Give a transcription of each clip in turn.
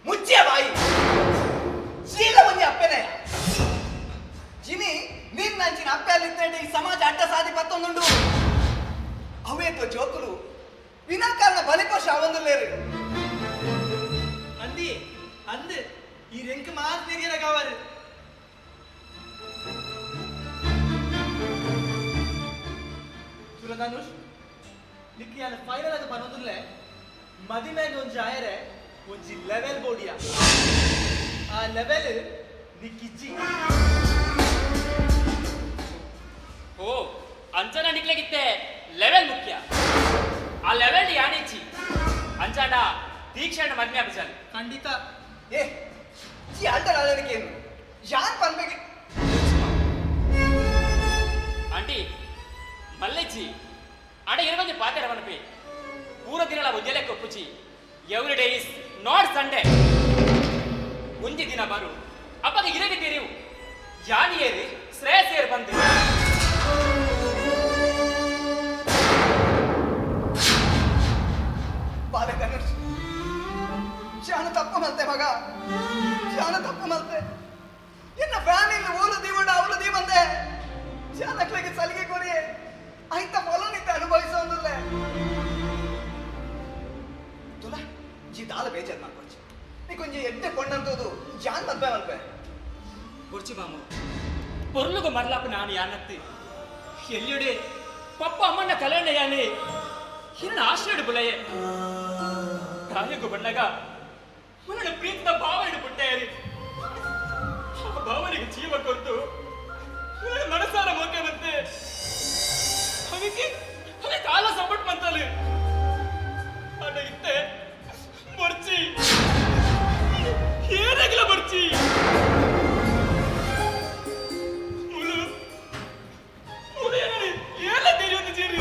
ಮುಚ್ಚಿಯ ಬಾಯಿ. ಶೀಲ ಒಂಜಿ ಅಪ್ಪೆನೆ ಜಿನಿ ನಿನ್ನಂಚಿನ ಅಪ್ಪೆ ಅಲ್ಲಿದ್ದರೆ ಈ ಸಮಾಜ ಅಡ್ಡ ಸಾದಿ ಪತ್ತೊಂದುಂಡು. ಅವೇತೋ ಜೋಕುಲು ವಿನಾಕಾರಣ ಬಲಿಪಶು ಅವೊಂದುಲ್ಲೇರು. ಅಂದಿ ಅಂದ್ ಈ ರೆಂಕ್ ಮಾಸ್ ತೆರಿಯರ ಕಾವರು. ಸುರಧನುಷ್ ನಿಕ್ಕಿ ಯಾನ್ ಫೈನಲ್ ಅದು ಬನ್ನೊಂದುಲ್ಲೆ. ಮದಿಮೆಗ್ ಒಂಜಿ ಆಯರೆ ಒಂಜಿ ಲೆವೆಲ್ ಬೋಡಿಯ, ಆ ಲೆವೆಲ್ ನಿಕ್ಕಿಜ್ಜಿ. ಓ ಅಂಚನ ನಿಕ್ಲೆಗಿತ್ತೆ ಲೆವೆಲ್ ಮುಖ್ಯ. ಆ ಲೆವೆಲ್ ಯಾನಿಚ್ಚಿ ಅಂಚಾಂಡ ದೀಕ್ಷೆಣ್ಣ ಮದ್ಮೆ ಆಪುಜಾಲ್. ಖಂಡಿತ. ಏ ಈ ಅಲ್ಟರ್ ಏನು ಯಾನ್ ಪನ್ಬೇಕೆ? ಆಂಟಿ ಮಲ್ಲೆಜ್ಜಿ ಅಡ ಇರವಂಜಿ ಪಾತೆರ ಮನಪಿ ಪೂರ ದಿನಲ ಒಂಜೆಲೆ ಕೊಪ್ಪುಜಿ. Every day is not Sunday. ಒಂಜಿ ದಿನ ಬರು ಅಪ್ಪಗ ಇರಗೆ ತೆರಿವು ಯಾನಿ ಏರಿ ಶ್ರೇಯಸ್ ಏರು ಬಂದು. ಬಾಲೆ ಧನುಷ್, ಜಾನ ತಪ್ಪು ಮಲ್ತೆ ಮಗ, ಜಾನ ತಪ್ಪು ಮಲ್ತೆ. ಎನ್ನ ಫ್ಯಾಮಿಲಿ ಊರು ದೀವಡ ಅವಳು ದೀವಂದೆ ಜಾನಕ್ಲೆಗೆ ಸಲಿಗೆ ಕೊರಿಯೆ ಐತ ಫಲನಿತ್ತೆ ಅನುಭವಿಸೋದಿಲ್ಲ. ತುಲಾ ಜಿ ದಾಲ ಬೇಜಾರ್ ಮಾಡ್ಕೊಡ್ಚಿ. ನೀ ಕೊಂಚ ಎಡ್ಡೆ ಕೊಂಡಂತದು ಜಾನ್ ಮದ್ವೆ ಮಲ್ಪೆ. ಕುರ್ಚಿ ಮಾಮು ಪೊರ್ಲುಗು ಮರ್ಲಾಪು ನಾನು ಯಾನತ್ತಿ ಎಲ್ಲಿಡೆ ಪಪ್ಪ ಅಮ್ಮನ ಕಲ್ಯಾಣ ಯಾನೆ ಹಿರಣ ಆಶ್ರಯ ಬುಲಯೆ ತಾಯಿಗು ಬಣ್ಣಗ ಮನನ ಪ್ರೀತಿದ ಭಾವನೆ ಪುಟ್ಟೆಯರಿ. ಆ ಭಾವನೆಗೆ ಜೀವ ಕೊಟ್ಟು ನನ್ನ ಮನಸಾರ ಮೋಕೆ ಬಂತೆ. ಅದಕ್ಕೆ ಅದಕ್ಕೆ ಕಾಲ ಸಪೋರ್ಟ್ ಮಂತಾಲೆ ಅಡ ಇತ್ತೆ ಮರ್ಚಿ ಏನಾಗಿಲ್ಲ ಮರ್ಚಿ ಮುಳು ಮುಳು ಏನ ಏನ ತಿಳಿಯೋದು ಜೇರಿ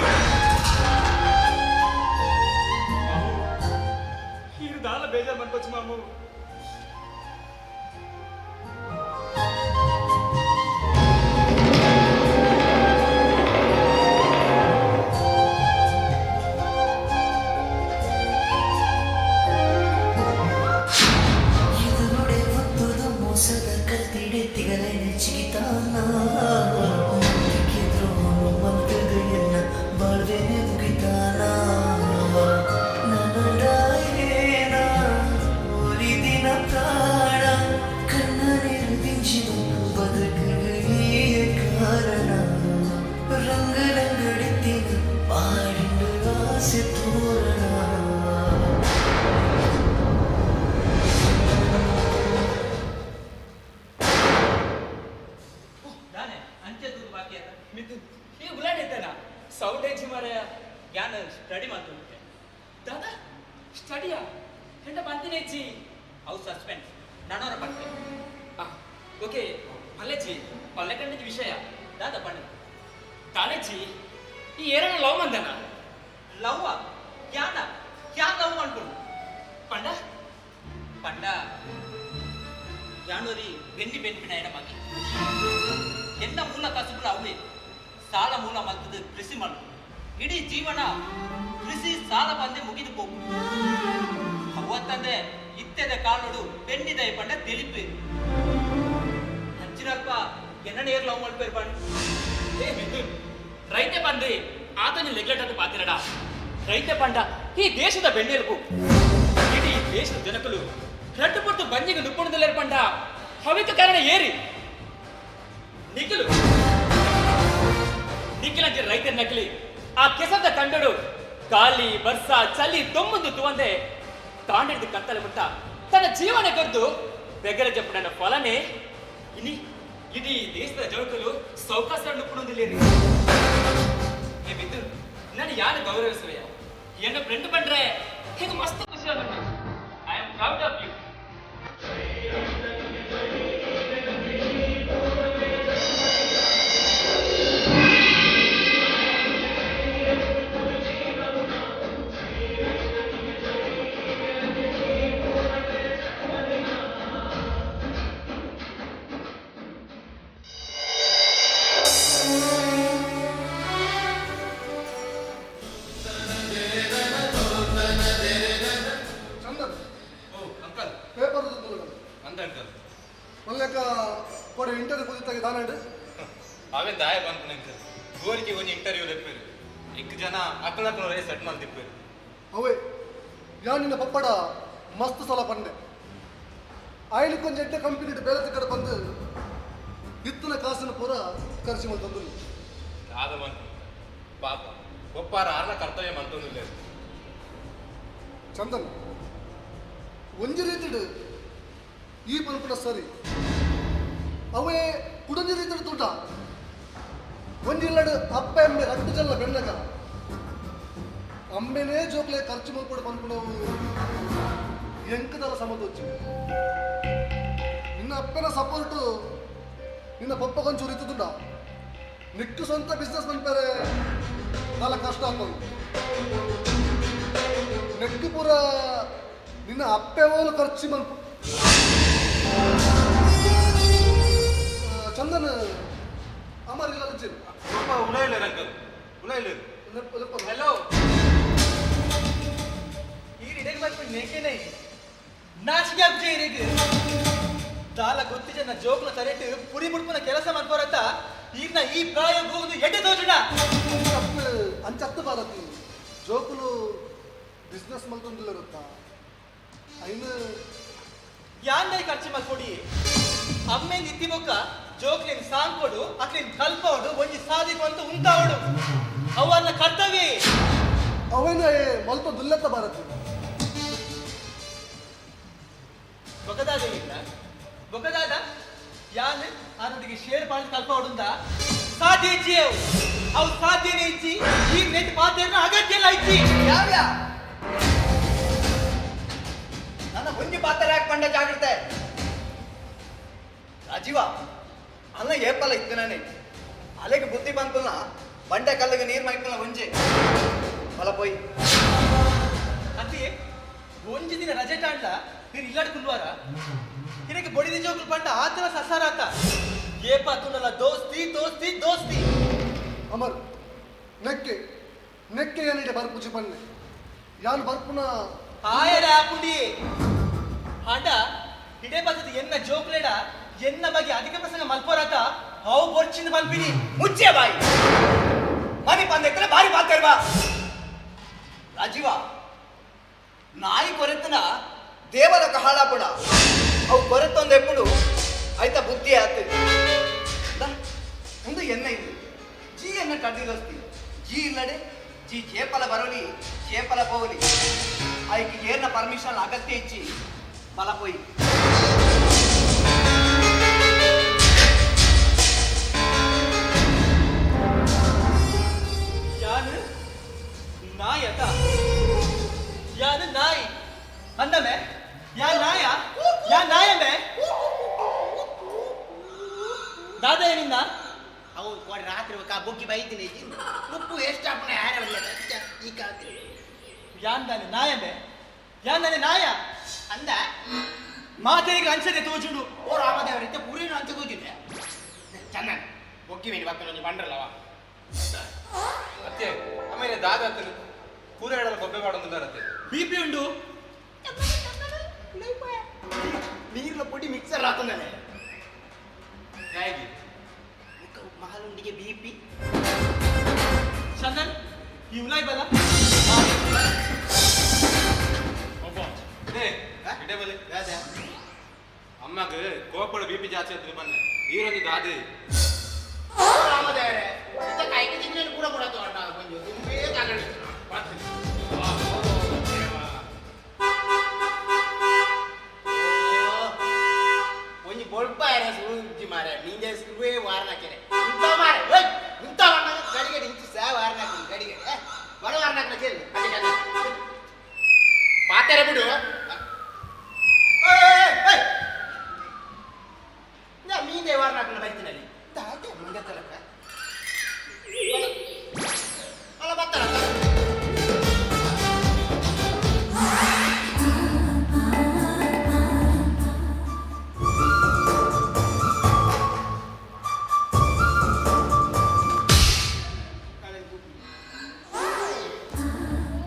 ಹೀರು ದಾಲ ಬೇಜಾರ್ ಮಾಡ್ಕೊಚ್ಚು ಮಾಮು. ಎದುರುಡೆ ಒತ್ತುದು ಮೋಸದ ಕತ್ತಿಡೆ ತಿಗಲೆನೆ ಚಿಗಿತಾನ ದ್ರೋಹ ಮಂತ್ರದ ಎನ್ನ ಬಾಳ್ವೆನೆ ಮುಗಿತಾನ. ನನಡಾಯೇನ ಒಲಿದಿನ ಪ್ರಾಣ ಕಣ್ಣ ನೀರು ದಿಂಜಿನ ಬದುಕುಗೆ ಕಾರಣ. ರಂಗ ರಂಗಡಿತ್ತಿನ ಪಾಡಿಂಡು ಆಸೆ ತೋರಣ. ದಾನೆ ಅಂಚೆ ದೂರು ಬಾಕಿ ಅದ. ಮಿಥುನ್ ಈ ಉಲಾಡ್ ಇದ್ದಾನ ಸೌಂಡ್ ಹೆಚ್ಚಿ ಮಾರಾಯ. ಯಾನ್ ಸ್ಟಡಿ ಮಾಡ್ತುಂಟೆ. ದಾದಾ ಸ್ಟಡಿಯಾ ಹೆಂಡ ಬಂದಿನ ಹೆಚ್ಚಿ? ಅವು ಸಸ್ಪೆನ್ಸ್, ನನವರ ಪಟ್ಟೆ. ಆ ಓಕೆ ಮಲ್ಲೆಜ್ಜಿ ಪಲ್ಲೆಕಂಡಿನ ವಿಷಯ. ದಾದ ಪಣ್ಣು. ತಾನೆಜ್ಜಿ ಈ ಏರನ ಲವ್ ಮಂದನ. ಲವ್ವ ಯಾನ ಯಾನ್ ಲವ್ ಮಾಡ್ಕೊಂಡು? ಪಂಡ? ಪಂಡ ಯಾನೊರಿ ಬೆನ್ನಿ ಬೆನ್ಪಿನ ಎಡ ಮಗಿ. ಎನ್ನ ಮೂಲ ಕಸುಬುಲ ಅವೇ ಸಾಲ ಮೂಲ ಮಲ್ತದ ಕೃಷಿ ಮಲ್ಲು. ಇಡೀ ಜೀವನ ಕೃಷಿ ಸಾಲ ಬಂದೆ ಮುಗಿದು ಹೋಗು. ಅವತ್ತಂದೆ ಇತ್ತೆದ ಕಾಲೋಡು ಬೆನ್ನಿದ ಪಂಡ ತಿಳಿಪು ಹಂಚಿನಲ್ಪ ಎನ್ನ ನೇರ್ ಲವ್ ಮಲ್ಪೇರ್ ಪಂಡ. ಏ ಮಿಥುನ್, ರೈತೆ ಬಂದು ಆತನ ನೆಗ್ಲೆಕ್ಟ್ ಅಂತ ಪಾತಿರಡ. ರೈತೆ ಪಂಡ ಈ ದೇಶದ ಬೆನ್ನೆಲುಬು. ಇಡೀ ದೇಶದ ಜನಕಲು ರಡ್ಡು ಪೊರ್ತು ಬಂಜಿಗೆ ನುಪ್ಪುಣದಲ್ಲೇರು ಪಂಡ ಹವಿಕ ಕಾರಣ ಏರಿ ನಿಖಿಲು ನಿಖಿಲಂಜಿ ರೈತರ ನಕಲಿ. ಆ ಕೆಸದ ಕಂಡಡು ಗಾಳಿ ಬರ್ಸ ಚಲಿ ದೊಮ್ಮಂದು ತುವಂದೆ ತಾಂಡಿಡ್ದು ಕತ್ತಲೆ ಮುಟ್ಟ ತನ್ನ ಜೀವನ ಕೊರ್ದು ಬೆಗರ ಜಪ್ಪುಡನ ಫಲನೇ ಇನಿ ಇಡೀ ದೇಶದ ಜನಕಲು ಸೌಕಾಸ ನುಪ್ಪುಣದಿಲ್ಲೇರಿ. ಏ ಬಿದ್ದು, ನಾನು ಯಾರು ಗೌರವಿಸುವೆಯ ಎನ್ನ ಫ್ರೆಂಡ್ ಬಂದ್ರೆ ಹೇಗೆ ಮಸ್ತ್ ಖುಷಿ ಆಗುತ್ತೆ. I am proud of you. Chandan. O uncle. ದಾನಂಡ್ ಅವೇ ದಾಯ ಬಂತು ಗೋರಿಗೆ ಒಂಜಿ ಇಂಟರ್ವ್ಯೂ ಲೆಪ್ಪೇರು ಇಕ್ ಜನ ಅಕ್ಕಲಕ್ಕನ ರೇ ಸೆಟ್ ಮಲ್ತಿಪ್ಪೇರು. ಅವೇ ಯಾನ್ ನಿನ್ನ ಪಪ್ಪಡ ಮಸ್ತ್ ಸಲ ಪಂಡೆ ಆಯ್ನ ಕೊಂಚ ಎಡ್ಡೆ ಕಂಪನಿ ಬೇರೆ ಕಡೆ ಬಂದು ಇತ್ತಿನ ಕಾಸನ್ನು ಪೂರ ಖರ್ಚು ಮಲ್ತಂದು. ದಾದ ಬಂತು ಪಾಪ ಒಪ್ಪಾರ ಆರ್ನ ಕರ್ತವ್ಯ ಮಂತೊಂದಿಲ್ಲ. ಚಂದನ್ ಒಂಜಿ ರೀತಿಡ್ ಈ ಪನ್ಪುನ ಸರಿ ಅವೇ ಕುಡೊಂಜಿ ರೀತಿಡ್ ತೂಟ ಒಂಜಿ ಇಲ್ಲಡ್ ಅಪ್ಪ ಎಮ್ಮೆ ರಡ್ಡು ಜಲ್ಲ ಬೆಣ್ಣಗ ಅಮ್ಮೆನೇ ಜೋಕ್ಲೆ ಖರ್ಚು ಮಲ್ಪಡು ಪನ್ಪುನವು ಎಂಕದಲ ಸಮತೋಚಿ. ನಿನ್ನ ಅಪ್ಪನ ಸಪೋರ್ಟು ನಿನ್ನ ಪಪ್ಪ ಕೊಂಚೂರು ಇತ್ತುಂಡ ನಿಕ್ಕು ಸ್ವಂತ ಬಿಸ್ನೆಸ್ ಮನ್ಪರೆ ನಾಲ ಕಷ್ಟ ಆಗ್ತದೆ. ನೆಕ್ಕು ಪೂರ ನಿನ್ನ ಅಪ್ಪೆ ಓಲು ಖರ್ಚು ಮನ್ಪು. ಚಂದನ್ ಅಮರ್ ಇಲ್ಲ. ಪಪ್ಪ ಉಲೈಲೇರು ಅಂಕಲ್, ಉಲೈಲೇರು. ಹಲೋ, ಈ ಇಡೆಗೆ ಬರ್ಕೊಂಡು ನೇಕೇನೆ ನಾಚಿಕೆ ಆಗ್ಜೆ ಇರೆಗ್. ದಾಲ ಗೊತ್ತಿ ಜನ ಜೋಕ್ಲ ತರೆಟ್ ಪುರಿ ಮುಡ್ಪುನ ಕೆಲಸ ಮನ್ಪೋರತ್ತ ಈರ್ನ ಈ ಪ್ರಾಯ ಹೋಗುದು ಎಡ್ಡೆ ತೋಜುಣ. ತಪ್ಪು ಅಂಚತ್ತು ಬಾರತಿ ಜೋಕುಲು ಬಿಸ್ನೆಸ್ ಮಲ್ತೊಂದಿಲ್ಲ ಗೊತ್ತಾ ಐನು. ಯಾಂದೈ ಖರ್ಚು ಮಲ್ಕೊಡಿ ಅಮ್ಮೆ ನಿತ್ತಿ ಬೊಕ್ಕ ಜೋಕ್ಲಿನ್ ಸಾಂಕೊಡು ಅಕ್ಲಿನ್ ಕಲ್ಪವಡು ಒಂಜಿ ಸಾದಿಕೊಂತ ಉಂತಾವಡು ಅವನ್ನ ಕರ್ತವ್ಯ. ಅವೇನ ಮಲ್ಪ ದುಲ್ಲತ್ತ ಭಾರತಿ. ಬೊಕದಾದ ಇಲ್ಲ ಬೊಕದಾದ ಯಾನ್ ಆನೊಟ್ಟಿಗೆ ಶೇರ್ ಪಾಲ್ ಕಲ್ಪವಡುಂದ ಸಾಧ್ಯ ಇಜ್ಜಿ ಅವು ಅವು ಸಾಧ್ಯನೇ ಇಜ್ಜಿ. ಈ ನೆಟ್ ಪಾತೆರ್ನ ಅಗತ್ಯ ಇಲ್ಲ ಇಜ್ಜಿ. ಯಾವ್ಯಾ ನನ್ನ ಒಂಜಿ ಪಾತ್ರ ಯಾಕೆ ಪಂಡ ಜಾಗ್ರತೆ ರಾಜೀವ ಅಲ್ಲ ಏಪಲ್ಲ ಇತ್ತು ನಾನೇ ಅಲೆಗೆ ಬುದ್ಧಿ ಬಂತಲ್ಲ ಬಂಡೆ ಕಲ್ಲಿಗೆ ನೀರು ಮೈಪಲ್ಲ ಒಂಜಿ ಹೊಲ ಪೋಯಿ. ಅತಿ ಒಂಜಿ ದಿನ ರಜೆ ಟಾಂಡ್ಲ ನೀರು ಇಲ್ಲಾಡ್ ಕುಲ್ವಾರ ಇದಕ್ಕೆ ಬಡಿದ ಜೋಕುಲು ಪಂಡ ಆತನ ಸಸಾರಾತ ಏಪ ತುನಲ ದೋಸ್ತಿ ದೋಸ್ತಿ ದೋಸ್ತಿ. ಅಮರ್ ನೆಕ್ಕೆ ನೆಕ್ಕೆ ಏನಿದೆ ಬರ್ಪುಜಿ ಬನ್ನಿ ಯಾನ್ ಬರ್ಪುನ. ಆಯರ ಆಪುಂಡಿ ಹಾಂಡ ಇಡೇ ಬರ್ತದೆ ಎನ್ನ ಜೋಕ್ಲೇಡ ಎನ್ನ ಬಗ್ಗೆ ಅಧಿಕ ಪ್ರಸಂಗ ಮಲ್ಪೋರಾತ ಅವು ಬೊರ್ಚಿಂದ ಮಲ್ಪಿನಿ. ಮುಚ್ಚೆ ಬಾಯಿ ಮನಿ ಬಂದಿದ್ರೆ ಬಾರಿ ಬಾತೇರ್ಬಾ ರಾಜೀವ ನಾಯಿ ಕೊರೆತನ ದೇವರ ಹಾಳಾಪುಡ ಅವು ಕೊರೆತೊಂದು ಎಪ್ಪುಡು ಆಯ್ತಾ ಬುದ್ಧಿ ಆತು ಒಂದು ಎನ್ನ ಇದು ಜಿ ಎನ್ನ ಕಡ್ದಿದೋಸ್ತಿ ಜಿ ಇಲ್ಲಡೆ ಜಿ ಜೇಪಲ ಬರೋಲಿ ಜೇಪಲ ಪೋಲಿ ಆಯ್ಕೆ ಏನ ಪರ್ಮಿಷನ್ ಅಗತ್ಯ ಇಚ್ಚಿ ಬಲ ಪೋಯಿ. ಯಾನು ನಾಯತ ಯಾನು ನಾಯಿ ಅಂದಮೆ ಯಾ ನಾಯ ಯಾ ನಾಯಮೆ ದಾದ ನಿನ್ನ ಅವು ಕೊಡ ರಾತ್ರಿ ಬೊಕ್ಕ ಬೊಕ್ಕಿ ಬೈತೀನಿ ಉಪ್ಪು ಎಷ್ಟು ಅಪ್ಪನ ಯಾರ ಈ ಕಾಲದಲ್ಲಿ. ಯಾನ್ ದಾನೆ ನಾಯಮೆ ಯಾನ್ ದಾನೆ ನಾಯ ಅಂದ ಮಾತೆಗೆ ಅಂಚನೆ ತೋಜುಂಡು. ಓ ರಾಮದೇವರಿದ್ದ ಪುರಿನ ಅಂತ ಕೂತಿದ್ದೆ ಚಂದನ್ ಬೊಕ್ಕಿ ಮೀನು ಬರ್ತದೆ ಒಂಜಿ ಬಂಡ್ರಲ್ಲವ. ಅತ್ತೆ ಆಮೇಲೆ ದಾದ ಹತ್ತಿರ ಪೂರ ಹೇಳಲ್ಲ ಗೊಬ್ಬೆ ಮಾಡೋದಿಲ್ಲ. ಬಿಪಿ ಉಂಡು. ನೀರ್ಲ ಪುಡಿ ಮಿಕ್ಸರ್ ಹಾಕೊಂಡನೆ. ಹೇಗೆ? ಮಹಲುಂಡಿಗೆ ಬಿಪಿ. ಚಂದನ್ ಈ ಉಲಾಯ್ ಬಲ. ಇದೇ ಇಡೇ ಬಲೆ ಅಮ್ಮಗ ಕೋಪಡ ಬಿಪಿ ಜಾಸ್ತಿ ಆದ್ರೆ ಬನ್ನಿ ಈರೊಂದು ದಾದೆ. ಓ ರಾಮದೇವರೇ ಸಿದ್ಧ ಕಾಯ್ಕೆ ತಿಂಗಳು ಕೂಡ ಕೂಡ ತಗೊಂಡ ಕೊಂಚ ತುಂಬೇ ತಾಗಣ. ಒಂಜಿ ಬೊಳ್ಪ ಸುರುಂಜಿ ಮಾರೆ ನಿಂಜೆ ಸುರುವೇ ವಾರನಾಕೆರೆ ಇಂತ ಮಾರೆ ಓಯ್ ಇಂತ ವಣ್ಣಗ ಗಡಿಗಡಿ ಇಂಚು ಸಾ ವಾರನಾಕಿ ಗಡಿಗಡಿ ಬಡ ವಾರನಾಕನ ಚೆಲ್ಲಿ ಅದೇ ಪಾತೆರೆ ಬಿಡು. ಏಯ್ ನಾ ಮೀಂದೆ ವಾರನಾಕನ ಬೈತಿನಲ್ಲಿ ತಾತೆ ಮಂಗ ತಲಕ ಅಲ್ಲ ಬರ್ತಾರ.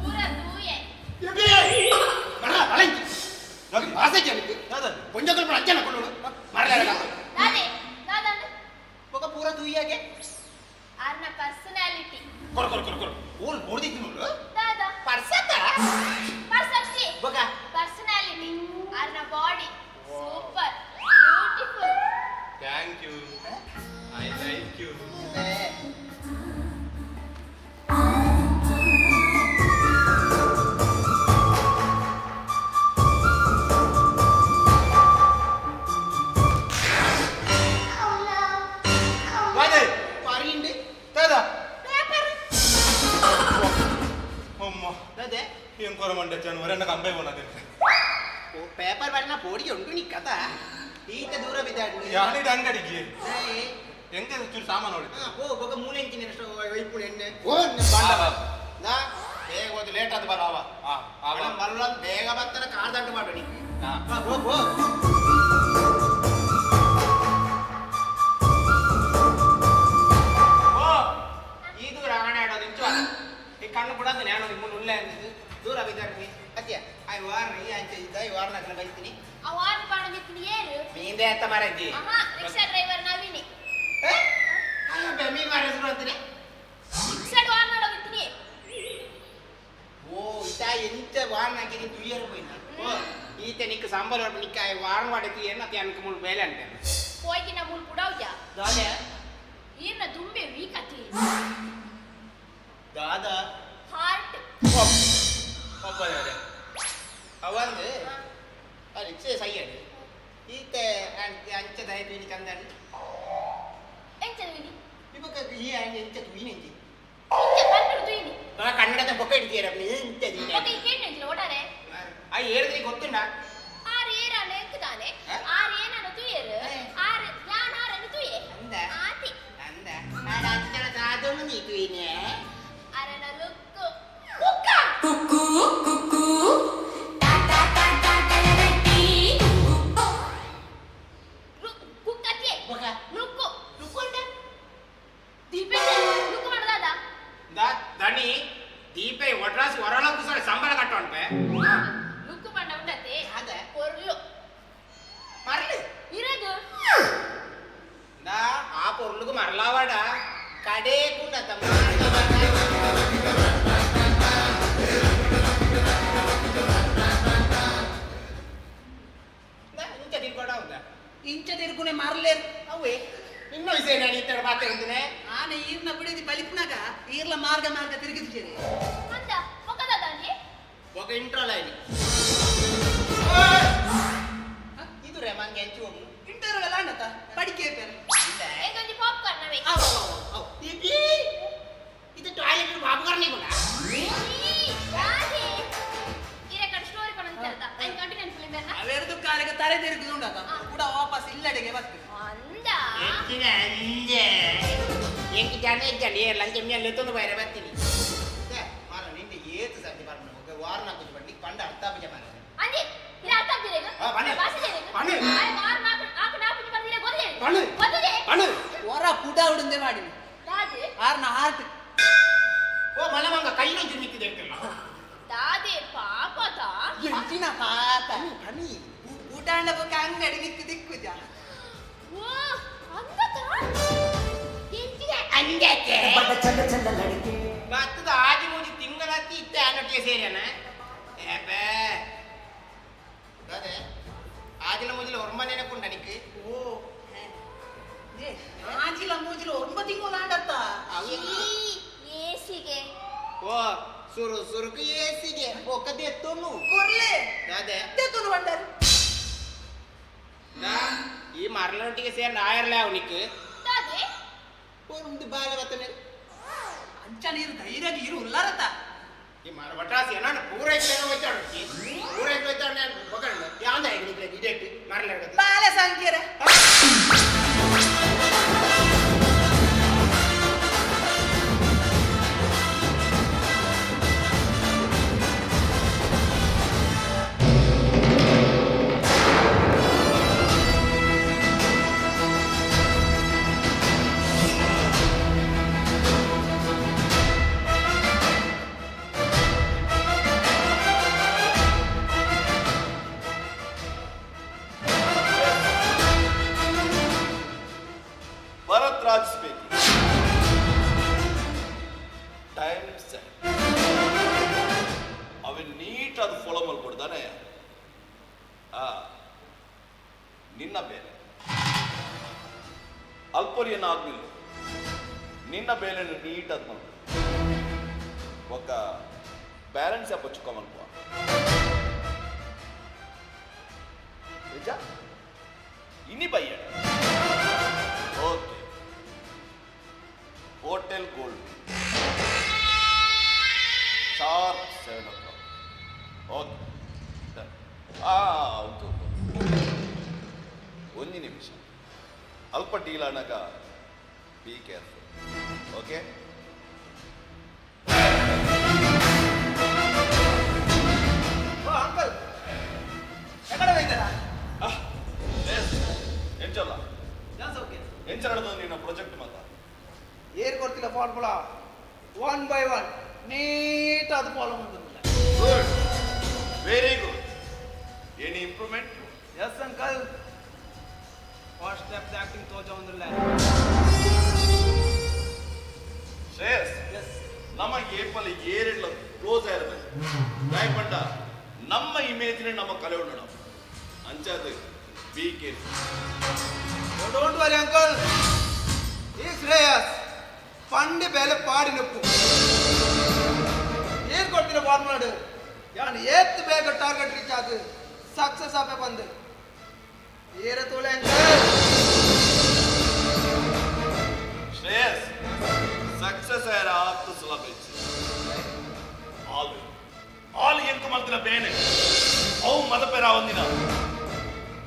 ಪೂರ ತೂಯೆ. ಕೊಂಚ ಅಂಚನ ಕೊಳ್ಳೋಡು ಮರಲ. ದಾದೆ ದಾದಂದು. ಪೂರ ತೂಯಿಯಾಗೆ ಆರ್ನ ಪರ್ಸನಾಲಿಟಿ ಕೊರ ಕೊರ ಕೊರ ಕೊರ ಓಲ್ ಬೋರ್ದಿತ್ತು ದಾದಾ ಪರ್ಸತ್ತ ಪರ್ಸತ್ತಿ ಬೊಕ ಪರ್ಸನಾಲಿಟಿ ಆರ್ನ body super beautiful. Thank you, I like you. ವಾದೆ ಪರಿಂಡು ದಾದಾ ಪೇಪರ್ ಅಮ್ಮ ಅದೇ ಏನ್ ಕೊರ ಮಂಡೆ ಜನ ಎನ್ನ ಕಂಬೈ ಬೋನದೆ. ಓ ಪೇಪರ್ ಬರನ ಪೋಡಿಗೆ ಉಂಟು ನೀ ಕಥಾ ಈತ ದೂರ ಬಿದ್ದಾಡು. ಯಾನಿಡ ಅಂಗಡಿಗೆ ಎಂತ ಚೂರು ಸಾಮಾನು ನೋಡಿ. ಓ ಬೊಕ ಮೂಲೆಂಚಿನ ಒಯ್ಪುಣ ಎಣ್ಣೆ ಓ ನಾ ಬೇಗ ಹೋದ ಲೇಟ್ ಆದ ಬರ ಅವ. ಆ ಆ ಮಲ್ಲ ಬೇಗ ಬರ್ತಾನೆ ಕಾರ್ ದಂಟು ಮಾಡು ನೀ. ಹಾ. ಹೋ ಹೋ ಓ ಈ ದೂರ ಆಡೋದು ಇಂಚು ಈ ಕಣ್ಣು ಬಿಡೋದು ನಾನು ನಿಮ್ಮ ಉಳ್ಳೆ ಅಂದಿದ್ದು ದೂರ ಬಿದ್ದಾಡ್ರಿ ಅತ್ಯ ಆಯ್ ವಾರ ಈ ಅಂಚೆ ಇದ್ದ ಈ ವಾರ ನಾಲ್ಕು ಬೈತೀನಿ. ಆ ವಾರ ಪಾಡೊಂದಿತ್ತಿನ ಏರು? ಮೀಂದೆ ಅಂತ ಮಾರಜ್ಜಿ. ಆಹಾ, ರಿಕ್ಷಾ ಡ್ರೈವರ್ ನವೀನಿ. ಅಯ್ಯೋ ಮೀನ್ ಮಾರ ಹೆಸರು ಅಂತೀನಿ. ರಿಕ್ಷಾ ವಾರ ಮಾಡೋಗಿತ್ತೀನಿ. ಓ ಇತ ಎಂತ ವಾರ ನಾಕಿ ನೀನು ತುಯ್ಯರು ಪೋಯಿನ ಓ ಈತ ನಿಕ್ಕ ಸಂಬಳ ನಿಕ್ಕ ವಾರ ಮಾಡಿ ಏನ ಅನ್ಕ ಮೂರು ಬೇಲೆ ಅಂತೆ. ಪೋಯ್ಕಿನ ಮೂಲ್ ಪುಡವ್ಯ. ದಾದೆ ಈರ್ನ ದುಂಬೆ ವೀಕ್ ಅತಿ. ದಾದಾ ಹಾರ್ಟ್. ಪಪ್ಪ ಯಾರೇ ಅವಂದು ಆ ರಿಕ್ಷೆ ಸೈಯಡು ಈತ ಅಂಚ ದಯ ತುಯ್ನಿ ಚಂದನ್. ಎಂಚ ತುಯ್ನಿ? ಇಬಕ ಈ ಎಂಚ ತುಯ್ನಿ ಎಂಚಿ ಇಂಚ ಕನ್ನಡ ತುಯ್ನಿ. ನಾ ಕನ್ನಡದ ಬೊಕ್ಕ ಇಡ್ತೀರ ಎಂಚ ತುಯ್ನಿ. ಬೊಕ್ಕ ಈ ಕೇಂದ್ರ ಎಂಚಿನ ಒಟ್ಟಾರೆ? ಆ ಏರಿದ್ರಿ ಗೊತ್ತುಂಡ. ಆರು ಏರಾನ ಎಂಕುದಾನೆ ಆರು ಏನಾನ ತುಯ್ಯರು ಆರು ಯಾನ್ ಆರನ್ನು ತುಯ್ಯೆ. ಅಂದ. ಆತಿ. ಅಂದ ನಾಡ ಅಂಚನ ದಾದೊಂದು ನೀ ತುಯ್ನಿ. ಅರನ ಲುಕ್ಕು ಕುಕ್ಕ ಕುಕ್ಕು ಕುಕ್ಕು ಟಾಟಾ ಟಾಟಾ ಟಲರಟ್ಟಿ. ಕುಕ್ಕಕ್ಕೆ ಬೊಕ ಲುಕ್ಕು ಲುಕ್ಕು ಅಂಡ ದೀಪೆ ಲುಕ್ಕು ಮಾಡದಾದ. ದಾ ದಣಿ ದೀಪೆ ಒಡ್ರಾಸಿ ಹೊರಳ ಕುಸಳೆ ಸಂಬಳ ಕಟ್ಟೋಣ್ಪೆ. ಲುಕ್ಕು ಪಂಡ ಉಂಡತೆ. ಅದ. ಪೊರ್ಲು. ಮರಳು ಇರದು. ದಾ ಆ ಪೊರ್ಲುಗು ಮರಲಾವಾಡ ಕಡೆ ಕುಂಡತ. ಇಂಚ ತಿರ್ಕೊಡ ಉಂದ. ಇಂಚ ತಿರ್ಗುನೆ ಮಾರ್ಲೇರ್. ಅವೇ ಇನ್ನು ವಿಷಯ ನಾನು ಈ ತರ ಮಾತೆ ಉಂದಿನೆ. ಆನೆ ಈರ್ನ ಬಿಡಿದಿ ಬಲಿಪುನಾಗ ಈರ್ಲ ಮಾರ್ಗ ಮಾರ್ಗ ತಿರುಗಿದು ಸೇರಿ. ಅಂದ ಮೊಕದಾದಾಂಜಿ. ఒక ಇಂಟ್ರೋ ಲೈನ್ ಇದು ರೇ ಮಂಗೆ ಎಂಚು ಹೋಗು. ಇಂಟರ್ವೆಲ್ ಅಂಡತ ಪಡಿಕೆ ಪೇರ್. ಎಂಗೊಂಜಿ ಪಾಪ್ಕಾರ್ನ್ ನವೆ. ಅವ್ ಅವ್ ಅವ್ ಇದು ಇದು ಟಾಯ್ಲೆಟ್ ಪಾಪ್ಕಾರ್ನ್ ಕೂಡ. ರಾಧೆ ಇರೆ ಕಡೆ ಸ್ಟೋರಿ ಪಣಂತ ಐನ್ ಕಂಟಿನ್ಯೂ ಫಿಲ್ಮ್ ಬೇರ್ನ. ಅವೆರದು ಕಾಲಿಗೆ ತರೆ ತಿರುಗಿದು ಉಂಡತ ಕೂಡ ವಾಪಸ್ ಇಲ್ಲಡೆಗೆ ಬತ್ತು. ಅಂದ ಎಂಚಿನ ಅಂಜೆ ಎಂಕಿ ಜನ ಇಜ್ಜಂಡಿ ಏರ್ಲ ಅಂಚೆ ಮೇಲೆ ಎತ್ತೊಂದು ಬೈರೆ ಬರ್ತೀನಿ ಮಾರ ನಿಂಗೆ ಏತು ಸರ್ತಿ ಬರ್ನ ఒక ವಾರ ನಾಲ್ಕು ಬಡ್ಡಿ ಪಂಡ ಅರ್ಥ ಪೂಜೆ ಮಾರ. ಅಂಜಿ ಇರ ಅರ್ಥ ಆಗ್ತಿದೆ. ಆ, ಬನ್ನಿ. ಭಾಷೆ ಜೇರೆಗ್. ಬನ್ನಿ. ಆಯ್ ವಾರ ನಾಲ್ಕು ನಾಲ್ಕು ನಾಲ್ಕು ಬಂದಿರ ಗೊತ್ತಿದೆ. ಬನ್ನಿ. ಗೊತ್ತಿದೆ. ಪಣ್ಣು ಹೊರ ಪುಟ ಉಡುಂದೆ ಮಾಡಿನಿ. ದಾದೆ ಆರ್ನ ಹಾರ್ಟ್. ಓ ಮಲಮಂಗ ಕೈನ ಜುಮಿತ್ತಿದೆ ಅಂತಿಲ್ಲ. ದಾದೆ ಪಾಪದ. ಎಂಚಿನ ಪಾಪ. ಪಣಿ ಊಟಾಂಡ ಬೊಕ್ಕ ಅಂಗಡಿ ನಿಕ್ಕು ದಿಕ್ಕುಜ. ಓ ಅಂದತ ಎಂಚಿನ ಅಂಜೆ ಬಡ ಚಂದ ಚಂದ ಲಡಿಕೆ. ಬತ್ತದ ಆಜಿ ಮೂಜಿ ತಿಂಗಳತ್ತಿ ಇತ್ತೆ ಆನೊಟ್ಟಿಗೆ ಸೇರ್ಯಾನ ಏಪೇ ಅದೇ ಆಜಿನ ಮೂಜಿಲ ಒರ್ಮ ನೆನಪುಂಡ ನಿಕ್. ಓ ಏ ಆಜಿಲ ಮೂಜಿಲ ಒಂಬ ತಿಂಗಳು ಆಂಡತ್ತ. ಏಸಿಗೆ. ಓ ಸುರು ಸುರುಕು ಏಸಿಗೆ ಒಕ್ಕದೆ ಎತ್ತೊನ್ನು. ಕೊರ್ಲೆ. ಅದೇ ಎತ್ತೊಂದು ಬಂಡಾರು. ದಾ ಈ ಮರಳೊಟ್ಟಿಗೆ ಸೇರಿ ಆಯರ್ಲೆ ಅವನಿಕ್. ದಾದೆ ಒಂದು ಬಾಲ ಬತ್ತನೆ. ಅಂಚ ನೀರು ಧೈರ್ಯ ಇರು ಉಲ್ಲಾರತ. ಈ ಮರ ಬಟ್ರಾಸಿ ನಾನು ಪೂರೈಕೆ ಹೋಯ್ತಾಡು ಪೂರೈಕೆ ಹೋಯ್ತಾಡು ನಾನು ಬೊಗಣ್ಣ ಯಾಂದ ನಿಕ್ಲೆ ಇಡೆಟ್ ಮರಳ. ಬಾಲೆ ಸಂಖ್ಯರೆ. ಆ ನಿನ್ನ ಬೇಲೆ ಅಲ್ಪೊರಿಯನ್ನ ಆದ್ಮೇಲೆ ನಿನ್ನ ಬೇಲೆನ ನೀಟಾದ ಮಲ್ಪ ఒక ಬ್ಯಾಲೆನ್ಸ್ ಅಪ್ಪಚ್చుకోಮಲ್ಪ ನಿಜ ಇನಿ ಬಯ್ಯ okay hotel gold sharp 7 o'clock. Okay, ಹೌದು, ಒಂದು ನಿಮಿಷ ಅಲ್ಪ ಡೀಲ್ ಅನ್ನಾಗ ಬಿ ಕೇರ್ಫುಲ್. ಓಕೆ. ಓ ಅಂಕಲ್, ಎಕಡೆ ಹೋಯ್ತಾರಾ? ಎಂಚಲ್ಲ? ಓಕೆ. ಎಂಚ ನಡೆದ ನಿನ್ನ ಪ್ರಾಜೆಕ್ಟ್ ಮಾತ? ಏರ್ ಕೊಡ್ತಿಲ್ಲ ಫಾರ್ಮುಲಾ, ಒನ್ ಬೈ ಒನ್ neat ಅದು ಫಾಲೋ ಮಾಡ್ತಿಲ್ಲ. Good, very good. Any improvement? Yes uncle, first step acting ತೋಜ ಒಂದಿಲ್ಲ. ಶ್ರೇಯಸ್. ಎಸ್. ನಮ್ಮ ಏಪಲ್ ಏರಿಡ್ಲ ಕ್ಲೋಸ್ ಆಗಿರ್ಬೇಕು. ಪಂಡ ನಮ್ಮ ಇಮೇಜ್ನೇ ನಮ್ಮ ಕಲೆ ಉಂಡು ಅಂಚಾದ be careful. Don't worry uncle, ಈ ಶ್ರೇಯಸ್ ಪಂಡಿ ಬೇಲೆ ಪಾಡಿ ನೊಪ್ಪು ಏನ್ ಕೊಡ್ತೀರ ಫಾರ್ಮುಲಾಡು ಯಾನ್ ಏತ್ ಬೇಗ ಟಾರ್ಗೆಟ್ ರೀಚ್ ಆದು ಸಕ್ಸಸ್ ಆಪೆ ಬಂದು ಏರ ತೋಲೆ ಅಂಕಲ್. ಶ್ರೇಯಸ್, ಸಕ್ಸಸ್ ಆಯ್ರ ಆತ್ತು ಸುಲಭ ಇಚ್ಚು. ಆಲ್ ಆಲ್ ಎಂಕು ಮಲ್ತಿನ ಬೇನೆ ಅವು ಮದಪೆರ ಒಂದಿನ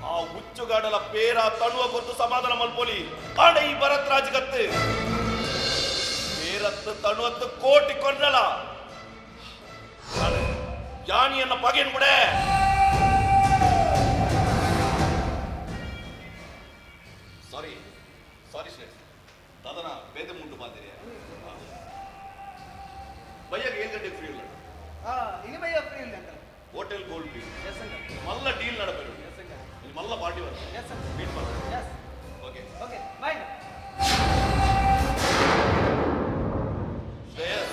ಆ ಹುಚ್ಚುಗಾಡಲ ಪೇರ ತಣುವ ಕೊರ್ತು ಸಮಾಧಾನ ಮಲ್ಪೋಲಿ. ಕಾಡ ಈ ಭರತ್ ರಾಜ್ಗತ್ತು ಪೇರತ್ತು ತಣುವತ್ತು ಕೋಟಿ ಕೊಂಡಲ ಯಾನಿಯನ್ನ ಪಗೇನ್ ಬಿಡೆ. ಸಾರಿ ಸಾರಿ ಶ್ರೇಯಸ್, ದಾದನ ಬೇದೆ ಮುಂಟು ಮಾತಿರಿ. ಬಯ್ಯಾಗ 7 ಗಂಟೆಗೆ ಫ್ರೀ ಇಲ್ಲ? ಹಾ, ಇನಿ ಬಯ್ಯ ಫ್ರೀ ಇಲ್ಲ uncle. Hotel gold B. Yes uncle. ಮಲ್ಲ ಡೀಲ್ ನಡಪೇರು. Yes uncle. ಇಲ್ಲಿ ಮಲ್ಲ ಪಾರ್ಟಿ ಬರ್ತದೆ. Yes uncle. ಮೀಟ್ ಮಾಡ. Yes. Okay. Okay, bye. Shreyas.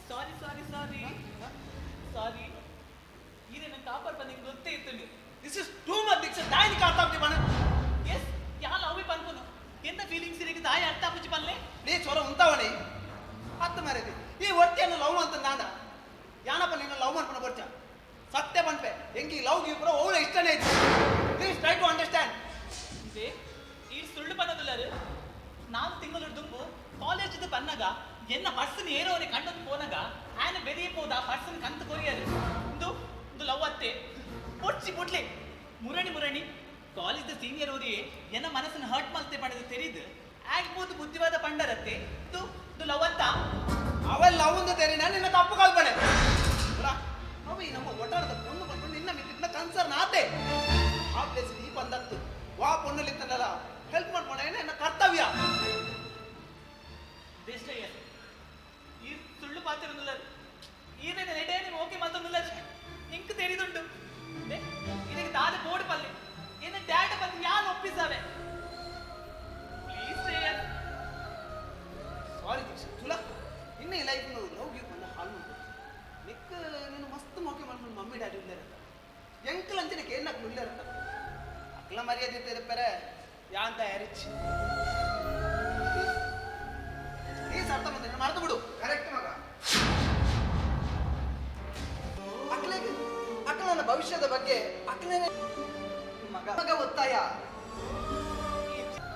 Sorry, sorry, sorry, sorry. ಈರೆ ನನ್ನ ಟಾಪರ್ ಬಂದು ಗೊತ್ತೇ ಇತ್ತು. This is too much Diksha. ದಾಯಿನಿ ಅರ್ಥ ಆಗ್ತಿ ಪಣ. ಎಸ್, ಯಾಲ ಅವಿ ಪನ್ಪುನು ಎಂತ ಫೀಲಿಂಗ್ಸ್ ಇರಿಗೆ ದಾಯ ಅರ್ಥ ಆಪುಜಿ ಪಲ್ಲೆ. ನೀ ಚೊರ ಉಂತಾವಣಿ ಹತ್ತು ಮಾರೇದಿ. ಈ ಒಟ್ಟಿಯನ್ನು ಲವ್ ಅಂತ ನಾನ ಯಾನಪ್ಪ ನಿನ್ನ ಲವ್ ಮಾಡ್ಕೊಂಡು ಬರ್ಚ ಸತ್ಯ ಪನ್ಪೆ ಎಂಕಿ ಲವ್ ಗಿವ್ ಪೂರ ಓವಳ ಇಷ್ಟನೇ ಇತ್ತು. Please try to understand. ಇದೆ ಈ ಸುಳ್ಳು ಪನ್ನದುಲ್ಲರು. 4 ತಿಂಗಳು ದುಂಬು ಕಾಲೇಜ್ ಪನ್ನಗ ಎನ್ನ ಪರ್ಸನ್ ಏರೋರೆ ಕಂಡೊಂದು ಪೋನಗ ಆನ ಬೆರಿಯ ಪೋದ ಪರ್ಸನ್ ಕಂತು ಕೊರಿಯರು. ಇಂದು ಇಂದು ಲವ್ ಅತ್ತೆ ಪೊಡ್ಚಿ ಬುಡ್ಲೆ ಮುರಣಿ ಮುರಣಿ. ಕಾಲೇಜ್ ಸೀನಿಯರ್ ಓರಿ ಎನ್ನ ಮನಸ್ಸನ್ನು ಹರ್ಟ್ ಮಲ್ತೆ ಪಡೆದು ತೆರಿದು ಆಗ್ಬೋದು ಬುದ್ಧಿವಾದ ಪಂಡರತ್ತೆ. ಇದು ಇದು ಲವ್ ಅಂತ. ಅವೆಲ್ಲ ಲವ್ ಅಂತ ತೆರಿನ ನಿನ್ನ ತಪ್ಪು ಕಲ್ಪನೆ. ಅವ ಈ ನಮ್ಮ ಒಟ್ಟಾರದ ಪೊಣ್ಣು ಬಂದು ನಿನ್ನ ಮಿತ್ತಿನ ಕನ್ಸರ್ನ್ ಆತೆ. ಆ ಪ್ಲೇಸ್ ಈ ಬಂದತ್ತು ವಾ ಪೊಣ್ಣಲ್ಲಿ ಹೆಲ್ಪ್ ಮಾಡ್ಕೊಂಡ ಎನ್ನ ಕರ್ತವ್ಯ. ದೇಶಯ್ಯ, ಈ ಸುಳ್ಳು ಪಾತಿರೊಂದುಲ್ಲ. ಈರೇನ ನೆಡೆ ಓಕೆ ಮತ್ತೊಂದುಲ್ಲ ಇಂಕ್ ತೆರಿದುಂಟು. ಇದಕ್ಕೆ ದಾದ ಬೋರ್ಡ್ ಪಲ್ಲೆ ಎನ್ನ ಡ್ಯಾಡ ಬಂದು ಯಾನ್ ಒಪ್ಪಿಸಾವೆ. ಪ್ಲೀಸ್ ಶ್ರೇಯಸ್. ಸಾರಿ ದೀಕ್ಷಾ ತುಲಾ, ಇನ್ನು ಈ ಲೈಫ್ ಲವ್ ಗಿವ್ ಬಂದ ಹಾಲು ಉಂಟು. ನಿಕ್ ನೀನು ಮಸ್ತ್ ಮೋಕೆ ಮಾಡ್ಕೊಂಡು ಮಮ್ಮಿ ಡ್ಯಾಡಿ ಉಳ್ಳೇರತ್ತ ಎಂಕಲ್ ಅಂಚಿನ ಕೇರ್ನಕ್ಲು ಉಳ್ಳೇರತ್ತ ಅಕ್ಲ ಮರ್ಯಾದೆ ಇರ್ತಾರೆ ಯಾಂತ ಯಾರಿಚ್ ಪ್ಲೀಸ್ ಅರ್ಥ ಬಂದ್ರೆ ಮರೆತು ಬಿಡು. ಕರೆಕ್ಟ್ ಮಗ. ಅಕ್ಲೆಗೆ ಅಕ್ಲನ ಭವಿಷ್ಯದ ಬಗ್ಗೆ ಅಕ್ಲನೇ ಮಗ ಮಗ ಒತ್ತಾಯ.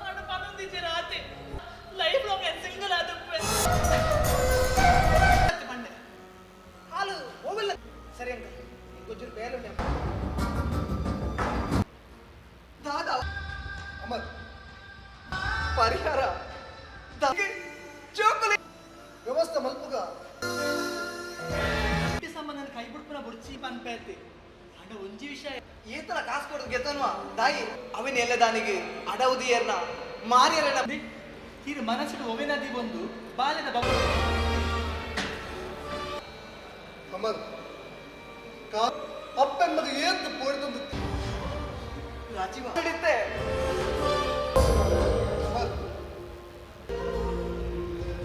ಹಣ ಪನ್ನೊಂದಿಜ್ಜರ ಆತೆ ಲೈಫ್ ಲಾಂಗ್ ಸಿಂಗಲ್ ಆದ. ಬಂಡೆ ಹಾಲು ಹೋಗಲ್ಲ. ಸರಿ ಅಂಕಲ್, ಇಂಕೊಂಚೂರು ಬೇಲೆ. ದಾದಾ. ಅಮರ್. ಪರಿಹಾರ ಜೋಕುಲೆ. ವ್ಯವಸ್ಥೆ ಮಲ್ಪುಗ. ಸಂಬಂಧ ಕೈ ಬಿಡ್ಪುನ ಬುಡ್ಚಿ ಪನ್ಪೇತಿ ಅಂಡ ಒಂಜಿ ವಿಷಯ. ಈತನ ಕಾಸು ಕೊಡೋದು ಗೆತನ್ವಾ ದಾಯಿ ಅವಿನ ಎಲ್ಲದಾನಿಗೆ ಅಡವುದಿಯರ್ನ ಮಾರಿಯರನ. ಇರು ಮನಸ್ಸಿಡು ಒವೆನದಿ ಬಂದು ಬಾಲ್ಯದ ಬಬ್ಬು. ಅಮರ್ ಕಾ ಅಪ್ಪೆಮ್ಮಗ ಏತ್ ಪೋಡ್ತಂದು ರಾಜೀವ ಹಿಡಿತೆ ಅಮರ್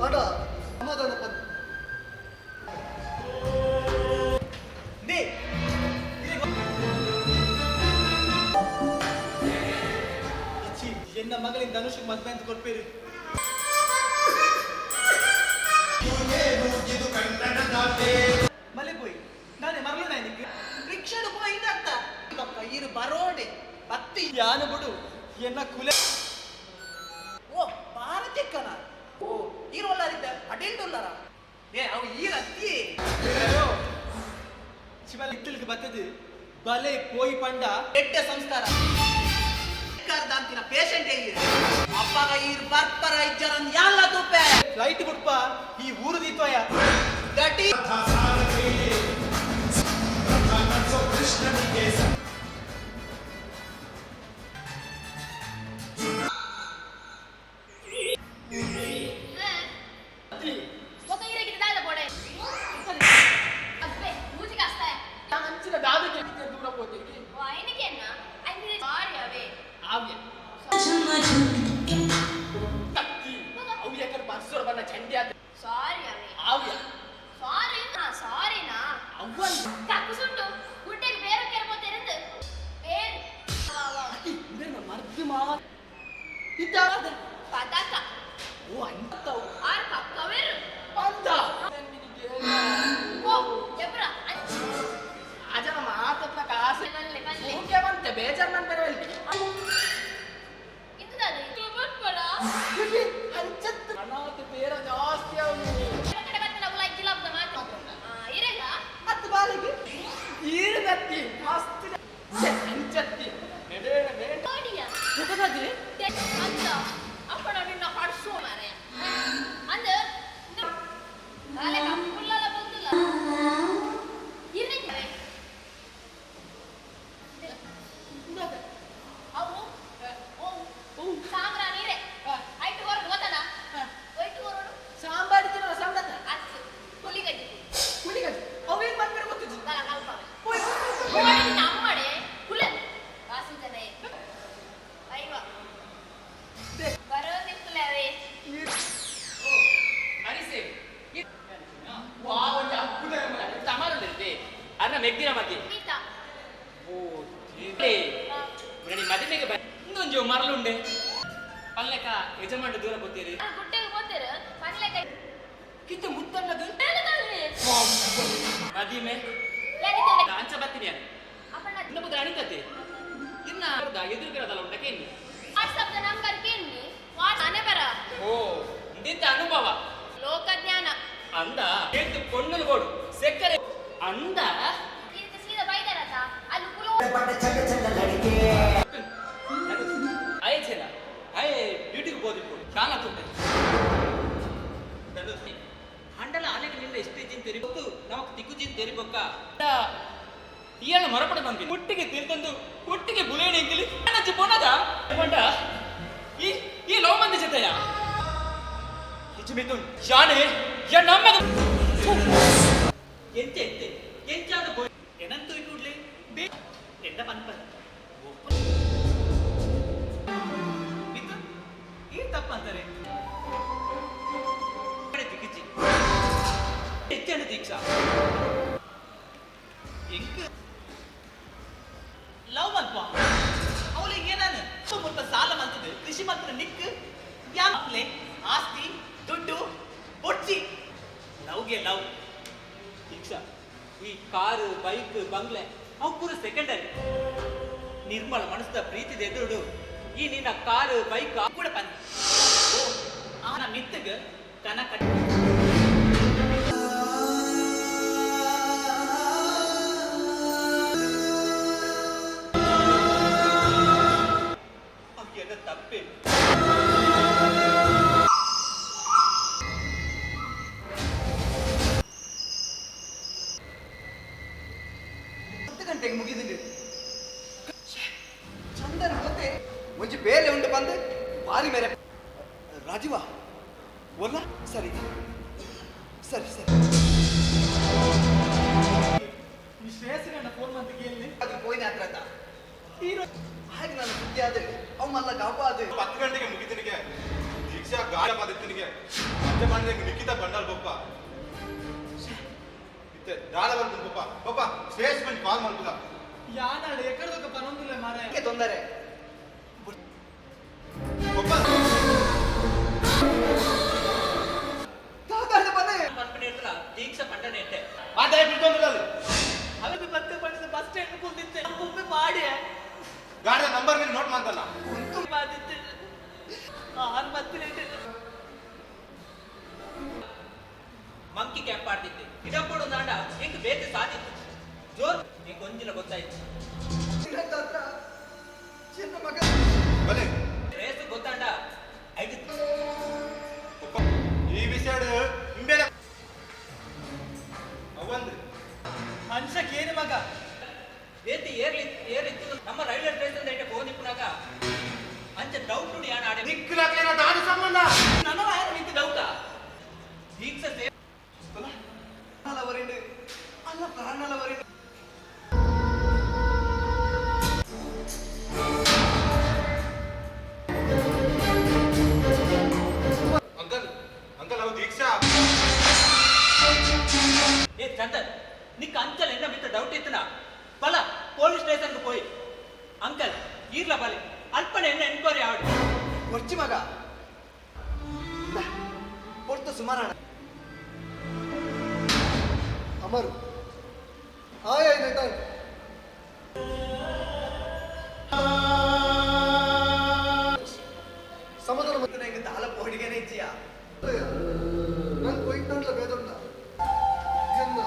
ಅಡ ಸಮಾಧಾನ ಪಂದ್ they ಇಚ್ಚಿ ಎನ್ನ ಮಗಳಿಂದ ಧನುಷ್ ಮದ್ವೆ ಅಂತ ಕೊಡ್ಪೇರು. ಮಲೆ ಪೋಯಿ ನಾನೇ ಮರಳು ನಾಯನಿಗೆ ರಿಕ್ಷಾಡು ಪೋಯಿ ಅರ್ಥ ಪಕ್ಕ ಇರು ಬರೋಡೆ ಬತ್ತಿ ಯಾನು ಬಿಡು ಎನ್ನ ಕುಲೆ ಓ ಭಾರತಕ್ಕನ ಓ ಈರೋಲ್ಲಾರಿದ್ದ ಅಡಿಂಡುಲ್ಲಾರ ಏ ಅವು ಈರತ್ತಿ ಶಿವ ಇಟ್ಟಲಿಗೆ ಬತ್ತದು ಬಲೆ ಪೋಯಿ ಪಂಡ ಎಡ್ಡೆ ಸಂಸ್ಕಾರ ದಾಂತಿನ ಪೇಷಂಟ್ ಅಪ್ಪಗ ಈರ್ ಬರ್ಪರ ಇಜ್ಜರನ್ ಯಾಲ್ಲ ತುಪ್ಪೆ ಫ್ಲೈಟ್ ಬಿಡ್ಪ ಈ ಊರು ದೀತ್ವಯ ಗಟಿ ఒక ಇರಗಿದ ದಾದ ಬೋಡೆ ಅಬ್ಬೆ ಮೂಜಿಗೆ ಅಸ್ತಾಯ. ಅಂಚಿನ ದಾದಕ್ಕೆ ದೂರ ಹೋಗ್ತೀವಿ. ಓ ಐನಿಗೆನ್ನ ಐನಿ ಸಾರಿ ಅವೇ. ಆವ್ಯ ಅವು ಯಾಕಂದ್ರೆ ಬರ್ಸೋರ್ ಬಣ್ಣ ಚಂಡಿ ಆದ. ಸಾರಿ ಅವೇ. ಆವ್ಯ. ಸಾರಿ ನಾ ಸಾರಿನಾ. ಅವ್ವನ್ ಕಕ್ಕುಸುಂಡು ಗುಡ್ಡೆಗೆ ಬೇರೆ ಕೆರಬೋತೇರಂದು ಬೇರೆ ಮರ್ದು ಮಾ ಇದ್ದಾದ ಪದಕ. ಓ ಅಂತವು ಆರ್ ಕಕ್ಕವೇರು. ಅಂದ ಓ ಎಬ್ರ ಅಜನ ಮಾತತ್ನ ಕಾಸು ಬಲ್ಲೆ ಬಲ್ಲೆ. ಊಕೆ ಬಂತೆ ಬೇಜಾರ್ ನನ್ ಬರವಲ್ಲಿ. ಇಂದು ದಾದ ಇದು ಬರ್ಪಡ. ಅಂಚತ್ತು ಅನಾಥ ಬೇರೆ ಜಾಸ್ತಿ ಅವನು. ಕಡೆ ಬರ್ತಾನ ಅವಳ ಇಕ್ಕಿಲ್ಲ ಅಂತ ಮಾತು ಇರಲ್ಲ. ಹತ್ತು ಬಾಲಿಗೆ ಈರದತ್ತಿ ಮಸ್ತ್ ಅಂಚತ್ತಿ ಬೇಡ ಬೇಡ. ನೋಡಿಯ ಮುಖದಾದಿ ಅಂತ ಅಪ್ಪಣ ನಿನ್ನ ಹಡ್ಸು ಮಾರೆ ಅಂದ ಕಾಲೆ ಕಪ್ಪುಲ್ಲಲ್ಲ ಬಂದಿಲ್ಲ ಇರ್ರಿ ಅವು ಓ ಸಾಂಬ್ರಾಣಿ ರೇ ಐಟು ಹೊರಡು ಗೊತ್ತನ ಐಟು ಹೊರಡು. ಸಾಂಬಾರ್ ತಿನ್ನೋ ಸಾಂಬಾರ. ಅತ್ತು ಹುಲಿಗಜ್ಜಿ. ಹುಲಿಗಜ್ಜಿ ಅವೇನ್ ಮಾಡ್ಬೇಡ ಗೊತ್ತಿತ್ತು. ದಲ ಕಲ್ಪವೆ ಕೋಳಿ ನಮ್ಮಡೆ ಹುಲ ವಾಸು ಜನ ಐವ ಬರೋದಿಕ್ಕಲವೇ. ಅರಿಸೆ ವಾ ಒಂದು ಅಪ್ಪುದ ತಮಾರುಂಡಿರುತ್ತೆ ಅನ್ನ ಮೆಗ್ದಿನ ಮಧ್ಯೆ. ಗೀತಾ. ಓ ಮದುವೆಗೆ ಇನ್ನೊಂದು ಮರಳುಂಡೆ ಪಲ್ಲೆಕ ಯಜಮಾನ ದೂರ ಗೊತ್ತೀರಿ. ಗುಡ್ಡೆಗೆ ಹೋಗ್ತೀರ ಪನ್ಲೆಕ. ಕಿತ್ತ ಮುತ್ತನ್ನದು ಮದಿಮೆ ಅಂಚ ಬತ್ತೀನಿ ಅಪ್ಪಣ್ಣ. ಇನ್ನ ಬುದ್ರ ಅಣಿತತೆ ಇನ್ನ ಎದುರುಗಿರೋದಲ್ಲ ಉಂಡಕ್ಕೆ ಇನ್ನು. ವಾಟ್ಸಪ್ ನಂಬರ್ ಕೇಳಿ ವಾಟ್ಸ್ ಬರ. ಓ ಇಂದಿದ್ದ ಅನುಭವ. ಲೋಕಜ್ಞಾನ. ಅಂದ ಎದ್ದು ಕೊಂಡಲು ಗೋಡು ಸೆಕ್ಕರೆ ಅಂದ. ಇದಕ್ಕೆ ಸೀದಾ ಬೈದಾರತ ಅಲ್ಲಿ ಕುಲು. ಆಯ್ತೇನ ಆಯ್ ಡ್ಯೂಟಿಗೆ ಹೋದಿಪ್ಪು ಶಾಲ ತುಂಬ ಅಂಡಲ ಆನೆಗೆ ನಿನ್ನ ಎಷ್ಟೇ ಜಿನ್ ತೆರಿಬೊತ್ತು ನಮಕ್ ತಿಕ್ಕು ಜಿನ್ ತೆರಿಬೊಕ್ಕ. ಇಯಾಳ ಮರಪಡ ಬಂದ್ವಿ ಒಟ್ಟಿಗೆ ತಿಂತಂದು ಒಟ್ಟಿಗೆ ಬುಲೇಣಿ ಎಂಕಿಲಿ ಅಜ್ಜಿ ಪೋನದ ಪಂಡ ಈ ಈ ಲೋ ಮಂದಿ ಜೊತೆಯ ಹಿಚ್ಚು ಮಿಥುನ್ ಶಾನೆ ಯಾ ನಮ್ಮ ಎಂತೆ ಎಂತೆ ಎಂಚಾದ ಬೋ ಎನಂತು ಕೂಡ್ಲೆ ಬೇ ಎಂದ ಪನ್ಪ ಮಿಥುನ್ ಈ ತಪ್ಪಂತಾರೆ. ತಿಕ್ಕಿಜಿ ಹೆಚ್ಚಾನ ದೀಕ್ಷಾ ಎಂಕ್ ಲವ್ ಮಲ್ಪ ಅವಳಿಗೆ ಏನಾನು ಮುಲ್ಪ ಸಾಲ ಮಂತದ್ದು ಕೃಷಿ ಮಂತ್ರ ನಿಕ್ ಯಾಪ್ಲೆ ಆಸ್ತಿ ದುಡ್ಡು ಬೊಡ್ಚಿ ಲವ್ಗೆ ಲವ್. ದೀಕ್ಷಾ ಈ ಕಾರು ಬೈಕ್ ಬಂಗ್ಲೆ ಅವು ಪೂರ ಸೆಕೆಂಡರಿ ನಿರ್ಮಲ ಮನಸ್ಸದ ಪ್ರೀತಿದ ಎದುರುಡು ಈ ನಿನ್ನ ಕಾರು ಬೈಕ್ ಕೂಡ ಪನ್ ಓ ಆನ ಮಿತ್ತಗ ಕನ ಕಟ್ ಅವು ತಪ್ಪೆ. 10 ಗಂಟೆಗೆ ಮುಗಿದಿಲ್ಲ ಚಂದನ್ ಗೊತ್ತೆ ಒಂಜಿ ಬೇಲೆ ಉಂಟು ಬಂದು ಬಾರಿ ಮೇರೆ ರಾಜೀವ ಒಲ್ಲ ಸರಿ ಸರಿ ಸರಿ. ಪಪ್ಪ ಶ್ರೇಯಸ್ ಬಂದು ಕಾಲ್ ಮಾಡ್ತದ ಯಾನಾಡ ಎಕ್ಕಡದೊಕ್ಕ ಪನೊಂದುಲ್ಲ ಮಾರಾಯ ತೊಂದರೆ ಪಪ್ಪ ದಾದಾಂಡ ಬನ್ನಿ ಪನ್ಪನೆ ಇರ್ತಲ್ಲ ದೀಕ್ಷಾ ಪಂಡನೆ ಇಟ್ಟೆ ಮಾತಾಡಿ ಬಿಡ್ತೊಂದಿಲ್ಲ ಅವನು ಬತ್ತೆ ಪಂಡದ ಬಸ್ ಸ್ಟ್ಯಾಂಡ್ ಕುಂದಿತ್ತೆ ಒಮ್ಮೆ ಮಾಡಿ ಗಾಡಿಯ ನಂಬರ್ ಮೇಲೆ ನೋಟ್ ಮಾಡ್ತಲ್ಲ ಉಂತು ಬಾದಿತ್ತೆ ಆನ್ ಮತ್ತೆ ಮಂಕಿ ಕ್ಯಾಂಪ್ ಆಡ್ತಿದ್ದೆ ಇದಪ್ಪಡು ನಾಡ ಹೆಂಗ್ ಬೇತೆ ಸಾಧಿತ್ತು ಜೋರ್ ಎಂಕ್ ಒಂದಿನ ಗೊತ್ತಾಯ್ತು ಚಿನ್ನ ಮಗ ಬಲೆ ರೇಸ್ ಗೊತ್ತಾಂಡ ಐದು ಪಪ್ಪ ಈ ವಿಷಯ ಹಿಂಬೇಲೆ ಅವಂದು ಮನುಷ್ಯಕ್ಕೆ ಏನು ಮಗ ಬೇತೆ ಏರ್ಲಿ ಏರಿತ್ತು ನಮ್ಮ ರೈಲ್ವೆ ಸ್ಟೇಷನ್ ಐಟೆ ಫೋನ್ ಇಪ್ಪುನಾಗ ಅಂಚ ಡೌಟ್ ನುಡಿ ಯಾನ ಆಡೆ ದಿಕ್ಕಲಾಗ್ಲೇನ ದಾದ ಸಂಬಂಧ ನನ್ನ ನಿಂತು ಡೌಟಾ ದೀಕ್ಷಾ ಸೇ ಅವರಿಂದ ಅಲ್ಲ ಪ್ರಾಣಲವರಿಂದ ಅಂಕಲ್ ಅಂಕಲ್ ಅವು ದೀಕ್ಷಾ ಏ ಚಂದನ್ ನಿಕ್ಕ ಅಂಚಲ್ ಎನ್ನ ಮಿತ್ತ ಡೌಟ್ ಇತ್ತನ ಬಲ ಪೊಲೀಸ್ ಸ್ಟೇಷನ್ಗೆ ಪೋಯಿ ಅಂಕಲ್ ಈರ್ಲ ಬಲೆ ಅಲ್ಪನೆ ಎನ್ನ ಎನ್ಕ್ವೈರಿ ಆವಡಿ ಒರ್ಚಿ ಮಗ ಪೊರ್ತು ಸುಮಾರಣ ಅಮರ್ ಆಯ ಏನಾಯ್ತಾ ಸಮಾಧಾನ ನಂಗೆ ದಾಲ ಪೋಡಿಗೆನೆ ಇಚ್ಚಿಯಾ ನಾನು ಕೊಯ್ತಾಂಡ್ಲ ಬೇದೊಂಡ ಎನ್ನ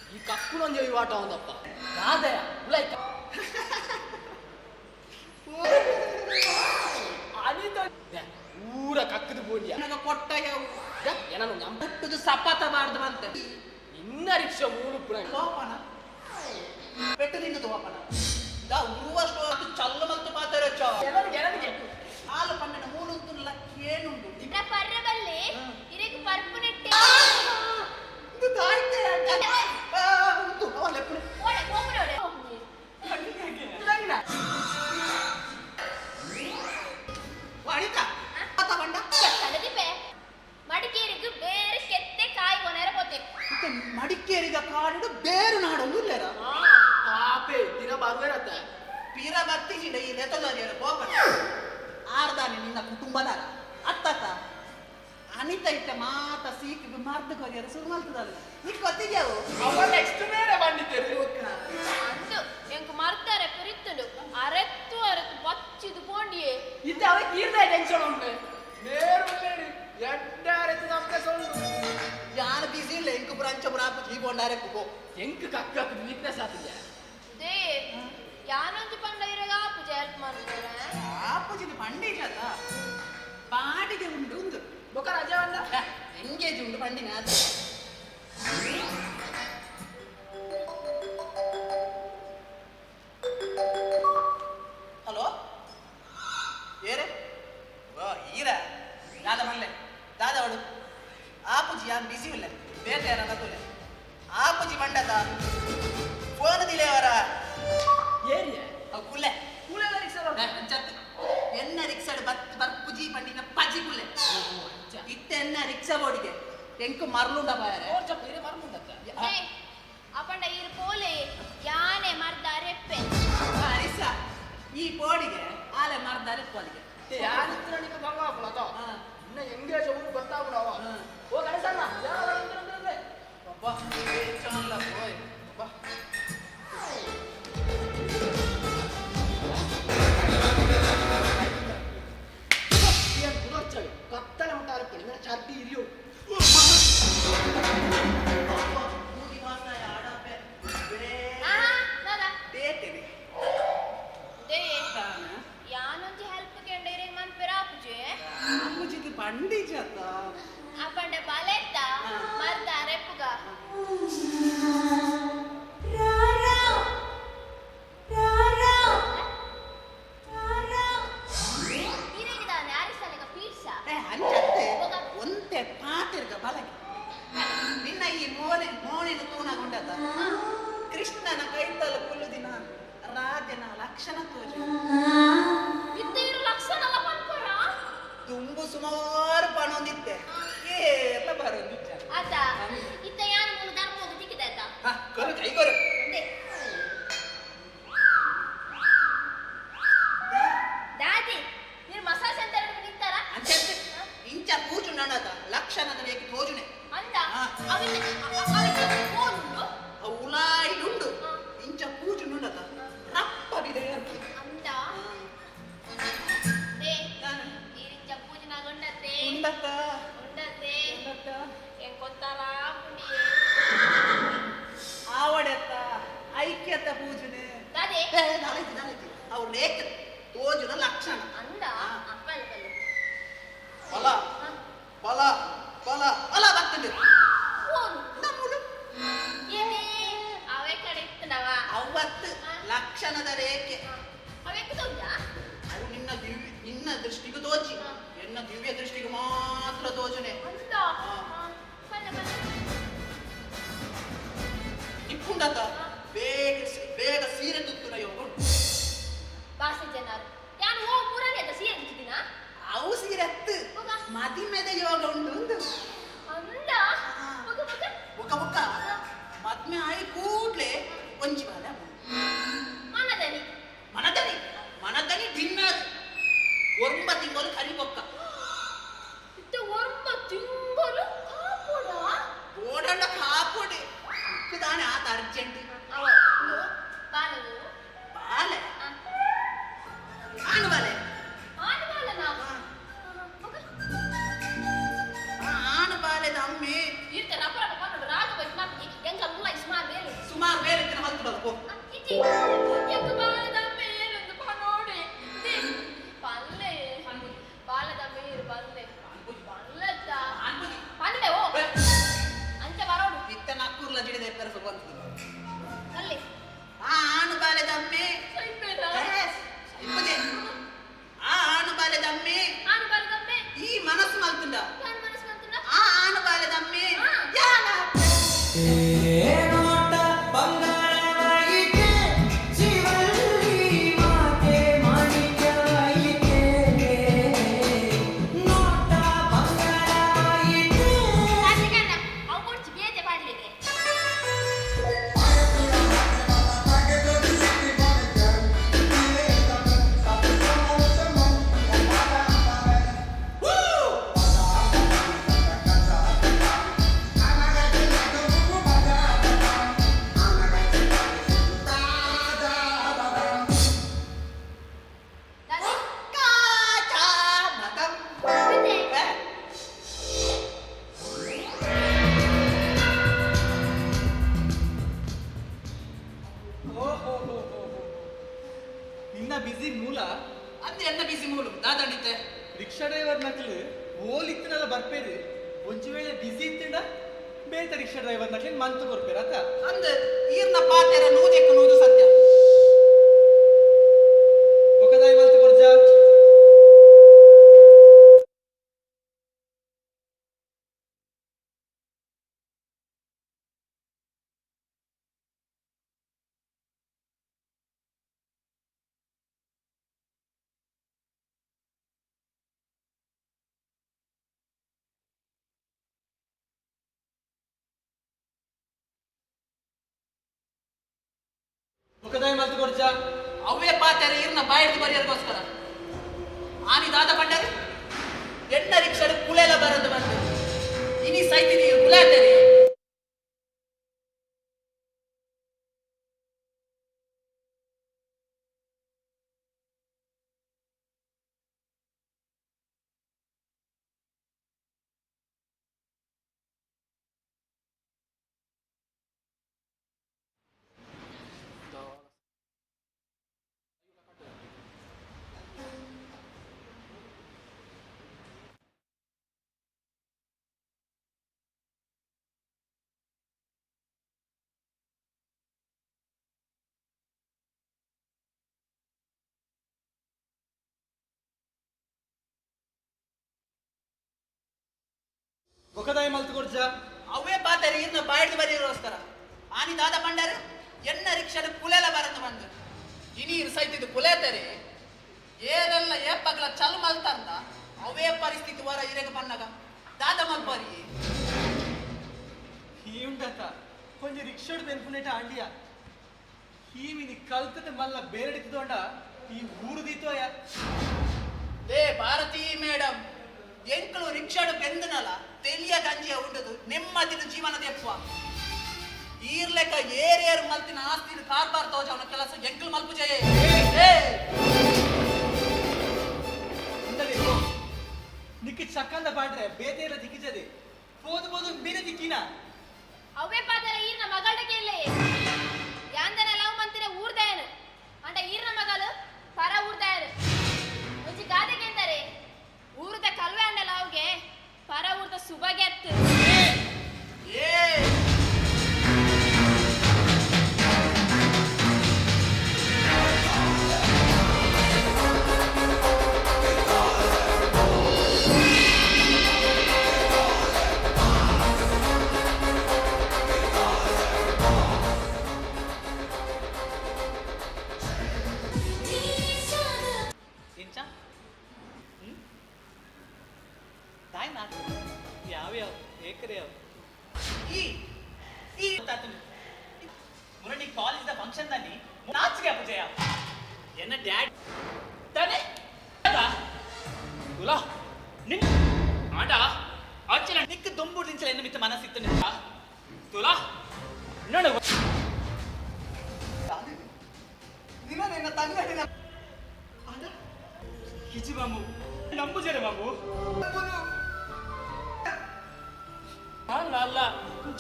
ಈ ಕಕ್ಕುನೊಂದು ಇವಾಟ ಒಂದಪ್ಪ ದಾದಯ ಲೈಕ್ ಅನಿತ ಊರ ಕಕ್ಕದ ಬೋಂಡಿಯ ನನಗ ಕೊಟ್ಟ ಯಾವ ಏನೋ ನಮ್ಮ ಹುಟ್ಟುದು ಸಪಾತ ಬಾರ್ದು ಬಂತೆ ನಿನ್ನ ರಿಕ್ಷಾ ಮೂರು ಪುರ ತೋಪಣ ಪೆಟ್ಟದಿಂದ ತೋಪಣ ದಾ ಉರುವಷ್ಟು ಅದು ಚಲ್ಲ ಮತ್ತು ಮಾತಾಡ ಚ ಹಾಲು ಪಣ್ಣನ ಮೂಲುಂತು ಲಕ್ಕೇನುಂಡು ಪರ್ರೆ ಬಲ್ಲೆ ಇರೆಗ್ ಪರ್ಪು ನೆಟ್ಟೆ ಇದು ತಾಯ್ತೆ ಉಂಟು ಅವಲ್ಲ ಎಪ್ಪು ಓಡೆ ಹೋಗ್ಬಿಡೋಡೆ ಅನಿತಾ ಆತ ಬಂಡ ತಲೆದಿಪ್ಪೆ ಮಡಿಕೇರಿಗೆ ಬೇರೆ ಕೆತ್ತೆ ಕಾಯಿ ಒನರ ಪೋತೆ ಮತ್ತೆ ಮಡಿಕೇರಿಗ ಕಾಡಿಡು ಬೇರು ನಾಡೊಂದು ಇಲ್ಲೇರ ಪಾಪೆ ದಿನ ಬರುವೇರತ್ತ ಪೀರ ಬತ್ತಿಜಿಡ ಈ ಲೆತ್ತದಾರಿಯರ ಕೋಪನ ಆರ್ದಾನೆ ನಿನ್ನ ಕುಟುಂಬದಾರ ಅತ್ತತ್ತ ಅನಿತ ಇಟ್ಟ ಮಾತ ಸೀಕಿಗೆ ಮರ್ದು ಕೊರಿಯರ ಶುರು ಮಾಡ್ತದಲ್ಲ ನೀ ಗೊತ್ತಿದ್ಯಾವು ಅವ ನೆಕ್ಸ್ಟ್ ಬೇರೆ ಬಂದಿದ್ದೇವೆ ಅಂದು ಎಂಕ್ ಮರ್ತಾರೆ ಪಿರಿತ್ತುಂಡು ಅರೆತ್ತು ಅರೆತ್ತು ಬಚ್ಚಿದು ಪೋಂಡಿಯೇ ಇದು ಅವಕ್ಕೆ ಈರ್ದ ಟೆನ್ಷನ್ ಉಂಟು ನೇರು ಉಳ್ಳೇರಿ ಎಡ್ಡಾರೆತ್ತು ನಮ್ಗೆ ಸೊಳ್ಳು ಯಾನ ಬಿಸಿ ಇಲ್ಲ ಎಂಕು ಬ್ರಾಂಚ ಬ್ರಾಪು ಜೀವೊಂಡಾರೆ ಕುಬೋ ಎಂಕ್ ಕಕ್ಕ ವೀಕ್ನೆಸ್ ಆತಿದ್ಯಾ they ಯಾನೊಂಜಿ ಪಂಡ ಇರಗ ಪೂಜೆ ಹೆಲ್ಪ್ ಮಾಡ್ತಾರೆ ಆಪುಜಿನ ಪಂಡಿಜ ಪಾಡಿಗೆ ಉಂಡು ಉಂದು ಬೊಕ ರಜೆ ಬಂದ ಎಂಗೇಜ್ ಉಂಡು ಪಂಡಿನ ಅದು ಹಲೋ ಏರೆ ಓ ಈರ ದಾದ ಮಲ್ಲೆ ದಾದ ಅವಳು ಆಪುಜಿ ಯಾನ್ ಬಿಸಿ ಇಲ್ಲ ಬೇತೆ ಯಾರ ನಗುಲೆ ಆಪುಜಿ ಮಂಡದ ಫೋನ್ ದಿಲೇವರ ಏರಿಯ ಅವು ಕುಲೆ ಕೂಲೆಲ್ಲ ರಿಕ್ಷಾ ಅಂಚತ್ ಎನ್ನ ರಿಕ್ಷಾಡ್ ಬತ್ ಬರ್ಪುಜಿ ಪಂಡಿನ ಪಜಿ ಕುಲೆ ಇತ್ತ ಎನ್ನ ರಿಕ್ಷಾ ಬೋಡಿಗೆ ಎಂಕು ಮರ್ಲುಂಡ ಬಾಯರೆ ಬೇರೆ ಮರ್ಮುಂಡತ್ತ they ಅಪಂಡ ಇರು ಪೋಲೆ ಯಾನೆ ಮರ್ದಾರೆ ಎಪ್ಪೆ ಅರಿಸ ಈ ಬೋಡಿಗೆ ಆಲೆ ಮರ್ದಾರೆ ಪೋಲಿಗೆ ಯಾರಿತ್ರ ನಿಮಗೆ ಭಂಗ ಹಾಕುಲತ ಇನ್ನ ಎಂಗೇಜ್ ಅವ್ರು ಗೊತ್ತಾಗುಡವ ಓ ಗಣೇಶಣ್ಣ ಯಾರು ಅಂದ್ರೆ ಅಬ್ಬಾ ಚಾನ್ಲ ಹೋಯ್ ಅಬ್ಬಾ ಕತ್ತಲೆ ಮುಟ್ಟಾರೆ ಪಡಿ ಛಾತಿ ಇರಿಯೋ ಮೂಗಿ ಮಾತಾಯ ಆಡಪೆ ಆಹಾ ದಾದಾ ಬೇಟೆವೆ they ಯಾನೊಂಜಿ ಹೆಲ್ಪ್ ಕೆಂಡ ಇರೆಗ್ ಮನ್ಪೆರ ಆಪುಜೆ ಅಮ್ಮುಜಿಗೆ ಪಂಡಿಜ ಅಪಂಡ ಬಲೆತ್ತ ಮರ್ದಾರೆ ಎಪ್ಪುಗ ಇರೆಗ್ ದಾನೆ ಅರಿಸಲೆಗ ಪೀಡ್ಸ ಅಂಚತ್ತೆ ಒಂತೆ ಪಾತಿರ್ಗ ಬಲಗೆ ನಿನ್ನ ಈ ಮೋನೆ ಮೋನಿನ ತೂನಗುಂಡದ ಕೃಷ್ಣನ ಕೈತಲ ಕುಲ್ಲುದಿನ ರಾಧೆನ ಲಕ್ಷಣ ತೋಜು ಇತ್ತ ಇರು ಲಕ್ಷಣ ತೋಜುನ ಲಕ್ಷಣ ಅಂದ ಅಪ್ಪಲ್ಲ ಬಲ್ಲೆ ಬಲ ಬಲ ಬಲ ಅಲ ಬರ್ತದೆ ಓನು ನಮ್ಮುಲು ಏನೇ ಅವೇ ಕಡೆ ಇತ್ತನವ ಅವತ್ತು ಲಕ್ಷಣದ ರೇಖೆ ಅವೆಕ್ಕ ತೋಜಾ ಅವು ನಿನ್ನ ದಿವ್ಯ ನಿನ್ನ ದೃಷ್ಟಿಗೂ ತೋಚಿ ಎನ್ನ ದಿವ್ಯ ದೃಷ್ಟಿಗೆ ಮಾತ್ರ ತೋಜನೆ ಅಂದ ಬಲ್ಲೆ ಬಲ್ಲೆ ಇಪ್ಪುಂಡತ ಬೇಗ ಬೇಗ ಸೀರೆ ತುತ್ತುನ ಯೋಗ ಉಂಟು. ಬಾಸೆ ಜನರು ಯಾನು ಓ ಪೂರನೇ ಅದ ಸೀರೆ ಬಿಚ್ಚಿದಿನ ಅವು ಸೀರೆ ಅತ್ತು ಹೋಗ. ಮದಿಮೆದ ಯೋಗ ಉಂಟು ಒಂದು ಅಂದ ಬೊಕ ಬೊಕ ಬೊಕ ಬೊಕ ಮದ್ಮೆ ಆಯಿ ಕೂಡ್ಲೆ ಒಂಜಿ ಬಾಲ ಮನದನಿ ಮನದನಿ ಮನದನಿ ಡಿನ್ನರ್ ಒಂಬ ತಿಂಗಳು ಕರಿ ಬೊಕ್ಕ ಇತ್ತ ಒರ್ಂಬ ತಿಂಗಳು ಕಾಪುಡ ಓಡಂಡ ಕಾಪುಡೆ ತಾನೆ ಆತ ಅರ್ಜೆಂಟ್ ಅವ ಬಾಲವು ಬಾಲೆ ಆನು ಬಾಲೆ ಆನು ಬಾಲನಾ ಬೊಕ ಆನು ಬಾಲೆದ ಅಮ್ಮೆ ಇರ್ತ ರಪ್ಪ ರಪ್ಪ ಪನ್ನೊಡು ರಾಗ ಬೈಕ್ ಮಾಪಿಗೆ ಎಂಕ ಮುಲ್ಲ ಸುಮಾರು ಬೇಲೆ ಸುಮಾರು ಬೇರೆ ಇತ್ತಿನ ಮಲ್ತು ಬಲ್ಪು ಇಜ್ಜಿ ಎಂಕ ಬಾಲದ ಅಮ್ಮೆ ಏರೊಂದು ಪನೋಡೆ ಪಲ್ಲೆ ಬಾಲದ ಅಮ್ಮೆ ಏರು ಪಲ್ಲೆ ಪಲ್ಲತ್ತ ಪಲ್ಲೆ ಓ ಅಂಚ ಬರೋಡು ಇತ್ತ ನಕ್ಕೂರ್ಲ ಜಿಡಿದ ಎಪ್ಪರ ಸುಬಂತು ಪಲ್ಲೆ ಆ ಆನು ಬಾಲೆದ ಅಮ್ಮೆ ಸೈಪೇರಾ ಸೈಪದೆ. ಆ ಆನು ಬಾಲೆದ ಅಮ್ಮೆ ಆನು ಬಾಲದ ಅಮ್ಮೆ ಈ ಮನಸ್ಸು ಮಲ್ತುಂಡ ಯಾನ್ ಮನಸ್ಸು ಮಲ್ತುಂಡ ಆ ಆನು ಬಾಲೆದ ಅಮ್ಮೆ ಆ. ಯಾನ ನೋಟ ಬಂಗಾರವಾಯಿತೆ ಜೀವಲ್ಲಿ ಮಾತೆ ಮಾಣಿಕ್ಯವಾಯಿತೆ ನೋಟ ಬಂಗಾರವಾಯಿತೆ ರಾಜಕಾರಣ ಅವು ಕೊಡ್ಚಿ ಬೇತೆ ಪಾಡ್ಲಿಕ್ಕೆ ದಾದಿ ಕಾಚಾ ಮದಂ ಮತ್ತೆ ಏ, ಓಹೋ ಹೋ ಹೋ ಹೋ. ನಿನ್ನ ಬಿಸಿ ಮೂಲ ಅಂದ್ರೆ ಎನ್ನ ಬಿಸಿ ಮೂಲು ದಾದಂಡಿತ್ತೆ ರಿಕ್ಷಾ ಡ್ರೈವರ್ ನಕಲು ಓಲ್ ಇತ್ತನಲ್ಲ ಬರ್ಪೇರು ಒಂಜಿ ವೇಳೆ ಬಿಸಿ ಇತ್ತಿಂಡ ಬೇತ ರಿಕ್ಷಾ ಡ್ರೈವರ್ ನಕಲಿ ಮಂತು ಕೊರ್ಪೇರು ಆತ ಅಂದ್ ಈರ್ನ ಪಾತೆರ ನೂದೆಕ್ಕು ನೂದು ಸತ್ಯ ಬೊಕದಾಯಿ ಮಲ್ತು ಕೊರ್ಜಾ ಬೊಕದಾಯಿ ಮಲ್ತು ಕೊರ್ಜಾ ಅವೇ ಪಾತೆರ ಈರ್ನ ಬಾಯಿಡ್ದು ಬರೆಯೋದಕ್ಕೋಸ್ಕರ ಆನಿ ದಾದ ಪಂಡರು ಎಣ್ಣ ರಿಕ್ಷಾಡು ಕುಲೆಲ ಬರದು ಬಂದು ಇನಿ ಸೈತಿನಿ ಕುಲಾತರಿ ಬೊಕದಾಯಿ ಮಲ್ತು ಕೊರ್ಜಾ ಅವೇ ಪಾತೆರ ಈರ್ನ ಬಾಯಿಡ್ದು ಬರೆಯೋದಕ್ಕೋಸ್ಕರ ಆನಿ ದಾದ ಪಂಡರು ಎಣ್ಣ ರಿಕ್ಷಾಡು ಕುಲೆಲ ಬರದು ಬಂದು ಇನಿ ಸೈತಿದ್ದು ಕುಲೇತರಿ ಏರೆಲ್ಲ ಏಪಗ್ಲ ಚಲ್ ಮಲ್ತಂದ ಅವೇ ಪರಿಸ್ಥಿತಿ ವರ ಇರೆಗ ಪನ್ನಗ ದಾದ ಮಲ್ಪರಿ ಈ ಉಂಡತ ಒಂಜಿ ರಿಕ್ಷಾಡ್ ಬೆನ್ಪುನೇಟ ಆಂಡಿಯ ಈ ಮಿನಿ ಕಲ್ತದ ಮಲ್ಲ ಬೇರೆಡಿತ್ತದೊಂಡ ಈ ಊರು ದೀತೋಯ ಲೇ ಭಾರತೀ ಮೇಡಮ್ ಎಂಕಲು ರಿಕ್ಷಾಡು ಬೆಂದನಲ ತೆಲಿಯ ಗಂಜಿಯ ಉಂಡದು ನೆಮ್ಮದಿನ ಜೀವನ ದೆಪ್ಪುವ ಈರ್ಲೆಕ್ಕ ಏರೇರ್ ಮಲ್ತಿನ ಆಸ್ತಿನ ಕಾರ್ಬಾರ್ ತೋಜವನ ಕೆಲಸ ಎಂಕಲು ಮಲ್ಪು ಜಯ ಉಂಡಲೆ ನಿಕ್ಕ ಚಕ್ಕಂದ ಪಾಡ್ರೆ ಬೇತೆ ದಿಕ್ಕಿಜದೆ ಪೋದು ಪೋದು ಬೇರೆ ದಿಕ್ಕಿನ ಅವೇ ಪಾದರ ಈರ್ನ ಮಗಳ ಕೇಳಿ ಯಾಂದನ ಲವ್ ಮಂತಿನ ಊರ್ದಾಯನು ಅಂಡ ಈರ್ನ ಮಗಳು ಪರ ಊರ್ದಾಯನು. ಯಾವ ಏಕರೆ ಯಾವ ಈ ಈ ತಾತನು ಮುರಣಿ ಕಾಲೇಜ್ the function ದಲ್ಲಿ ನಾಚಿಗೆ ಅಪ್ಪಜಯ ಎನ್ನ ಡ್ಯಾಡ್ ತಾನೆ ತುಲಾ ನಿನ್ ಆಡ ಅಂಚಲ ನಿಕ್ಕ ದೊಂಬು ದಿಂಚಲ ಎನ್ನ ಮಿತ್ತ ಮನಸ್ಸಿತ್ತು ನಿಕ್ಕ ತುಲಾ ನೋಡು. ನಿನ್ನ ನಿನ್ನ ತಂಗಡಿನ ಅದ ಕಿಚಿ ಮಾಮು ನಂಬುಜರೆ ಮಾಮು. ಅಲ್ಲ ಅಲ್ಲ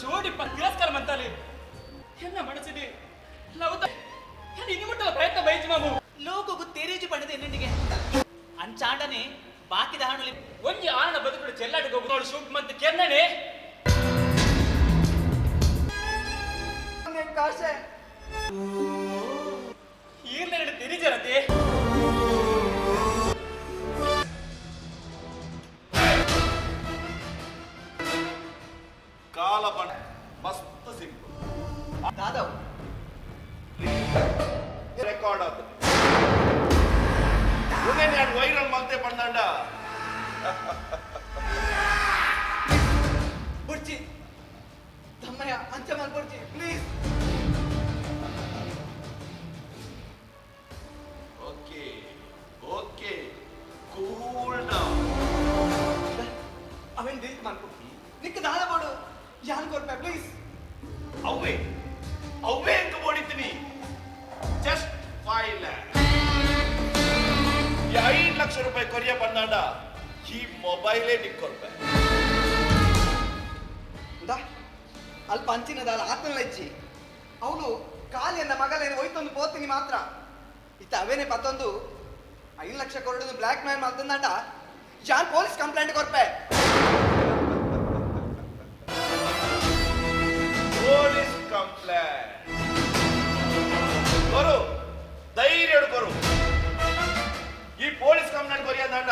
ಜೋಡಿ ತಿರಸ್ಕಾರ ಮಂತಾಲಿ ಎನ್ನ ಮನಸ್ಸಿದೆ ನಾವು ಇನ್ನು ಮುಟ್ಟಲ ಪ್ರಯತ್ನ ಬೈಜ್ ಮಾಮು. ಲೋಕಗು ತೆರೇಜು ಪಡೆದ ಎನ್ನಿಗೆ ಅಂಚಾಂಡನೆ ಬಾಕಿದ ಹಣಲಿ ಒಂಜಿ ಆನನ ಬದುಕುಡು ಚೆಲ್ಲಾಟಕ್ಕೆ ಹೋಗುದವಳು ಶೂಟ್ ಮಂತ್ ಕೆರ್ನನೆ. ಕಾಸೆ ಈರ್ಲೆರಡು ತಿರಿಜರತೆ. ಕಾಲ ಬಣ್ಣ ಮಸ್ತ್ ಸಿಂಪಲ್. ದಾದವ್ ರೆಕಾರ್ಡ್ ಆತ ಉನ್ನೇನು ಯಾರು ವೈರಲ್ ಮಲ್ತೆ ಬಂದಂಡ. ಬುಡ್ಚಿ ತಮ್ಮಯ್ಯ ಅಂಚ ಮಲ್ಪೊಡ್ಚಿ please. Okay okay cool down. ಅವೇನ್ ಡೀಲ್ ಮಾಡ್ಕೊ ನಿಕ್ಕ ದಾದ ಬೋಡು ಯಾನ್ ಕೊರ್ಪೆ ಪ್ಲೀಸ್. ಅವೇ ಅವೇ ಅಂತ ಓಡಿತೀನಿ ಜಸ್ಟ್ 5 ಲ್ಯಾಕ್. ಈ 5 ಲಕ್ಷ ರೂಪಾಯಿ ಕೊರಿಯ ಬಂದಾಂಡ ಈ ಮೊಬೈಲೇ ನಿಕ್ ಕೊರ್ಪೆ. ಉದಾ ಅಲ್ಪ ಅಂಚಿನ ದಾಲ ಆತನ ಇಚ್ಚಿ ಅವಳು ಕಾಲಿಯನ್ನ ಮಗಲೇನು ಹೋಯ್ತೊಂದು ಪೋತೀನಿ ಮಾತ್ರ ಇತ್ತ ಅವೇನೆ ಪತ್ತೊಂದು 5 ಲಕ್ಷ ಕೊರಡು ಬ್ಲ್ಯಾಕ್ ಮೇಲ್ ಮಾಡ್ತಂದಾಂಡ ಜಾನ್ ಪೊಲೀಸ್ ಕಂಪ್ಲೇಂಟ್ ಕೊರ್ಪೆ. ಪೊಲೀಸ್ ಕಂಪ್ಲೇಂಟ್ ಕೊರು, ಧೈರ್ಯ ಕೊರು. ಈ ಪೊಲೀಸ್ ಕಂಪ್ಲೇಂಟ್ ಕೊರಿಯಂದಾಂಡ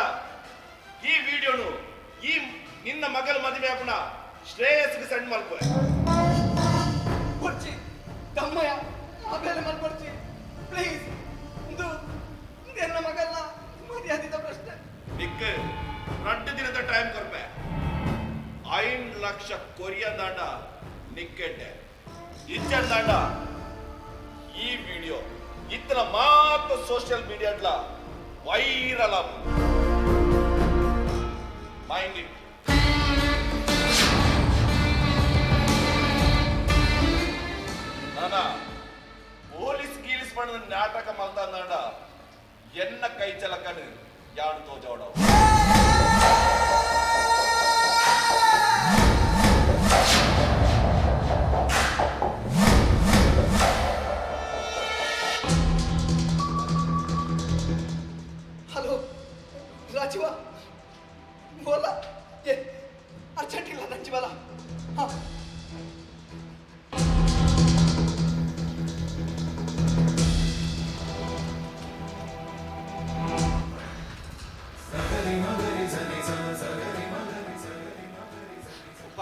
ಈ ವಿಡಿಯೋನು ಈ ನಿನ್ನ ಮಗನ ಮದುವೆ ಆಪುಣ ಶ್ರೇಯಸ್ಗೆ ಸೆಂಡ್ ಮಲ್ಪೆ. ಬುಡ್ಚಿ ತಮ್ಮಯ್ಯ ಆಮೇಲೆ ಮಲ್ಪೊಡ್ಚಿ ಪ್ಲೀಸ್. ಇದು ಎನ್ನ ಮಗಲ್ಲ ಮರ್ಯಾದಿತ ಪ್ರಶ್ನೆ. ನಿಕ್ 2 ದಿನದ ಟೈಮ್ ಕೊರ್ಪೆ. 5 ಲಕ್ಷ ಕೊರಿಯಂದಾಂಡ ನಿಕ್ಕೆಡ್ಡೆ ಇಚ್ಚಂದಾಂಡ ಈ ವಿಡಿಯೋ ಇತ್ತನ ಮಾತ್ರ ಸೋಷಿಯಲ್ ಮೀಡಿಯಾಡ್ಲ ವೈರಲ್ ಆಪು. Mind it. ನಾನಾ ಪೊಲೀಸ್ ಗೀಲಿಸ್ ಮಾಡಿದ ನಾಟಕ ಮಲ್ತಂದಾಂಡ ಎನ್ನ ಕೈ ಚಲಕನು ಯಾರು ತೋಜೋಡ. ಹಲೋ ರಾಜೀವ ಬೋಲ ಏ ಅರ್ಜೆಂಟ್ ಇಲ್ಲ ನಂಜಿಬಲ. ಹಾ ಉಪ್ಪ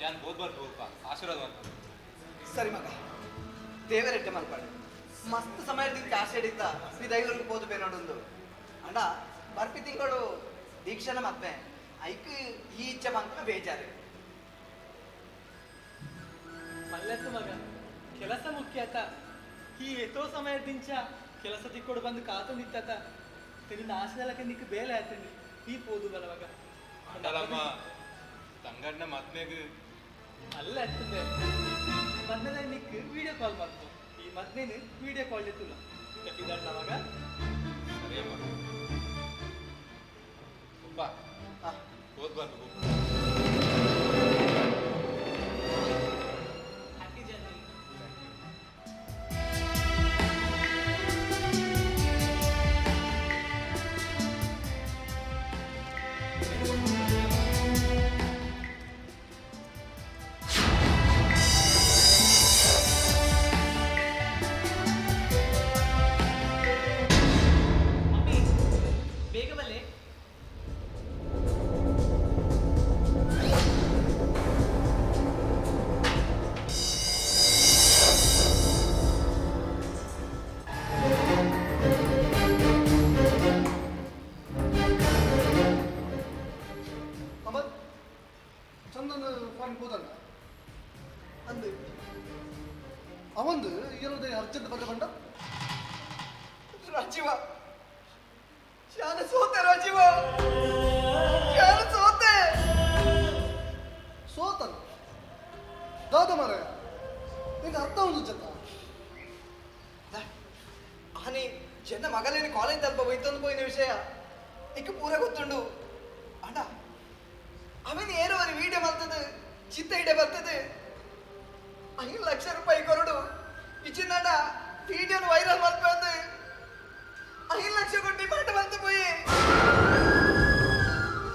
ಯಾನ್ ಬೋದ್ ಬರ್ತು ಉಪ್ಪ ಆಶೀರ್ವಾದ ಮಾಡ್ತು. ಸರಿ ಮಗ ದೇವರೆಡ್ಡೆ ಮಲ್ಪಾಡು ಮಸ್ತ್ ಸಮಯದಿಂದ ಆಸೆ ಹಿಡಿತ ಈ ದೈವರಿಗೆ ಪೋದು ಬೇನೋಡೊಂದು ಅಣ್ಣ ಬರ್ಪಿ ತಿಂಗಳು ದೀಕ್ಷಣ ಮದ್ವೆ ಐಕ್ ಈ ಇಚ್ಛೆ ಬಂತ ಬೇಜಾರು. ಮಲ್ಲತ್ತು ಮಗ ಕೆಲಸ ಮುಖ್ಯ ಆತ ಈ ಎತೋ ಸಮಯದಿಂಚ ಕೆಲಸ ತಿಕ್ಕೊಡು ಬಂದು ಕಾತು ನಿಂತಾತ ನಿನ್ನ ಆಸೆದಲಕ್ಕೆ ನಿಕ್ ಬೇಲೆ ಆಯ್ತಂడి ಈ ಪೋದು ಬಲ ಮಗ. ಅಂಡಲಮ್ಮ ತಂಗಡ್ನ ಮದ್ಮೆಗ್ ಅಲ್ಲ ಎತ್ತಂದೆ ಮದ್ಮೆದ ನಿಕ್ ವಿಡಿಯೋ ಕಾಲ್ ಮಾಡ್ತು ಈ ಮದ್ಮೇನು ವಿಡಿಯೋ ಕಾಲ್ ಎತ್ತುಲ್ಲ ತಪ್ಪಿದಾಡ್ಲ ಮಗ. ಸರಿ ಅಮ್ಮ ಉಪ್ಪ ಹೋದ್ ಬರ್ಬೇಕು. Happy journey. ಅರ್ಜೆಂಟ್ ಬಂದ ಬಂಡ ರಾಜೀವ ಶಾನ ಸೋತೆ ರಾಜೀವ ಶಾನ ಸೋತೆ ಸೋತನ ದಾದ ಮಾರಾಯ ನಿಂಗೆ ಅರ್ಥ ಒಂದು ಜತ ಆನೆ ಚೆನ್ನ ಮಗಲೇನು ಕಾಲೇಜ್ ತಲ್ಪ ಹೋಯ್ತಂದು ಪೋಯಿನ ವಿಷಯ ಇಕ್ಕ ಪೂರ ಗೊತ್ತುಂಡು ಅಣ್ಣ ಅವನ್ ಏರುವರಿ ವೀಡಿಯೋ ಬರ್ತದೆ ಚಿತ್ತ ಇಡೆ ಬರ್ತದೆ 5 ಲಕ್ಷ ರೂಪಾಯಿ ಕೊರಡು ಇಚ್ಚಿಂದಣ್ಣ ವಿಡಿಯೋನು ವೈರಲ್ ಮಲ್ಪಂದು 5 ಲಕ್ಷ ಕೊಟ್ಟು ಡಿಮಾಂಡ್ ಬಂತು ಪೋಯಿ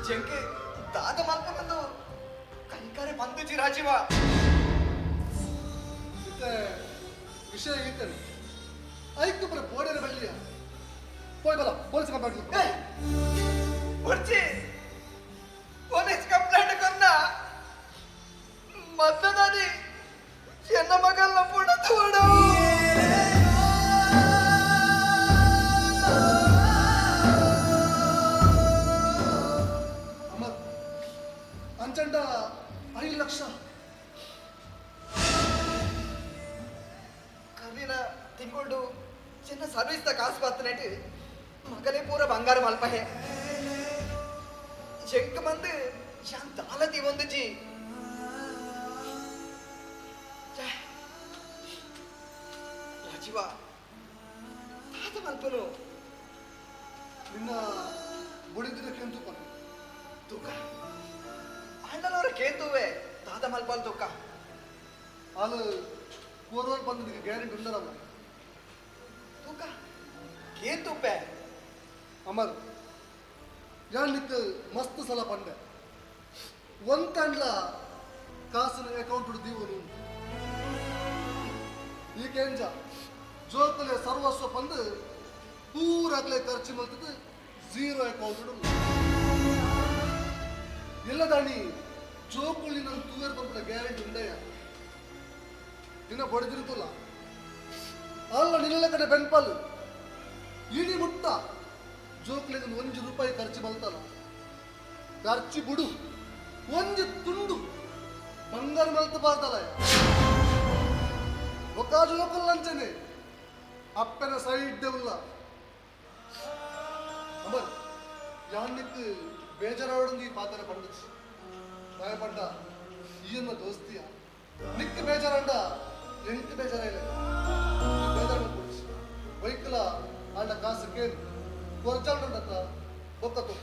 ಜಂಕೆ ದಾದ ಮಲ್ಪ ಬಂದು ಕೈಕಾರೆ ಬಂದು ರಾಜೀವ. ಇತ್ತೆ ವಿಷಯ ಈತನೆ ಐಕು ಬರ ಬೋಡೆನ ಬಳ್ಳಿಯ ಪೋಯ್ ಬಲ ಪೊಲೀಸ್ ಕಂಪ್ಲೇಂಟ್. ಬುರ್ಜಿ ಪೊಲೀಸ್ ಕಂಪ್ಲೇಂಟ್ ಕೊನ್ನ ಮದ್ದದಾದಿ ಚೆನ್ನ ಮಗಲ್ನ ಪುಣತೋಡು. ಅಮರ್ ಅಂಚಂಡ 5 ಲಕ್ಷ. ಕರ್ವಿನ ತಿಂಗೊಂಡು ಚಿನ್ನ ಸರ್ವಿಸ್ ದ ಕಾಸು ಬರ್ತನೇಟ್ ಮಗನೇ ಪೂರ ಬಂಗಾರ ಮಲ್ಪಹೆ ಜಂಕ್ ಮಂದು ಯಾನ್ ದಾಲತಿ ಒಂದು ಜಿ ಛೆ. ರಾಜೀವ ತಾತ ಮಲ್ಪನು. ನಿನ್ನ ಬುಡಿದಿನ ಕೆಂತು ಪನ್ನ. ತೂಕ ಅಣ್ಣನವರ ಕೇಂದುವೆ ತಾತ ಮಲ್ಪಲ್ ತೂಕ. ಅದು ಕೋರ್ವಲ್ ಬಂದು ನಿನಗೆ ಗ್ಯಾರಂಟಿ ಉಂಡರಲ್ಲ. ತೂಕ ಕೇಂತುಪ್ಪೆ. ಅಮರ್ ಯಾನ್ ನಿಕ್ ಮಸ್ತ್ ಸಲ ಪಂಡೆ ಒಂತಂಡ್ಲ ಕಾಸಿನ ಅಕೌಂಟ್ ದೀವನು ಈ ಕೇಂಜ ಜೋಕಲೆ ಸರ್ವಸ್ವ ಪಂದು ಪೂರಾಗ್ಲೆ ಖರ್ಚು ಮಲ್ತದ್ದು ಝೀರೋ ಅಕೌಂಟ್ ಎಲ್ಲದಾಣಿ ಜೋಕುಳಿ ನನ್ನ ತೂಯರ್ ಬಂದ ಗ್ಯಾರಂಟಿ ಉಂಡಯ್ಯ. ನಿನ್ನ ಬಡಿದಿರ್ತಲ್ಲ ಅಲ್ಲ ನಿನ್ನ ಕಡೆ ಬೆನ್ಪಲ್ ಇಡೀ ಮುಟ್ಟ ಜೋಕ್ಲಿಗೆ 1 ರೂಪಾಯಿ ಖರ್ಚು ಬಲ್ತಲ್ಲ ಖರ್ಚು ಬಿಡು ಒಂಜಿ ತುಂಡು ಬಂಗಾರ ಮಲ್ತ ಬಾರ್ದಲ್ಲ ఒక ಜೋಕುಲ್ ಅಂಚನೆ ಅಪ್ಪನ ಸೈಡ್ ಉಲ್ಲ. ಅಮರ್ ಯಾನ್ನಿಕ್ ಬೇಜಾರಾವಡಂದು ಈ ಪಾತ್ರ ಪಂಡಚ್ ಭಯಪಡ್ಡ ಈಯನ್ನ ದೋಸ್ತಿಯ ನಿಕ್ ಬೇಜಾರಂಡ ಎಂಕ್ ಬೇಜಾರಾಯಿಲ್ಲ ಬೇಜಾರ ಕೊಡ್ಚಿ ಬೈಕ್ಲ ಆಂಡ ಕಾಸು ಕೇಳಿ ಕೊರ್ಚಾಂಡತ್ತ ಬೊಕ್ಕ ತೂಕ.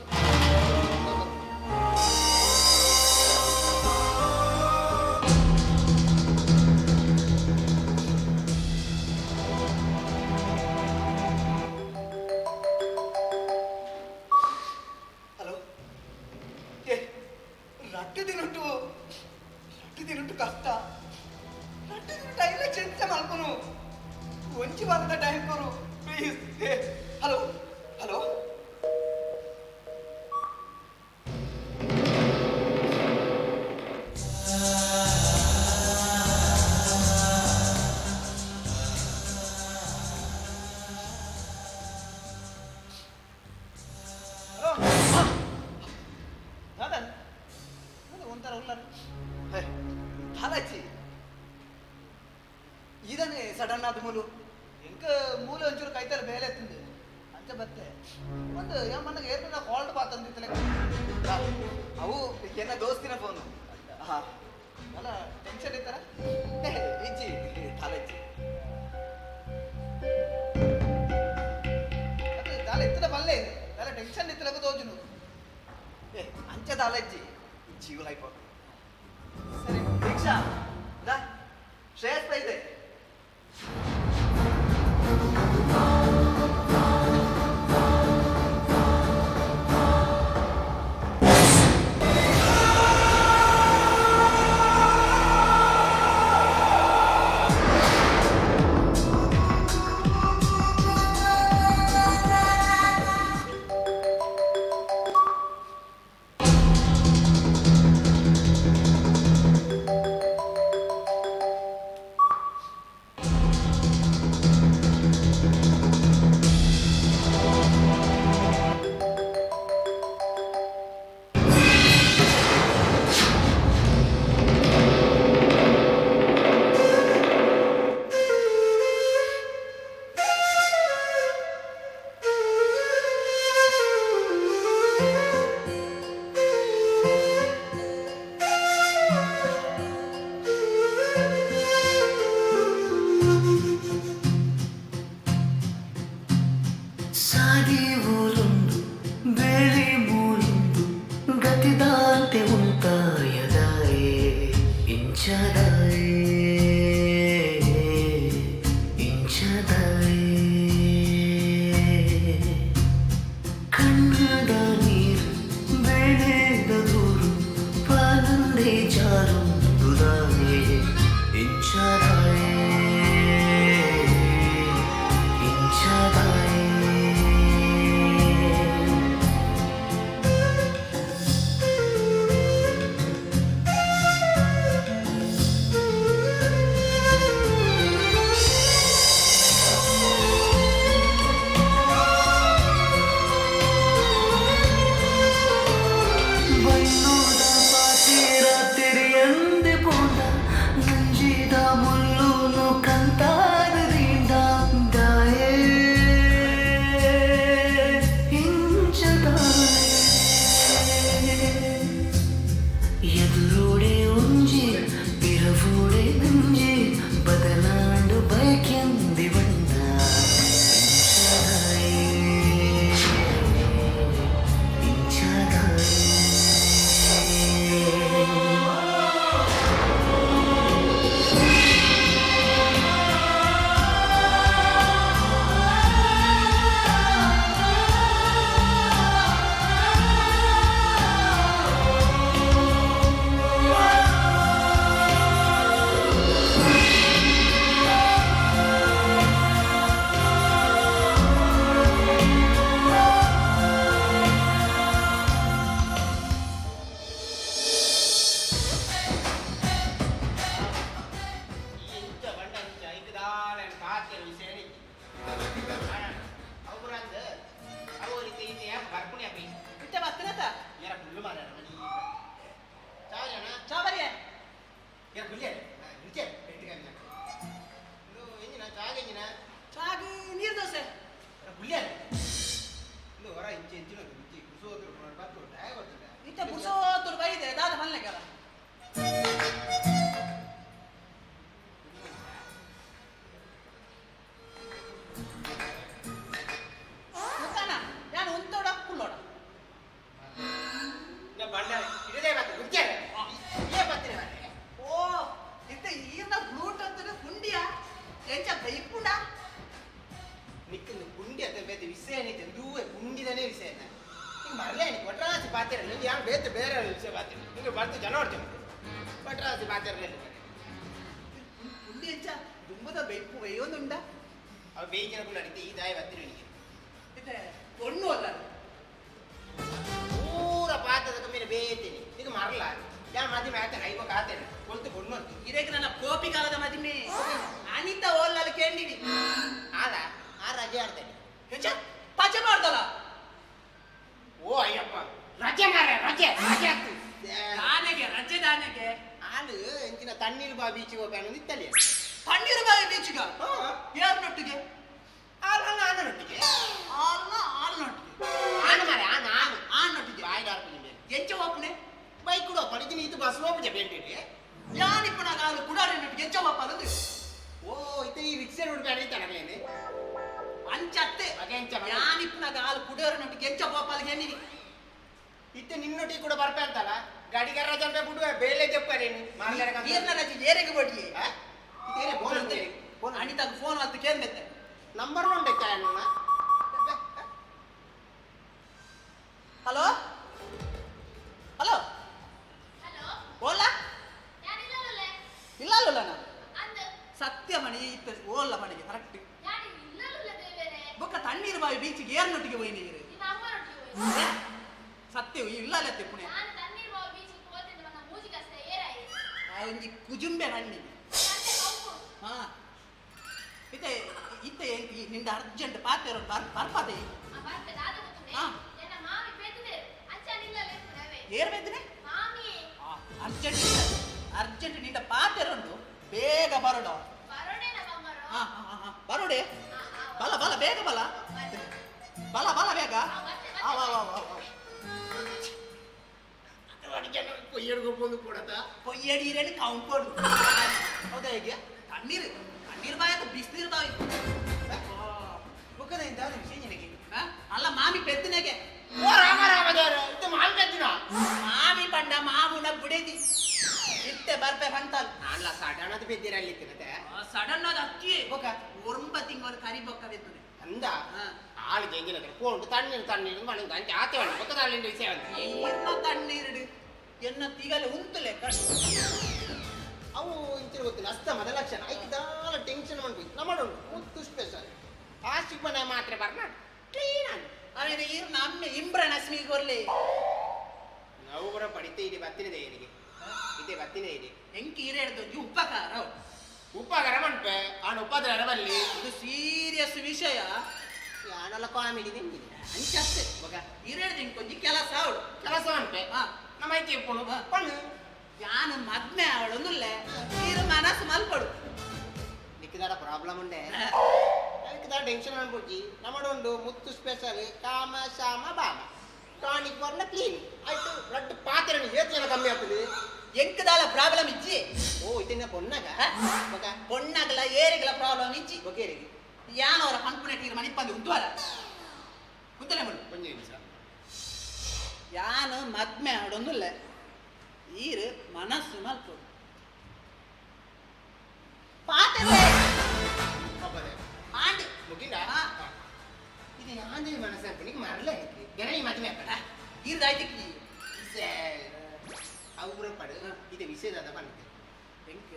ಹಲೋ ಏ ರಟ್ಟು ತಿನ್ನುಂಟು ರಟ್ಟು ತಿನ್ನುಂಟು ಕಷ್ಟ ರಟ್ಟು ತಿನ್ನುಂಟು 5 ಲಕ್ಷ ಎಂತ ಮಲ್ಪನು ಒಂಜಿ ವಾರದ ಟೈಮ್ ಕೊರು ಪ್ಲೀಸ್. ಏ ಹಲೋ ಹಲೋ. ಹಲೋ ದಾದಾ ಅದು ಒಂಥರ ಉಲ್ಲರ್. ಹೇ ದಾದಾಚಿ ಇದನ್ನೇ ಸಡನ್ ಆದ ಮೂಲು. ಎಂಕ ಮೂಲೆ ಒಂಚೂರು ಕೈತಲ್ಲ ಬೇಲೆ ಎತ್ತಿಂದು ಅಂಚ ಬತ್ತೆ ಒಂದು ಏಮನ್ನಗ ಏರ್ನ ಕಾಲ್ಡ್ ಬಾತಂದಿತ್ತಲೆ. ಅವು ಎನ್ನ ದೋಸ್ತಿನ ಫೋನು ಹಾ. ಅಲ್ಲ ಟೆನ್ಷನ್ ಇತ್ತರ. ಇಜ್ಜಿ ದಾದಾಚಿ. ಅದು ದಾಲ ಎತ್ತಿನ ಬಲ್ಲೆ ಇದೆ ದಾಲ ಟೆನ್ಷನ್ ಇತ್ತಲಕ ತೋಜುನು. ಏ ಅಂಚ ದಾಲಜ್ಜಿ ಜೀವ ಲೈಫ್. ಸರಿ. ದೀಕ್ಷಾ ದಾ ಶ್ರೇಯಸ್ ಇದೆ. ಗತಿ ಊರುಂದು ಬೇಲಿ ಮೂಲುಂದು ಗತಿದಾಂತೆ ಉಂತಾಯದಾಯೇ ಇಂಚದಾಯೇ ಇಂಚದಾಯೇ ಕಣ್ಣದ ನೀರು ಬೆಳೆದ ದೂರು ಪಾಲಂದೆ ಜಾರುಂದುದಾಯೇ ಇಂಚದಾಯೇ ಇಂಚದಾಯೇ. ಬಣ್ಣದ ಪಾತೇರ ತೆರೆಯಂದೆ ಪೋಂಡ ನಂಜಿದ ಮುಲ್ಲುನು ಕಂತಾರದಿಂದ ದಾಯೇ ಇಂಚದಾಯೇ ಎದುರೋಡೆ ಒಂಜಿ ಪಿರವೋಡೆ ನಂಜಿ ಬದಲಾಂಡು ಬಯಕೆಂದಿ ಬಣ್ಣ ಇಂಚದಾಯೇ ಇಂಚದಾಯೇ. ಇಂಚ ಬಂಡ ಇಂಚ ಇಂಕ ದಾಲ ಪಾತೆರ ವಿಷಯ ಅವು ಪುರಾಂದ್ ಅವು ರೀತಿ ಇತ್ತೆ ಯಾಪ ಬರ್ಪುಣಿ ಅಪ್ಪಿ. ಇತ್ತೆ ಬತ್ತನತ. ಯಾರ ಕುಲ್ಲು ಮಾರ ಮನಿ ಚಾವಜನ. ಚಾವರಿಯ. ಯಾರ ಕುಲ್ಲೆ ಇಂಚೆ ಪೆಟ್ಟಿಗೆ ಇದು ಎಂಜಿನ ಚಾಗ ಎಂಜಿನ? ಚಾಗ ನೀರು ದೋಸೆ. ಕುಲ್ಲೆ ಇದು ಹೊರ ಇಂಚೆ ಇಂಚಿನ ಇಂಚೆ ಕುಸೋದ್ರು ಬತ್ತು ಡಾಯ ಗೊತ್ತಿಲ್ಲ. ಇತ್ತೆ ಬುರ್ಸೋತುರು ಬೈದೆ ದಾದ ಮಲ್ಲೆಗಲ. ಮುಕ್ಕಣ್ಣ ನಾನು ಉಂತೋಡ ಕುಲ್ಲೋಡ. ಬಂಡ ಇಡದೆ ಬತ್ತು ಕುಂಚೆ ಇಲ್ಲೇ ಬತ್ತಿನ. ಓ ಇತ್ತೆ ಈರ್ನ ಬ್ಲೂಟೂತ್ ಕುಂಡಿಯ ಎಂಚ ಬೈಪುಂಡ. ನಿಕ್ಕಿಂದು ಕುಂಡಿ ಅತ್ತ ಬೇತೆ ವಿಷಯ ಏನೈತೆ ದೂವೆ ಕುಂಡಿದನೇ ವಿಷಯ ಹಿಂಗೆ ಮರಲೇ ನೀ ಕೊಟ್ರಾಸಿ ಪಾತಿರ ನಿಂಗೆ ಯಾರು ಬೇತೆ ಬೇರೆ ವಿಷಯ ಪಾತಿರ ನಿಂಗೆ ಬರ್ತು ಜನ ಹೊಡ್ತೀವಿ ಕೊಟ್ರಾಸಿ ಪಾತಿರ. ಕುಂಡಿ ಎಂಚ ದುಂಬದ ಬೈಪು ಬೈಯೊಂದುಂಡ. ಅವ ಬೇಯಿನ ಕೂಡ ಅಡಿತೆ ಈ ದಾಯ ಬತ್ತಿರ ನಿಂಗೆ. ಇತ್ತೆ ಒಣ್ಣು ಅಲ್ಲ. ಪೂರ ಪಾತ್ರದ ಕಮ್ಮಿನ ಬೇಯ್ತೀನಿ ನಿಂಗೆ ಮರಲ ಯಾ ಮದಿ ಆತೇನೆ ಐಬೋ ಕಾತೇನೆ ಕೊಲ್ತು ಕೊಣ್ಣು ಅಂತ. ಇರೇಗ ನನ್ನ ಕೋಪಿ ಕಾಲದ ಮದಿಮೆ ಅನಿತ ಓಲ್ಲಲ್ಲಿ ಕೇಂಡಿಡಿ. ಆಲ ಆ ರಜೆ ಆಡ್ತೇನೆ. ಎಂಚ ಪಚೆ ಮಾಡ್ದಲ್ಲ. ಓ ಅಯ್ಯಪ್ಪ ರಜೆ ಮಾರ ರಜೆ ರಜೆ ಆಗ್ತು. ದಾನೆಗೆ ರಜೆ ದಾನೆಗೆ. ಆಲು ಎಂಚಿನ ತಣ್ಣೀರು ಬಾ ಬೀಚಿಗೆ ಹೋಗ್ತಾನೆ ಇತ್ತಲ್ಲಿ. ತಣ್ಣೀರು ಬಾವಿ ಬೀಚಿಗ? ಯಾರನ್ನೊಟ್ಟಿಗೆ? ಆಲನ್ನ ಆನೊಟ್ಟಿಗೆ. ಆಲ್ನ ಆಲ್ನೊಟ್ಟಿಗೆ. ಆನ ಮಾರೆ ಆನ ಆನ. ಆನೊಟ್ಟಿಗೆ. ಬಾಯಿಗೆ ನಿಮಗೆ. ಎಂಚ ಒಪ್ಪನೆ? ಬೈಕ್ ಕೂಡ ಪಡಿತೀನಿ ಇದು ಬಸ್ ಹೋಗ್ಬಿಟ್ಟೆ ಬೇಂಟಿ. ಯಾನಿಪ್ಪನಾಗ ಆಲು ಕುಡಾರಿನೊಟ್ಟಿಗೆ ಎಂಚ ಒಪ್ಪಲದು? ಓ ಇತ್ತ ಈ ರಿಕ್ಷಾ ರೋಡ್ ಬೇಡ ಇತ್ತಾನೆ. ಅಂಚತ್ತೆ. ಎಂಚ ಯಾನಿಪ್ಪನಾಗ ಆಲು ಕುಡಾರಿನೊಟ್ಟಿಗೆ ಎಂಚ ಗೋಪಾಲ್ಗೆ ಎನ್ನಿನಿ. ಇತ್ತೆ ನಿನ್ನೊಟ್ಟಿಗೆ ಕೂಡ ಬರ್ಪೆ ಅಂತಲ್ಲ ಗಾಡಿಗಾರ ರಜೆ ಅಂತ ಬಿಡುವೆ ಬೇಲೆ ಜಪ್ಪ ನೀನು ಮಾರ್ಲಾರ. ನೀರ್ನ ರಜೆ ಏರೆಗೆ ಬಡ್ಡಿ. ಇದೇನೆ ಫೋನ್ ಅಂತೇಳಿ ಫೋನ್ ಅನಿತಾಗ ಫೋನ್ ಅಂತ ಕೇಂದ್ರತ್ತೆ. ನಂಬರ್ ಉಂಟೈತೆ ಅಣ್ಣ. Hello hello. ಹಲೋ. ಓಲಾ. ಯಾರು ಇಲ್ಲಲ್ಲೇ? ಇಲ್ಲ ಅಲ್ಲ ನಾನು. ಅಂದ್. ಸತ್ಯ ಮಣಿ ಇತ್ತ ಓಲ್ಲ ಮಣಿಗೆ ಕರೆಕ್ಟ್. ಯಾರು ಇಲ್ಲಲ್ಲೇ ದೇವರೇ? ಬೊಕ್ಕ ತಣ್ಣೀರು ಬಾವಿ ಬೀಚಿಗೆ ಏರ್ನೊಟ್ಟಿಗೆ ಹೋಯ್ ನೀರು? ನಿಮ್ಮ ಅಮ್ಮನೊಟ್ಟಿಗೆ ಹೋಯ್ತು. ಸತ್ಯ ಇಲ್ಲ ಅಲ್ಲ ಪುಣೆ. ನಾನು ತಣ್ಣೀರು ಬಾವಿ ಬೀಚಿಗೆ ಹೋತಿದ್ದೆ ನನ್ನ ಮೂಜಿಗೆ ಅಷ್ಟೇ ಏರಾಯಿ. ಆ ಒಂಜಿ ಕುಜುಂಬೆ ಹಣ್ಣಿ. ಅಂತೆ ಕಂಪು. ಹಾ ಇತ್ತೆ ಇತ್ತೆ ನಿಂದ ಅರ್ಜೆಂಟ್ ಪಾತೆರ ಬರ್ಪಾದೆ. ಆ ಬರ್ತೆ ದಾದ ಗೊತ್ತುಂಡೆ? ಹಾ. ಎನ್ನ ಮಾಮಿ ಪೆದ್ದಿದೆ ಅಂಚ ನಿಲ್ಲಲ್ಲೇ ಪುಣವೆ. ಏರ್ ಬೇದ್ನೆ? ಮಾಮಿ. ಅರ್ಜೆಂಟ್ ಅರ್ಜೆಂಟ್ ನಿಂದ ಪಾತೆರುಂಡು ಬೇಗ ಬರೋಡ. ಬರೋಡೆ ನಮ್ಮ ಹಾ ಹಾ ಹಾ ಬರೋಡೆ ಬಲ ಬಲ ಬೇಗ ಬಲ ಬಲ ಬಲ ಬೇಗ. ಆ ವಾ ವಾ ವಾ ವಾ. ಕೊಯ್ಯಡ್ಗೊ ಬಂದು ಕೊಡತ. ಕೊಯ್ಯಡಿ ಇರೇನು ಕೌಂಪೋಡು. ಹೌದಾ ಹೇಗೆ? ತಣ್ಣೀರು ತಣ್ಣೀರು ಬಾಯಿ ಅದು ಬಿಸಿನೀರು ಬಾವಿ. ಬುಕ್ಕದ ಇಂತ ವಿಷಯ ನಿನಗೆ. ಅಲ್ಲ ಮಾಮಿ ಪೆದ್ದನೆಗೆ. ಓ ರಾಮ ರಾಮ ದೇವರ, ಇದು ಮಾಮಿ ಪೆದ್ದಿನ? ಮಾಮಿ ಪಂಡ ಮಾಮುನ ಬುಡೇದಿ ಇತ್ತೆ ಬರ್ಪೆ ಬಂತಲ್. ಅಲ್ಲ ಸಡನ್ ಅದು ಪೆದ್ದಿರಲ್ಲಿ ಇತ್ತಿನತೆ. ಸಡನ್ ಅದು ಅಕ್ಕಿ ಬೊಕ ಒರಂಬ ತಿಂಗಳು ಕರಿ ಬೊಕ್ಕ ಬೆತ್ತುನೆ. ಅಂದ ಆಳು ಜಂಜಿನ ಹತ್ರ ಪೋಂಡು ತಣ್ಣೀರು ತಣ್ಣೀರು ಮಣಂದು ಅಂಚೆ ಆತೆ ಬಂಡ ಬೊಕ್ಕ ತಳ್ಳಿಂಡ ವಿಷಯ ಬಂತು. ನೀರ್ನ ತಣ್ಣೀರುಡು ಎನ್ನ ತಿಗಲೆ ಉಂತುಲೆ ಕಟ್. ಅವು ಇಂಚಿನ ಗೊತ್ತಿಲ್ಲ ಅಸ್ತಮದ ಲಕ್ಷಣ ಐಕ್ ದಾಲ ಟೆನ್ಷನ್ ಮಾಡ್ಬೇಕು ನಮ್ಮಡುಂಟು ಮುತ್ತು ಸ್ಪೆಷಲ್ ಆ ಸಿಗ್ಮನ ಮಾತ್ರೆ ಬರ್ನ ಕ್ಲೀನ್ ಆಗಿ. ಅವನ ಈರ್ನ ಅಮ್ಮೆ ಇಮ್ರಾನ್ ಅಸ್ಮಿ ಕೊರ್ಲೆ. ನಾವು ಕೂಡ ಪಡಿತೆ ಇದೆ ಬತ್ತಿನದೆ ಏನಿಗೆ ಇದೆ ಬತ್ತಿನ ಇದೆ. ಎಂಕಿ ಈರೇಡ್ದು ಒಂಜಿ ಉಪಕಾರ. ಉಪಕಾರ ಮನ್ಪೆ ಆಣ ಉಪದ್ರ ಬಲ್ಲಿ. ಇದು ಸೀರಿಯಸ್ ವಿಷಯ. ಯಾನಲ್ಲ ಕಾಮಿಡಿ ನಿಂಗಿದೆ. ಅಂಚತ್ತೆ ಬೊಕ ಈರೇಡ್ದು ಇಂಕೊಂಜಿ ಕೆಲಸ ಅವಳು. ಕೆಲಸ ಮನ್ಪೆ ನಮ್ಮ ಐತಿ ಇಪ್ಪುನು ಪಣ್ಣು. ಯಾನು ಮದ್ಮೆ ಅವಳೊಂದುಲ್ಲೆ ಈರು ಮನಸ್ಸು ಮಲ್ಪಡು. ನಿಕ್ಕಿದಾರ ಪ್ರಾಬ್ಲಮ್ ಉಂಡೆ ಅದಕ್ಕೆ ಟೆನ್ಷನ್ ಅನ್ಬಿಡ್ಜಿ ನಮ್ಮಡೊಂಡು ಮುತ್ತು ಸ್ಪೆಷಲ್ ಕಾಮ ಶಾಮ ಬಾಮ ಟಾನಿಕ್ ಬರ್ನ ಕ್ಲೀನ್ ಆಯ್ತು ರಡ್ಡು ಪಾತ್ರೆ ಏತ್ ಜನ ಕಮ್ಮಿ ಆಗ್ತದೆ. ಎಂಕದಾಲ ಪ್ರಾಬ್ಲಮ್ ಇಜ್ಜಿ. ಓ ಇದನ್ನ ಪೊನ್ನಾಗ ಬೊಕ ಪೊನ್ನಾಗಲ ಏರಿಗಲ ಪ್ರಾಬ್ಲಮ್ ಇಜ್ಜಿ. ಬೊಕೇರಿಗೆ ಯಾನವರ ಪಂಪುನ ಟೀರ್ ಮನಿಪ್ಪಂದು ಉಂತುವರ ಉಂತಲೆ ಮುಳ್ಳು ಒಂಜಿ ನಿಮಿಷ. ಯಾನು ಮದ್ಮೆ ಆಡೊಂದುಲ್ಲೆ ಈರು ಮನಸ್ಸು ಮಲ್ಪಡು ಪಾತ್ರೆ ಆಂಡ್ ಮುಗಿಂದ ಇದು ಯಾಂದೇ ಮನಸ್ಸು ಅನ್ಕೊಂಡು ಮರಲೇ ಗೆರಣಿ ಮದ್ಮೆ ಅಪ್ಪಡ ಈರ್ದಾಯ್ತಿಕ್ಕಿ ಅವು ಪಡು ಇದು ವಿಷಯದ ಬಂದಿದೆ. ಎಂಕ್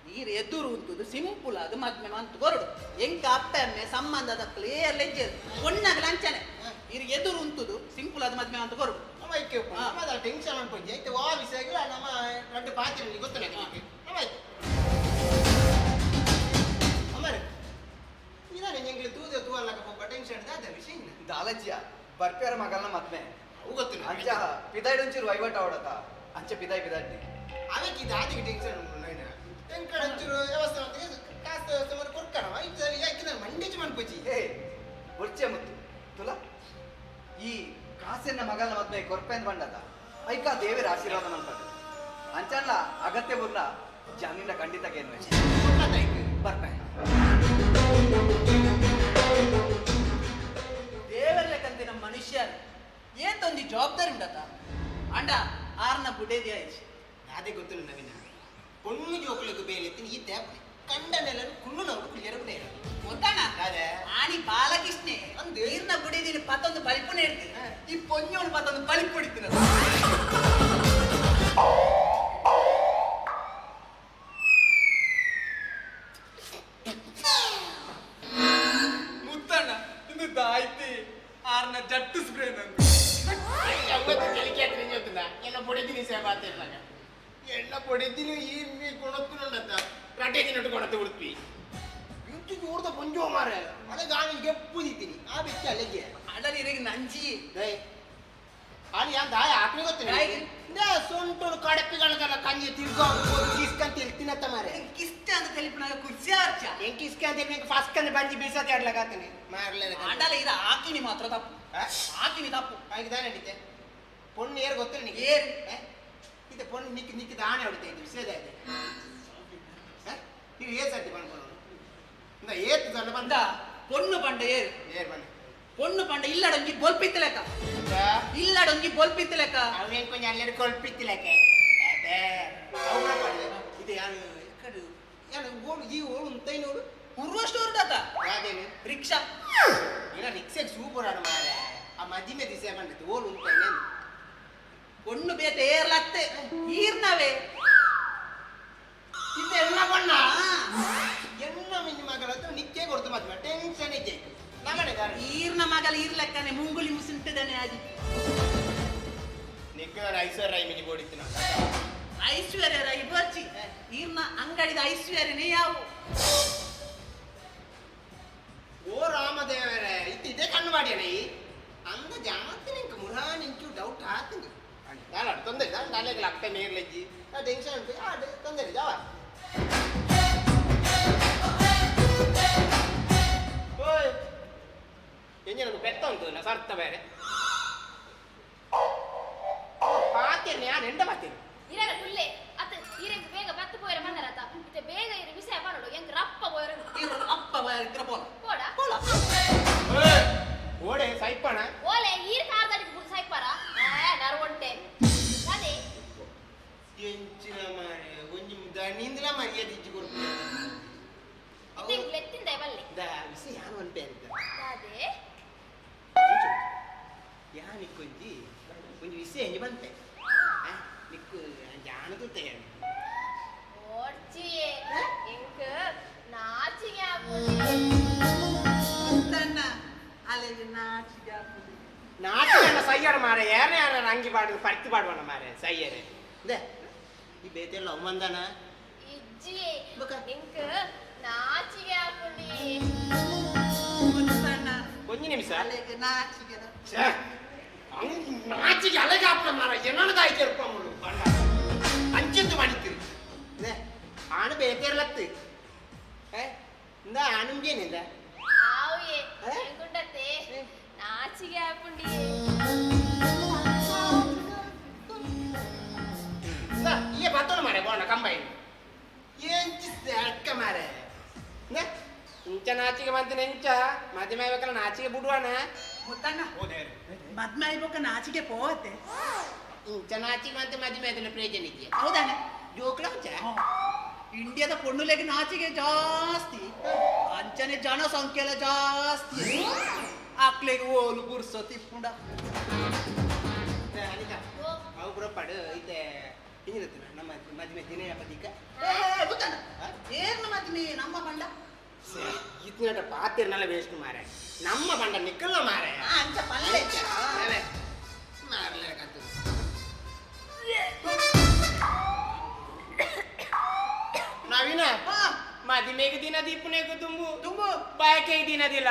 ನೀರು ಎದುರು ಉಂಟುದು ಸಿಂಪಲ್ ಅದು ಮದ್ಮೆ ಮಂತು ಕೊರಡು ಎಂಕ ಅಪ್ಪೆ ಅಮ್ಮೆ ಸಂಬಂಧದ ಕ್ಲಿಯರ್ ಲೆಜ್ಜೆ ಒಣ್ಣಾಗ ಲಂಚನೆ ನೀರು ಎದುರು ಉಂಟುದು ಸಿಂಪಲ್ ಅದು ಮದ್ಮೆ ಅಂತ ಕೊರಡು. ನಮ್ಮ ಐಕೆ ನಮ್ಮ ಟೆನ್ಷನ್ ಅನ್ಕೊಂಡಿ ಆಯ್ತು ವಾ ವಿಷಯ ಆಗಿಲ್ಲ ನಮ್ಮ ರಡ್ಡು ಪಾತ್ರೆ ಗೊತ್ತಿಲ್ಲ ನಿಮಗೆ ನಮ್ಮ ಆಯ್ತು ಅಮ್ಮರೆ ಇದಾನೆ ಎಂಗ್ಲಿ ತೂದೆ ತೂವಲ್ಲಕ ಪೊಪ್ಪ ಟೆನ್ಷನ್ ದಾದ ವಿಷಯ ಇಲ್ಲ. ದಾಲಜ್ಯ ಬರ್ಪೇರ ಮಗಲ್ನ ಮದ್ಮೆ ಅವು ಗೊತ್ತಿಲ್ಲ. ಅಂಚ ಪಿದಾಯ್ಡೊಂಚೂರು ವೈವಟ್ ಅವಡತ ಅಂಚ ಪಿದಾಯ್ ಪಿದಾಡ್ನಿ ಅವಕ್ಕೆ ಇದು ಆದಿಗೆ ಟೆನ್ಷನ್ ಉಂಟು ನೈನ ಎಂಕಡೆ ಒಂಚೂರು ವ್ಯವಸ್ಥೆ ಮಾಡ್ತೀವಿ ಕಾಸು ವ್ಯವಸ್ಥೆ ಮಾಡಿ ಕೊಡ್ಕಣವ ಇದು ಯಾಕೆ ನಾನು ಮಂಡೇಜ್ ಮನ್ಪುಜಿ. ಹೇ ಬೊರ್ಚೆ ಮುತ್ತು ತುಲ ಈ ಕಾಸೆನ್ನ ಮಗಲ್ನ ಮದ್ಮೆ ಕೊರ್ಪೆಂದ್ ಬಂಡತ ಐಕಾ ದೇವರ ಆಶೀರ್ವಾದ ಮನ್ಪದು ಅಂಚಲ್ಲ ಅಗತ್ಯ ಬುರ್ನ ಜಾಮೀನ ಖಂಡಿತ ಕೇನ್ವೆ ಬರ್ಪೆ. ದೇವರ ನಮ್ಮ ಮನುಷ್ಯರು ಏತೊಂದು ಜವಾಬ್ದಾರಿ ಉಂಡತ ಅಂಡ ಆರ್ನ ಬುಡೇದಿ ಆಯ್ತು. ಅದೇ ಗೊತ್ತಿಲ್ಲ ನವೀನ ಪೊಣ್ಣು ಜೋಕುಲಿಗೆ ಬೇಲೆ ಈ ತ್ಯಾಪನೆ ಕಂಡ ನೆಲನು ಕುಳ್ಳು ನಾವು ಕುಳ್ಳಿಯರ ಬಿಡ ಗೊತ್ತಾಣ ಅದೇ. ಆನಿ ಬಾಲಕೃಷ್ಣೆ ಈರ್ನ ಬುಡೇದಿನ ಪತ್ತೊಂದು ಬಲಿಪುನ ಇಡ್ತೀನಿ ಈ ಪೊಂಜೋಳು ಪತ್ತೊಂದು ಬಲಿಪು ಹೊಡಿತೀನಿ. ಮುತ್ತಣ್ಣ ಇಂದು ದಾಯ್ತಿ ಆರ್ನ ಜಟ್ಟು ಸ್ಪ್ರೇ ನಂದು. ಎನ್ನ పొడిదిని సేవ ಎಣ್ಣ పొడిదిని ಈ ಮೀ ಕೊಣತ್ತುಂಡತ್ತ ರಟೆ ತಿನ್ನಟ್ಟು ಕೊಣತ್ತು ಉಡುಪಿ ಇಂಚು ಜೋರ್ದ ಪೊಂಜೋ ಮಾರೆ ಅದೇ ಗಾನಿ ಗೆಪ್ಪು ದಿತ್ತೀನಿ ಆ ಬೆಚ್ಚ ಅಲ್ಲಿಗೆ ಅಡಲಿ ಇರಗಿ ನಂಜಿ ಅಲ್ಲಿ ಯಾನ್ ದಾಯ ಹಾಕ್ಲಿ ಗೊತ್ತಿಲ್ಲ ಸೊಂಟೋಡು ಕಡಪಿಗಳದಲ್ಲ ಕಂಜಿ ತಿರ್ಗೋ ಕಿಸ್ಕಂತ ತಿನ್ನತ್ತ ಮಾರೆ. ಕಿಷ್ಟ ಅಂತ తెలిపినాక ಕುರ್ಚಿ ಆರ್ಚ. ಎಂಕ್ ಕಿಸ್ಕ ಅಂತ ಫಸ್ಟ್ ಅಂದ್ರೆ ಬಂಜಿ ಬೀಸತಿ ಆಡ್ಲಕತ್ತೀನಿ ಮಾರ್ಲೆ. ಅಂಡಲ ಇರ ಆಕಿನಿ ಮಾತ್ರ ತಪ್ಪು. ಆಕಿನಿ ತಪ್ಪು. ಹಾಗೆ ದಾನೆ ನಡೀತೆ ಪೊಣ್ಣು ಏರ್ ಗೊತ್ತಿಲ್ಲ ನಿಂಗೆ ಏರ್ ಇದು ಪೊಣ್ಣು ನಿಕ್ ನಿಕ್ ದಾನೆ ಹೊಡಿತಾ ಇದ್ದು ವಿಷಯದ ಇದೆ ನೀವು ಏ ಸರ್ತಿ ಬಂದ್ಕೊಂಡು ಇಂದ ಏತ್ ಸಣ್ಣ ಬಂದ ಪೊಣ್ಣು ಪಂಡ ಏರ್ ಏರ್ ಬಂದ ಪೊಣ್ಣು ಪಂಡ ಇಲ್ಲಡೊಂಜಿ ಬೊಲ್ಪಿತ್ತಲೆಕ್ಕ ಇಲ್ಲಡೊಂಜಿ ಬೊಲ್ಪಿತ್ತಲೆಕ್ಕ ಅವೇನ್ ಕೊಂಚ ಅಲ್ಲೆರಡು ಕೊಲ್ಪಿತ್ತಲೆಕ್ಕ ಅವು ಇದು ಯಾರು ಕಡು ಯಾರು ಓಡು ಈ ಓಡು ಉಂತೈ ನೋಡು ಉರ್ವಷ್ಟು ಹೊರಡತ ಯಾವ್ದೇನು ರಿಕ್ಷಾ ಇಲ್ಲ ರಿಕ್ಷಾಗೆ ಸೂಪರ್ ಆಡ ಮಾರೆ ಆ ಮದಿಮೆ ದಿಸೆ ಬಂದಿತ್ತು ಓಡು ಉಂತೈನೆ ಪೊಣ್ಣು ಬೇತೆ ಏರ್ಲತ್ತೆ ಈರ್ನವೇ ಇದು ಎಣ್ಣ ಬಣ್ಣ ಎಣ್ಣ ಮಿಂಜಿ ಮಗಳ ನಿಕ್ಕೆ ಕೊಡ್ತು ಮದ್ವೆ ಟೆನ್ಷನ್ ಇದ್ದೆ ನಮ್ಮನೆ ಈರ್ನ ಮಗಲ ಈರ್ಲೆಕ್ಕನೆ ಮುಂಗುಲಿ ಮುಸುಂಟದನೆ ಆಜಿ ನಿಕ್ಕ ಐಶ್ವರ್ಯ ರೈ ಮಿನಿ ಬೋಡಿತ್ತು ನಾನು ಐಶ್ವರ್ಯ ರೈ ಬರ್ಚಿ ಈರ್ನ ಅಂಗಡಿದ ಐಶ್ವರ್ಯನೇ ಯಾವು ಓ ರಾಮದೇವರೇ ಇದು ಇದೇ ಕಣ್ಣು ಮಾಡ್ಯಾನ ಈ ಅಂದ ಜಾತಿ ನಿಂಗೆ ಮುರಾ ನಿಂಚು ಡೌಟ್ ಆತಂಗೆ ನಾನು ತೊಂದರೆ ಇಲ್ಲ ನಾಳೆಗೆ ಅಪ್ಪ ಮೇರ್ಲಜ್ಜಿ ಟೆನ್ಷನ್ ಉಂಟು ತೊಂದರೆ ಜಾವ ಓಯ್ ಎಂಜನ ಪೆತ್ತ ಉಂಟು ನಾ ಸರ್ತ ಬೇರೆ ಪಾತೇನೆ ನಾನು ಎಂಡ ಪಾತೇನೆ ಇರಗ ಕುಲ್ಲೆ ಅತ್ತ ಇರಂಗ್ ಬೇಗ ಬತ್ತು ಪೋಯರ ಮನ್ನರತ ಇತ್ತೆ ಬೇಗ ಇರು ವಿಷಯ ಮಾಡೋಡು ಎಂಕ್ ರಪ್ಪ ಪೋಯರ ಇರು ಅಪ್ಪ ಇದ್ರ ಪೋಲ ಪೋಡ ಪೋಲ. ಓಡೆ ಸೈಪಣ. ಓಲೆ ಈರ್ ಕಾರ್ದಡಿಗೆ ಬುಡ್ ಸೈಪಾರ ಏ ನರವಂಟೆ ಅದೇ. ಎಂಚಿನ ಮಾರೆ ಒಂಜಿ ದಣಿಂದಲ ಮರ್ಯಾದೆ ಇಜ್ಜಿ ಕೊರ್ಪು. ಇತ್ತೆ ಲೆತ್ತಿಂದ ಬಲ್ಲೆ. The ವಿಷಯ ಯಾನ್ ಒಂಟೆ ಅಂತ. ಅದೇ. ಯಾನ್ ಇಕ್ಕೊಂಜಿ ಒಂಜಿ ವಿಷಯ ಎಂಜಿ ಬಂತೆ. ನಿಕ್ಕು ಜಾನ ತೂತೆ. ಓಡ್ಚಿ ಎಂಕ್ ನಾಚಿಗೆ ಆಪುಜಿ. ಮುತ್ತಣ್ಣ ಅಲೆಗೆ ನಾಚಿಗೆ ಆಪುಜಿ. ನಾಚಿಗೆ ಸೈಯರ್ ಮಾರೆ ಯಾರೇ ಯಾರ ಅಂಗಿ ಪಾಡು ಪರ್ತಿ ಪಾಡುವಣ ಮಾರೆ ಸೈಯರೆ. ದೆ ಈ ಬೇತೆ ಲವ್ ಮಂದನ? ಇಜ್ಜಿ ಎಂಕ್ ನಾಚಿಗೆ ಆಪುಂಡಿ. ಮುತ್ತಣ್ಣ ಒಂಜಿ ನಿಮಿಷ. ಅಲೆಗೆ ನಾಚಿಗೆ. ಛೇ, ನಾಚಿಗೆ ಅಲೆಗೆ ಆಪುಣ ಮಾರ ಎನ್ನದ ಆಯ್ತು ಇರ್ಪಮ್ಮಳು ಬಂಡ ಅಂಚಿಂದು ಮಾಡಿತ್ತು. ದೆ ಆಣ ಬೇತೇರ್ಲತ್ತು ಏ ಇಂದ ಆಣುಂಗೇನಿಂದ ಆವ್ಯೆ ಎಂಕುಂಡತೆ ನಾಚಿಗೆ ಆಪುಂಡಿ. ಇಂದ ಈ ಬತ್ತೋಣ ಮಾರೆ ಬೋಣ ಕಂಬೈನ್ ಎಂಚಿ ಅಕ್ಕ ಮಾರೆ. ಇಂಚ ನಾಚಿಗೆ ಬಂತಿನ ಎಂಚ ಮದುವೆ ಬೇಕಲ್ಲ ನಾಚಿಗೆ ಬಿಡುವಣ. ಮುತ್ತಣ್ಣ ಮದ್ಮೆ ಆಯ್ಬೋಕ ನಾಚಿಗೆ ಪೋವತ್ತೆ. ಇಂಚ ನಾಚಿಗೆ ಬಂತೆ ಮದುವೆ ಆಯ್ತಲ್ಲ ಪ್ರಯೋಜನ ಇದೆಯಾ? ಹೌದಾನೆ. ಜೋಕ್ಲ ಹುಚ್ಚ? ಇಂಡಿಯಾದ ಪೊಣ್ಣುಲೆಗೆ ನಾಚಿಗೆ ಜಾಸ್ತಿ, ಅಂಚನೆ ಜನಸಂಖ್ಯೆ ಎಲ್ಲ ಜಾಸ್ತಿ, ಅಕ್ಲೆಗೆ ಓಲು ಪುರ್ಸೊ ತಿಪ್ಪುಂಡ. ಅನಿತಾ ಅವು ಪೂರ ಪಡು ಇತ್ತೆ ಹಿಂಗಿರುತ್ತೆ ನಮ್ಮ ಮದುವೆ ದಿನ ಪದಿಕ. ಮುತ್ತಣ್ಣ ಏರ್ನ ಮದ್ಮೆ ನಮ್ಮ ಬಂಡ? ಇತ್ನಾಟ ಪಾತಿರ್ನಲ್ಲ ವೇಸ್ಟ್ ಮಾರೆ ನಮ್ಮ ಬಂಡ ನಿಕ್ಕಲ್ಲ ಮಾರೆ. ಅಂಚ ಪಲ್ಲೆ ಮಾರ್ಲೆ. ನವೀನ ಮದಿಮೆಗೆ ದಿನ ದೀಪನೆಗೆ ತುಂಬು ತುಂಬು ಬಾಯಕೆ ದಿನದಿಲ್ಲ.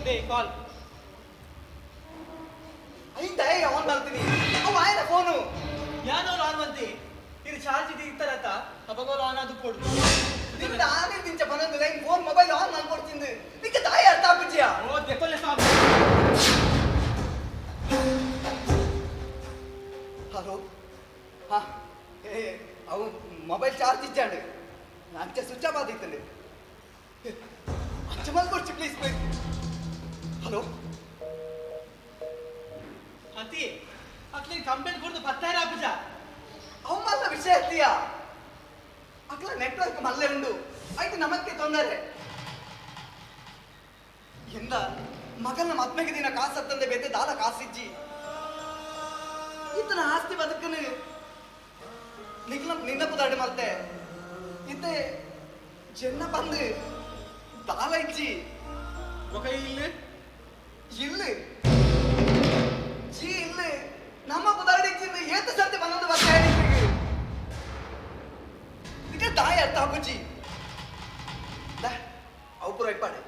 ಅದೇ ಕಾಲ್. ಐತ ಆನ್ ಮಾಡ್ತೀನಿ ಅವ ಆಯ್ನ ಫೋನು. ಯಾನೋರು ಆನ್ ಬಂತಿ ಇದು ಚಾರ್ಜ್ ಇದು ಇರ್ತಾರತ್ತ ಅಪಗೋಲು ಆನ್ ಅದು ಕೊಡು. ನಿಂದ ಆನೆ ದಿಂಚ ಪನೊಂದು ಲೈನ್ ಫೋನ್ ಮೊಬೈಲ್ ಆನ್ ಮಾಡ್ಕೊಡ್ತಿಂದು ನಿಕ್ಕೆ ತಾಯಿ ಅರ್ಥ ಆಪುಜಿಯಾ? ಓ ದೆಕೊಲ್ಲೆ ಸ್ವಾಮಿ. ಹಲೋ ಹಾ ಏ ಅವು ಮೊಬೈಲ್ ಚಾರ್ಜ್ ಇಚ್ಚಾಂಡು ಅಂಚೆ ಸ್ವಿಚ್ ಆಫ್ ಆದಿತ್ತಂಡು ಅಂಚೆ ಮಲ್ಕೊಡ್ಚಿ ಪ್ಲೀಸ್ ಪ್ಲೀಸ್. ಹಲೋ ಅತಿ ಅಕ್ಲಿ ಕಂಪ್ಲೇಂಟ್ ಕೊಡ್ದು ಪತ್ತಾರ ಆಪುಜ. ಅಮ್ಮಲ್ಲ ವಿಷಯ ಅತ್ತಿಯ ಅಕ್ಲ ನೆಟ್ವರ್ಕ್ ಮಲ್ಲೆ ಉಂಡು ಆಯ್ತು ನಮಕ್ಕೆ ತೊಂದರೆ ಎಂದ ಮಗನ ಮದ್ಮೆಗೆ ದಿನ ಕಾಸತ್ತಂದೆ ಬೇತೆ ದಾಲ ಕಾಸಿಜ್ಜಿ ಈತನ ಆಸ್ತಿ ಬದುಕನು ನಿಗ್ಲ ನಿನ್ನ ಪುದಾಡಿ ಮಲ್ತೆ ಇತ್ತೆ ಜನ ಬಂದು ದಾಲ ಇಜ್ಜಿ. ఒక ಇಲ್ಲು ಇಲ್ಲು ಜಿ ಇಲ್ಲು ನಮ್ಮ ಪುದಾಡಿ ಇಚ್ಚಿಂದು ಏತ ಸರ್ತಿ ಬಂದೊಂದು ಬರ್ತಾ ಇದಕ್ಕೆ ತಾಯಿ ಅರ್ಥ ಆಪುಜಿ. ಅವು ಪೂರ ಇಪ್ಪಾಡು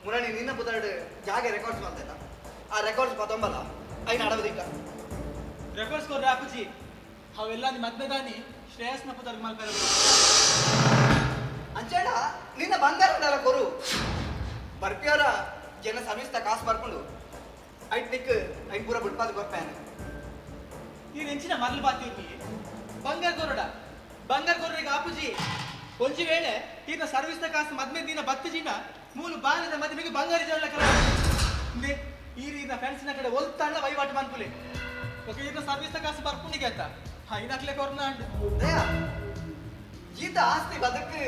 ಮುರಣಿ ನಿನ್ನ ಪುದಾಡು ಜಾಗೆ ರೆಕಾರ್ಡ್ಸ್ ಮಾಡ್ತಾ ಆ ರೆಕಾರ್ಡ್ಸ್ ಪತ್ತೊಂಬಲ್ಲ ಐನ ಅಡವದಿಕ್ಕ. ರೆಕಾರ್ಡ್ಸ್ ಕೊರ್ರೆ ಆಪುಜಿ ಅವೆಲ್ಲ ನಿಮ್ಮ ಮದ್ಮೆದಾನಿ ಶ್ರೇಯಸ್ನ ಪುದರ್ ಮಲ್ಪೆರ. ಅಂಚೇಡ ನಿನ್ನ ಬಂಗಾರ ಉಂಡಲ್ಲ ಕೊರು ಬರ್ಪಿಯವರ ಜನ ಸರ್ವಿಸ್ತ ಕಾಸು ಬರ್ಕೊಂಡು ಐಟ್ ನಿಕ್ ಐನ್ ಪೂರ ಬುಟ್ಪಾದ ಕೊರ್ಪೇನೆ. ಈ ನೆಂಚಿನ ಮರಳು ಬಾತಿರ್ನಿ ಬಂಗಾರ ಕೊರಡ ಬಂಗಾರ ಕೊರ್ರಿಗೆ ಆಪುಜಿ ಒಂಜಿ ವೇಳೆ ಈತ ಸರ್ವಿಸ್ನ ಕಾಸು ಮದ್ಮೆ ದಿನ ಬತ್ತು ಜಿನ ಮೂಲು ಬಾಲದ ಮದ್ಮೆಗೆ ಬಂಗಾರ ಜಲ್ಲ ಕರ ಈ ರೀತಿಯ ಫ್ರೆಂಡ್ಸ್ನ ಕಡೆ ಒಲ್ತಾಣ ವಹಿವಾಟು ಮನ್ಪುಲೆ ఒక ಈತ ಸರ್ವಿಸ್ನ ಕಾಸು ಬರ್ಪುಂಡಿಗೆ ಆತ ಹೈನಕ್ಲೆ ಕೊರ್ನ ಅಂಡು. ದಯಾ ಈತ ಆಸ್ತಿ ಬದುಕು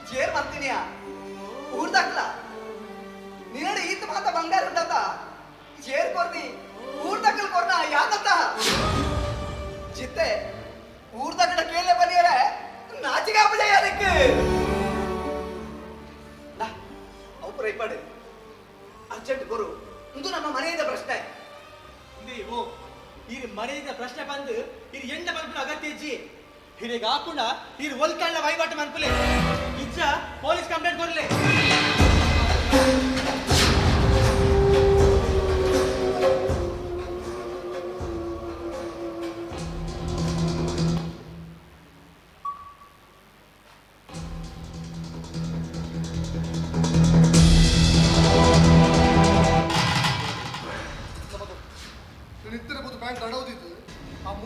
ಜೇರ್ ಮಾಡ್ತೀನಿಯಾ ಊರ್ದಾಕ್ಲ ನಿನ್ನಡೆ ಈತ ಮಾತ ಬಂಗಾರ ಉಂಡತ ಜೇರ್ ಕೊರ್ನಿ ಊರ್ದಕ್ಕಲ್ ಕೊರ್ನ ಯಾಕತ್ತ ಜಿತ್ತೆ ಊರ್ದಕ್ಕಡ ಕೇಳೆ ಬಲಿಯರೆ ನಾಚಿಗೆ ಆಪಜಯ ಅದಕ್ಕೆ ಅವು ಇಪ್ಪಾಡು ಅರ್ಜೆಂಟ್ ಗುರು ಇಂದು ನಮ್ಮ ಮನೆಯಿಂದ ಪ್ರಶ್ನೆ. ಇಂದಿ ಓ ಈ ಮನೆಯಿಂದ ಪ್ರಶ್ನೆ ಬಂದು ಇದು ಎಂಡ ಮನ್ಪುನ ಅಗತ್ಯ ಇಜ್ಜಿ ಹಿರಿಗ ಹಾಕುಂಡ ಇದು ಒಲ್ತಾಣ ವಹಿವಾಟು ಮನ್ಪುಲೆ ಇಜ್ಜ ಪೊಲೀಸ್ ಕಂಪ್ಲೇಂಟ್ ಕೊರ್ಲೆ.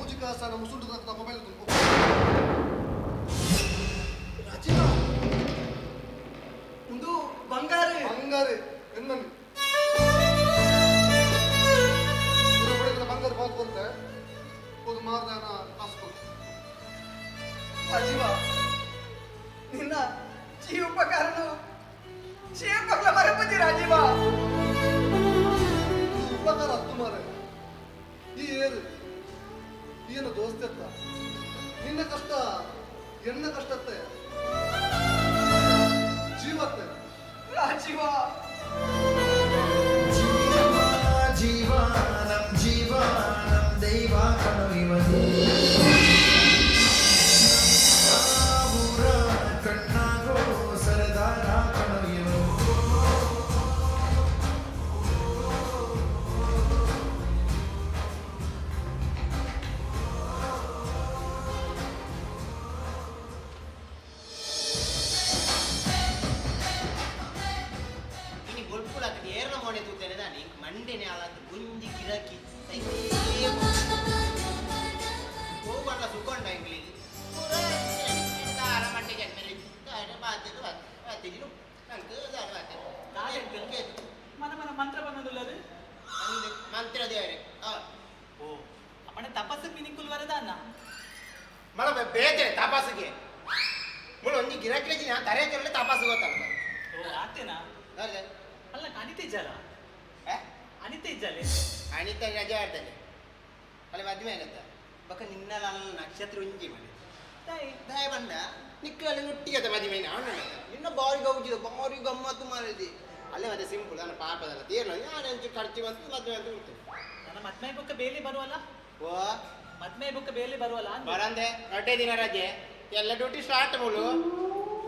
ಮೂಜಿ ಕಾಸಾನ ಮುಸುಂಡು ಮೊಬೈಲ್ ತುಂಬ. ರಾಜೀವ, ಒಂದು ಬಂಗಾರ. ಬಂಗಾರ ಎನ್ನಲ್ಲಿ ಬಂಗಾರ ಬಾತ್ ಬರುತ್ತೆ, ಒಂದು ಮಾರದಾನ ಕಾಸು ಕೊಡು. ರಾಜೀವ, ನಿನ್ನ ಜೀವ ಉಪಕಾರನು ಚೇಪಕ್ಲ ಮರಪತಿ ರಾಜೀವ. ಉಪಕಾರ ಹತ್ತು ಮಾರೆ. ಈ ಏರು ಏನು ದೋಸ್ತಿ ಅತ್ತ, ನಿನ್ನ ಕಷ್ಟ ಎನ್ನ ಕಷ್ಟತ್ತೆ, ಜೀವತ್ತೆ. ರಾಜೀವ. ಜೀವ ನಮ್ ಜೀವ ನಮ್ ದೈವ ಕಣೋ ಇವನು, ಊರ ಕಣ್ಣಾಗೋ ಸರದಾರ ಕಣೋ ಇವನು. ಇನಿ ಬೊಲ್ಪುಲಾಕ ಏರ್ನ ಮೋನೆ ತೂತೇನೆ ದಾನಿ ಮಂಡೆನೆ ಅಲಾತ್ ಗುಂಜಿ ಗಿರಾಕಿ ಹೋಗಲ್ಲ ಸುಕೊಂಡ ಇಂಗ್ಲಿಗೆ ಪೂರ ದಾರ ಮಂಡೆ ಜನ್ಮೆಲೆ ದಾರ ಬಾತೆದು ಬಾತೆಜಿನು ನಂಗೆ ದಾರ ಬಾತೆ ಮನ ಮನ ಮಂತ್ರ ಬಂದದುಲ್ಲದು ಮಂತ್ರ ದೇವರೇ. ಓ ಅಪ್ಪಣ ತಪಸ್ಸು ಮಿನಿಕುಲ್ ವರದಾನ ಮಳ ಬೇತೆ ತಪಾಸಿಗೆ ಮುಳು ಒಂಜಿ ಗಿರಾಕಿ ನಾ ತರೆ ಚೊಲ್ಲೆ ತಪಾಸು ಗೊತ್ತಲ್ಲ. ಓ ಆತೇನಾ? ಅಲ್ಲ, ಅನಿತೆ ಇಜ್ಜಾಲ? ಅನಿತೆ ಇಜ್ಜಾಲೆ? ಅನಿತ ರಜೆ ಆಡ್ತಾನೆ ಅಲ್ಲಿ ಮದ್ವೆ ಏನಂತ ಬಕ್ಕ ನಿನ್ನ ನಕ್ಷತ್ರ ಒಂಜಿ ಮನೆ ದಾಯ ಬಂದ ನಿಕ್ಕಲ್ಲಿ ಒಟ್ಟಿಗೆ ಮದುವೆ ಅವನು ನಿನ್ನ ಬಾರಿ ಗೌಜಿದ ಬಾರಿ ಗಮ್ಮತ್ತು ಮಾಡಿದಿ ಅಲ್ಲೇ. ಮತ್ತೆ ಸಿಂಪಲ್ ನನ್ನ ಪಾಪದಲ್ಲ ತೀರ್ನ ನಾನು ಒಂಚೂರು ಖರ್ಚು ಬಂತು ಮದುವೆ ಅಂತ ಬಿಡ್ತೇನೆ. ನನ್ನ ಮದ್ಮೆ ಬುಕ್ಕ ಬೇಲಿ ಬರುವಲ್ಲ? ಓ ಮದ್ಮೆ ಬುಕ್ಕ ಬೇಲಿ ಬರುವಲ್ಲ? ಬರಂದೆ ರಡ್ಡೆ ದಿನ ರಜೆ, ಎಲ್ಲ ಡ್ಯೂಟಿ ಸ್ಟಾರ್ಟ್ ಮುಳು.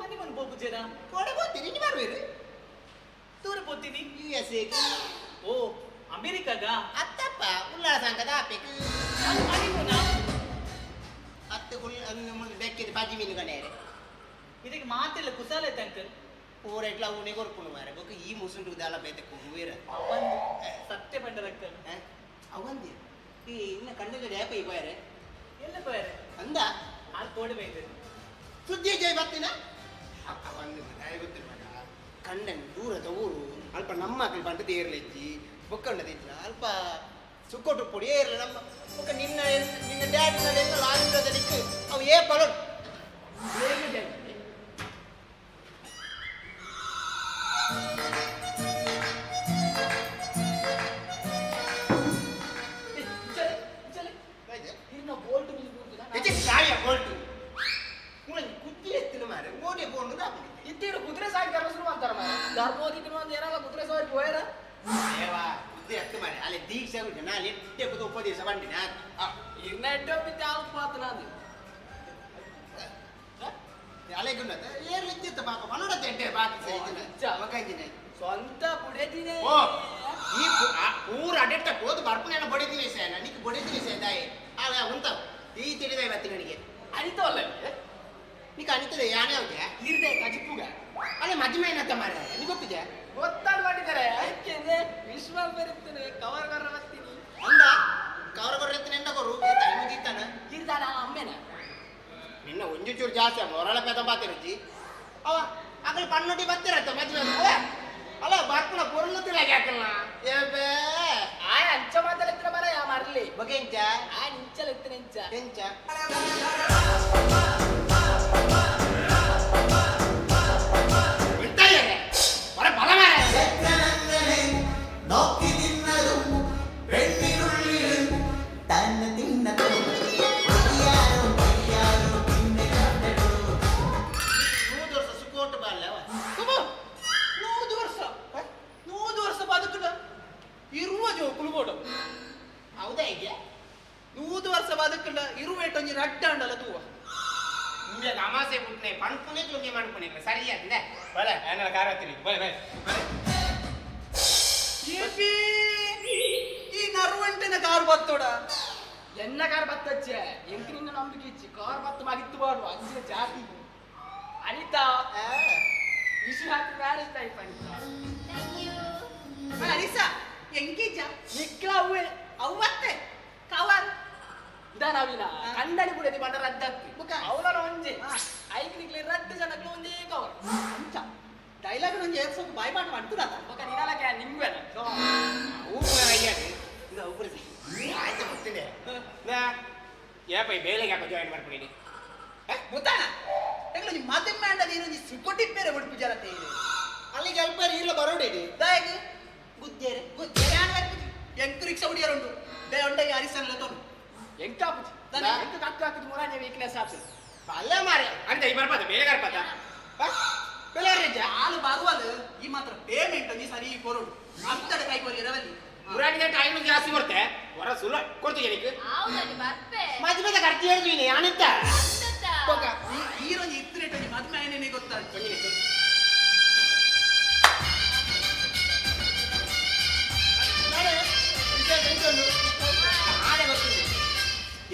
ಅಲ್ಲಿ ಒಂದು ಬೋಪುಜೇರ ಕೊಡೆ ಹೋಗ್ತೀನಿ, ನೀನು ಬರ್ಬೇರು. ದೂರ ಪೋತೀನಿ. U S. ಓ ಅಮೆರಿಕಾಗ? ಅತ್ತಪ್ಪ ಉಲ್ಲಾಳ ಸಂಕದ ಆಪೇಕು ಅತ್ತ ಗುಲ್ ಬೆಕ್ಕಿದ ಬಾಜಿ ಮೀನು ಗಣೇರೆ. ಇದಕ್ಕೆ ಮಾತಿಲ್ಲ ಕುಸಾಲ ಐತೆ ಅಂಕಲ್. ಪೂರ ಎಟ್ಲ ಅವನೇ ಕೊರ್ಪುಂಡು ಮಾರೆ ಬೊಕ್ಕ ಈ ಮುಸುಂಡು ದಾಲ ಬೇತೆ ಕುರುವೇರ. ಸತ್ಯ ಬಂಡರ ಅಂಕಲ್. ಅವಂದಿ ಈ ಇನ್ನ ಕಣ್ಣಲ್ಲಿ ಡ್ಯಾಪ ಈ ಬಾಯರೆ. ಎಲ್ಲ ಬಾಯರೆ? ಅಂದ ಅಲ್ಲಿ ಕೋಡಿ ಬೈದೆ ಸುದ್ದಿ ಜೈ ಬರ್ತೀನ ಅವಂದು ಗೊತ್ತಿಲ್ಲ ಮಗ ಕಣ್ಣನ್ ದೂರದ ಊರು ಅಲ್ಪ ನಮ್ಮ ಅಕಲ್ ಬಂದು ತೇರ್ಲೆಜ್ಜಿ ಬೊಕ್ಕಂಡ ತಿಂచిన ಅಲ್ಪ ಸುಕ್ಕೊಟ್ಟು ಪೊಡಿ ಏರ್ಲ ನಮ್ಮ ಬೊಕ್ಕ ನಿನ್ನ ನಿನ್ನ ಡ್ಯಾಡಿ ಎಲ್ಲ ಲಾಂಗದ ದಿಕ್ಕು ಅವು ಏ ಪಲೋ. ಕುದುರೆ ಸಾಗಿ ಧರ್ಮ ಅಂತಾರ ಧರ್ಮೋದಿನ ಒಂದು ಏನಾರ ಕುದುರೆ ಸವಾರಿ ಹೋಯರ. ಏವಾ ಕುದುರೆ ಎತ್ತು ಮಾರೆ ಅಲ್ಲಿ ದೀಕ್ಷೆ ಉಂಟು ನಾನು ಎಟ್ಟೆ ಕುದು ಉಪದೇಶ ಬಂಡಿನ. ಇರ್ನ ಎಡ್ಡೆ ಬಿದ್ದೆ ಆಲ್ಪ ಮಾತನಾದು. ಅಲೆಗುನ್ನದ ಏರ್ಲಿತ್ತಿತ್ತು ಪಾಪ ಮನೋಡತ್ತೆ ಎಡ್ಡೆ ಬಾಕಿ ಮಗಂಜಿನ ಸ್ವಂತ ಪುಡೆದಿನೇ. ಓ ಈ ಪೂರ ಅಡೆಟ್ಟ ಹೋದು ಬರ್ಪುನ ಬಡಿತೀನಿ ಸೇ ನನಗೆ ಬಡಿತೀನಿ ಸೇ ದಾಯಿ ಆಗ ಉಂತ ಈ ತಿಳಿದ ಇವತ್ತು ನನಗೆ. ಅನಿತವಲ್ಲ. ನೀಕ ಅನಿತದೆ ಯಾನೇ ಅವ್ಗೆ ಇರ್ದೆ ಕಜಿಪುಗ. ಅಲ್ಲೇ ಮದ್ವೆ ಏನಂತ ಮಾರೆ ನಿಗೆ ಗೊತ್ತಿದೆ? ಗೊತ್ತಾಡ್ ಮಾಡಿದ್ದಾರೆ ಯಾಕೆಂದ್ರೆ ವಿಶ್ವ ಬರುತ್ತಾನೆ ಕವರ್ ಬರ್ರ ಬರ್ತೀನಿ. ಅಂದ ಕವರ್ ಬರ್ರ ಎಂಡ ಕೊರು ಮುಗಿತಾನ. ಇರ್ದಾನ ಅಮ್ಮೇನ. ನಿನ್ನ ಒಂಜು ಚೂರು ಜಾಸ್ತಿ ಮೊರಳ ಪೇದ ಬಾತಿರುಜಿ ಅವ ಅಗಲ ಪಣ್ಣುಟಿ ಬತ್ತಿರತ್ತ ಮದ್ವೆ ಅಲ್ಲ ಅಲ್ಲ ಬರ್ಪುನ ಪೊರ್ಲು ತಿಳಗೆ ಹಾಕಲ್ಲ ಏಬೇ. ಆಯ ಅಂಚ ಮಾತಲೆತ್ತಿನ ಮರ ಯಾ ಮರ್ಲಿ. ಬಗೆ ಎಂಚ? ಆ ನಿಂಚಲೆತ್ತಿನ ಎಂಚ. ಎಂಚ? നോക്കി നിന്നതും പെണ്ണിനുള്ളിൽ തന്നെ തിന്നതും പിന്നെ കണ്ടു. 100 ವರ್ಷ ಸುಕೋಟು ಬಾಲ್ಯವ. 100 ವರ್ಷ 100 ವರ್ಷ ಬದುಕುದ ಇರುವ ಜೋಕುಲು ಬೋಡು. ಹೌದಾ ಹೀಗೆ? 100 ವರ್ಷ ಬದುಕುಂಡ ಇರುವೇಟೊಂಜಿ ರಡ್ಡ ಅಂಡಲ ತೂವ. ನಿಮಗೆ ಅಮಾಸೆ ಪುಟ್ನೆ ಪಣ್ಪುನೆ ತುಂಗೆ ಮಣ್ಪುನೆ ಸರಿ ಅಂದೆ ಬಲೆ ಏನಾರ ಕಾರ ಹತ್ತಿರಿ ಬಲೆ ಬಲೆ ಬಲೆ. ಏಪಿ ಈ ನರುವಂಟಿನ ಕಾರು ಬತ್ತೋಡ. ಎನ್ನ ಕಾರ್ ಬತ್ತಚ್ಚೆ ಎಂಕ್ ನಿನ್ನ ನಂಬಿಕೆ ಇಚ್ಚಿ ಕಾರ್ ಬತ್ತ ಮಗಿತ್ತು ಬಾಡು ಅಂಚಿನ ಜಾತಿ Anita. Wish happy marriage life Anita. Thank you. Anisa ಎಂಕೀಜ ನಿಕ್ಲ ಅವ್ವೆ ಅವ್ವತ್ತೆ ಕವರ್. ನವೀನ ಕಂಡನಿ ಬುಡದಿ ಬಂಡ ರದ್ದತ್ತಿ ಅವನ ಒಂಜಿ ಐಕ್ ನಿಕ್ಲೆ ರಡ್ಡು ಜನಕ್ಲು ಒಂಜೇ ಕವರ್. ಅಂಚ ಡೈಲಾಗ್ ಒಂಜಿ ಏರ್ಸೋಕು ಬಾಯ್ ಪಾಠ ಮಾಡ್ತದಲ್ಲ. ಬೊಕ ನಿನಾಲಕ್ಕೆ ನಿಂಗ್ವೆನ. ಇದು ಒಬ್ಬರು ಆಯ್ತು ಗೊತ್ತಿದೆ. ಏಪೈ ಬೇಲೆಗೆ ಯಾಕೋ ಜಾಯಿನ್ ಮಾಡ್ಕೊಂಡಿನಿ? ಮುತ್ತಾಣ ಎಂಗ್ಲ ಒಂಜಿ ಮದಿಮ್ಮೆ ಅಂಡ ನೀನು ಸಿಕ್ಕೊಟ್ಟಿಪ್ಪೇರೆ ಉಡುಪು ಜರತೆ. ಅಲ್ಲಿಗೆ ಅಲ್ಪೇರು ಇಲ್ಲ ಬರೋಡಿ. ದಾಯಗ್ ಗುಜ್ಜೇರೆ. ಗುಜ್ಜೇರೆ ಆನ್ ಬರ್ಪುಜಿ. ಎಂಕ್ ರಿಕ್ಷಾ ಉಡಿಯರುಂಡು they ಉಂಡ ಹರಿಸನ್ಲ ತೋನು. ಎಂಕಾಪುಜಿ ಎಂಕ ಕಕ್ಕ ಹಾಕುದು ಮುರಾನೆ ವೀಕ್ನೆಸ್ ಆತು. ಅಲ್ಲೇ ಮಾರೆ ಅಂತ ಈ ಬರ್ಬಾರ್ದು ಬೇರೆ ಬರ್ಬಾರ್ದ ಬೇಲೆ. ಹಾಲು ಬರುವಲು ಈ ಮಾತ್ರ ಪೇಮೆಂಟ್ ಒಂಜಿ ಸರಿ ಕೊರಡು ಅಂತಡ ಕೈ ಕೊರಿಯರವಲ್ಲಿ. ಮುರಾನಿ ಟೈಮ್ ಜಾಸ್ತಿ ಬರುತ್ತೆ ಹೊರ ಸುಳ್ಳು ಕೊಡ್ತೀಯ ನಿಕ್. ಹೌದಲ್ಲಿ ಬರ್ಪೆ. ಮದುವೆದ ಖರ್ಚು ಹೇಳ್ತೀನಿ ಅನಂತ. ಅಂತತ್ತ. ಈ ಈರೊಂಜಿ ಇತ್ತಿರೇಟ್ ಒಂಜಿ ಮದ್ಮೆ ಆಯ್ನೇನೆ ಗೊತ್ತಾಯ್ತು.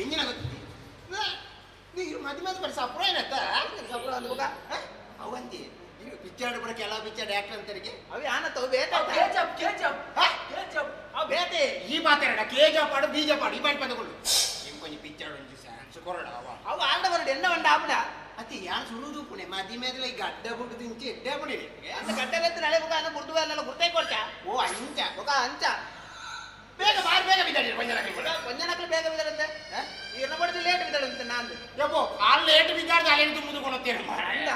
ಎಂಜಿನ ಗೊತ್ತಿದೆ ನೀವು ಮದುವೆ ಬರೀ ಸಪ್ರ ಏನತ್ತ ಸಪ್ರ ಅಂದ್ಬೋಗ ಅವಂತಿ ಇನ್ನು ಪಿಕ್ಚರ್ ಕೂಡ ಕೆಲವು ಪಿಕ್ಚರ್ ಡೈರೆಕ್ಟರ್ ಅಂತಾರಿಗೆ. ಅವಿ ಆನತ್ತ ಬೇಕಾ? ಕೇಜಪ್ ಕೇಜಪ್ ಕೇಜಪ್. ಬೇತೆ ಈ ಮಾತಾಡ ಕೇಜ ಪಾಡು ಬೀಜ ಪಾಡು ಈ ಪಾಡು ಪದಗಳು ನಿಮ್ ಕೊಂಚ ಪಿಕ್ಚರ್ ಒಂಜಿ ಸ್ಯಾನ್ಸ್ ಕೊರಡ ಅವ. ಅವು ಆಲ್ಡ ಬರಡು ಎನ್ನ వంಡ ಆಪುಡ. ಅತಿ ಯಾನ್ ಸುರುದು ಪುಣೆ ಮದಿ ಮೇಲೆ ಈ ಗಡ್ಡ ಬುಟ್ಟು ತಿಂಚಿ ಎಡ್ಡೆ ಪುಣೆ. ಅಂದ ಗಡ್ಡೆ ನಳೆ ಬುಕ ಅನ್ನ ಗುರ್ದು ಎಲ್ಲ ಗುರ್ತೈ ಕೊಡ್ಚ. ಓ ಅಂಚ. ಬುಕ ಅಂಚ. ಬೇಗ ಬಾರಿ ಬೇಗ ಬಿದ್ದಾಡಿ ಕೊಂಜನಕಲಿ. ಕೊಂಜನಕಲು ಬೇಗ ಬಿದ್ದಾರಂತೆ ಈರ್ನ ಬಡ್ದು ಲೇಟ್ ಬಿದ್ದಾರಂತೆ ನಾನು. ಯಪ್ಪೋ ಆ ಲೇಟ್ ಬಿದ್ದಾಡ್ದು ಅಲ್ಲೇನು ತುಂಬಿದುಕೊಂಡು ಅಲ್ಲ.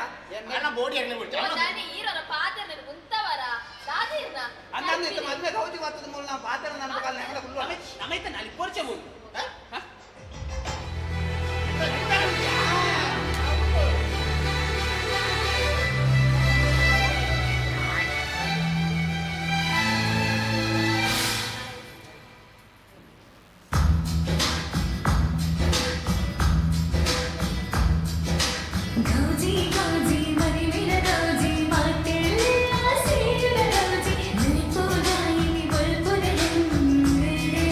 ಅಲ್ಲ ಬೋಡಿ ಎಣ್ಣೆ ಬಿಡ್ತು. ದಾನೆ ಈರೊರ ಪಾತೆರ್ನ ಉಂತವರ ದಾದಿರ್ನ. ಅಂದ ಇಂತ ಮದ್ವೆ ಗೌಜಿ ಬರ್ತದ ಮೂಲ ನಾವು ಪಾತ್ರ ನನ್ನ ಕಾಲ ನೆಗಡ ಕುಲ್ಲು ನಮೈತ ನಾಲಿ ಪೋರ್ಚೆ ಬೋದು. ಗೌಜಿ ಗೌಜಿ ಮರಿವಿನ ಗೌಜಿ ಮಾತೆಲ್ಲ ಸೇರ ಗೌಜಿ ನಲ್ಪುದಾಯಿನಿ ಬೊಲ್ಪುದ ಹೆಂಗಡೆ.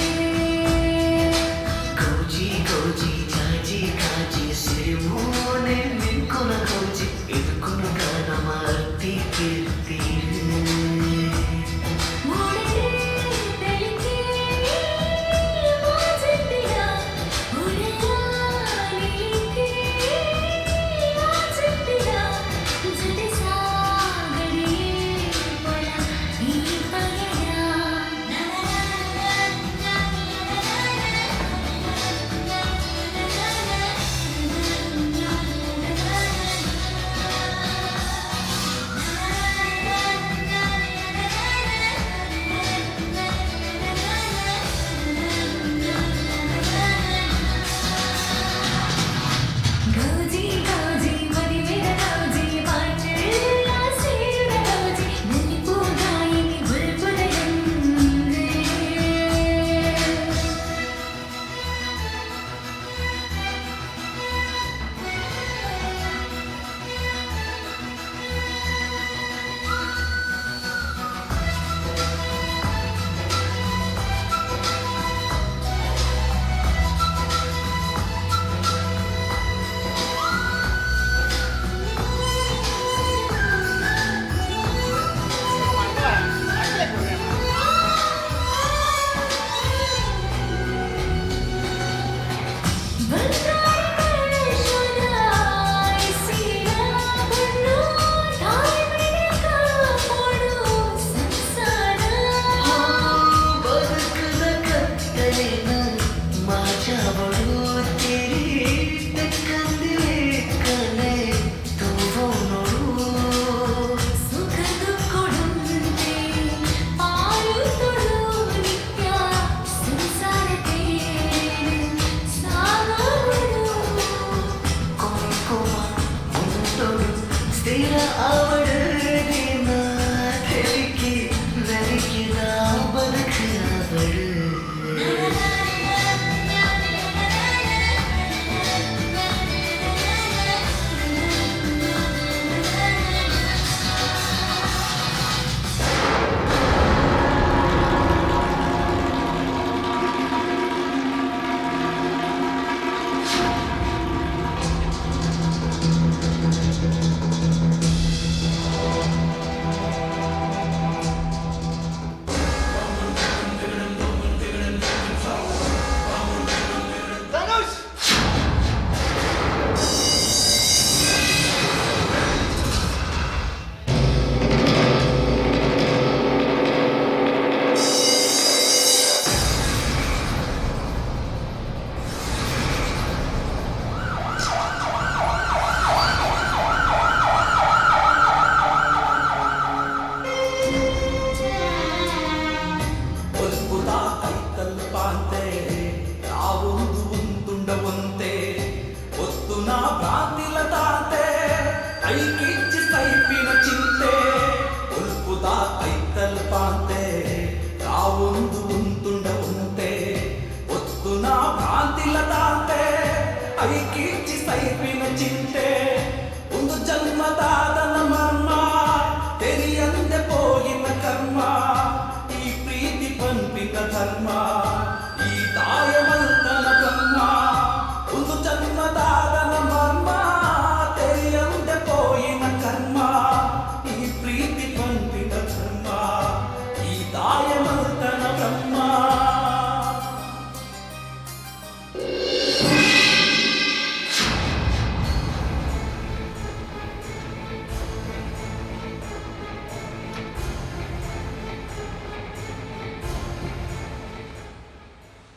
ಭ್ರಾಂತಿಲ ತಾತೆ ಐಕಿಚ್ಚಿ ಸೈಪಿನ ಚಿಂತೆ ಉಲ್ಪುದ ಐತಲ್ ಪಾಂತೆ ತಾವೊಂದು ಉಂತುಂಡ ಉಂತೆ ಒತ್ತುನ ಭ್ರಾಂತಿಲ ತಾತೆ ಐಕಿಚ್ಚಿ ಸೈಪಿನ ಚಿಂತೆ ಒಂದು ಜನ್ಮದಾದನ ಮರ್ಮ ತೆರಿಯಂದೆ ಪೋಯಿನ ಕರ್ಮ ಈ ಪ್ರೀತಿ ಪಂಪಿನ ಧರ್ಮ ಈ ತಾಯ ಮಲ್ತನ ಬ್ರಹ್ಮ ಒಂದು ಜನ್ಮದಾದನ ಮರ್ಮ ತೆರಿಯಂದೆ ಪೋಯಿನ ಕರ್ಮ ಈ ಪ್ರೀತಿ ಪಂಪಿನ ಧರ್ಮ ಈ ತಾಯ ಮಲ್ತನ Brahma.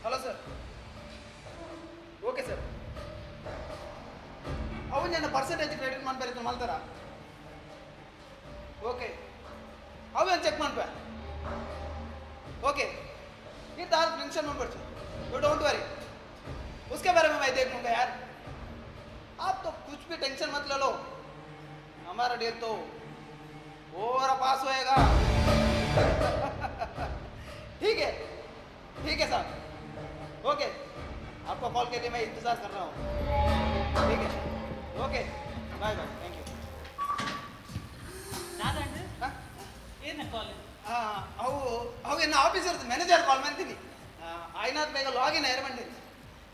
Hello sir, okay sir. ಅವನ್ ನನ್ನ ಪರ್ಸೆಂಟೇಜ್ ಕ್ರೆಡಿಟ್ ಮಾಡ್ಬೇಕು ಮಾಡ್ತಾರ? ಓಕೆ, ಅವೇನು ಚೆಕ್ ಮಾಡ್ಬೇ. ಓಕೆ, ये दाल टेंशन मत पड़, you don't worry, उसके बारे में मैं देख लूंगा यार। आप तो कुछ भी टेंशन मत ले लो, हमारा डील तो और पास होएगा। ठीक है, ठीक है साहब, ओके। आपको कॉल के लिए मैं इंतज़ार कर रहा हूँ। ठीक है, okay, bye bye, thank you. ದಾದಂಡ್ ಏನ ಕಾಲ್? ಅವು ಅವು ಎನ್ನ ಆಫೀಸರ್ ಮ್ಯಾನೇಜರ್ ಕಾಲ್ ಮಾಡ್ತೀನಿ. ಆಯ್ನಾಥ್ ಬೇಗ ಲಾಗಿನ್ ಏರ್ ಬಂದೀನಿ.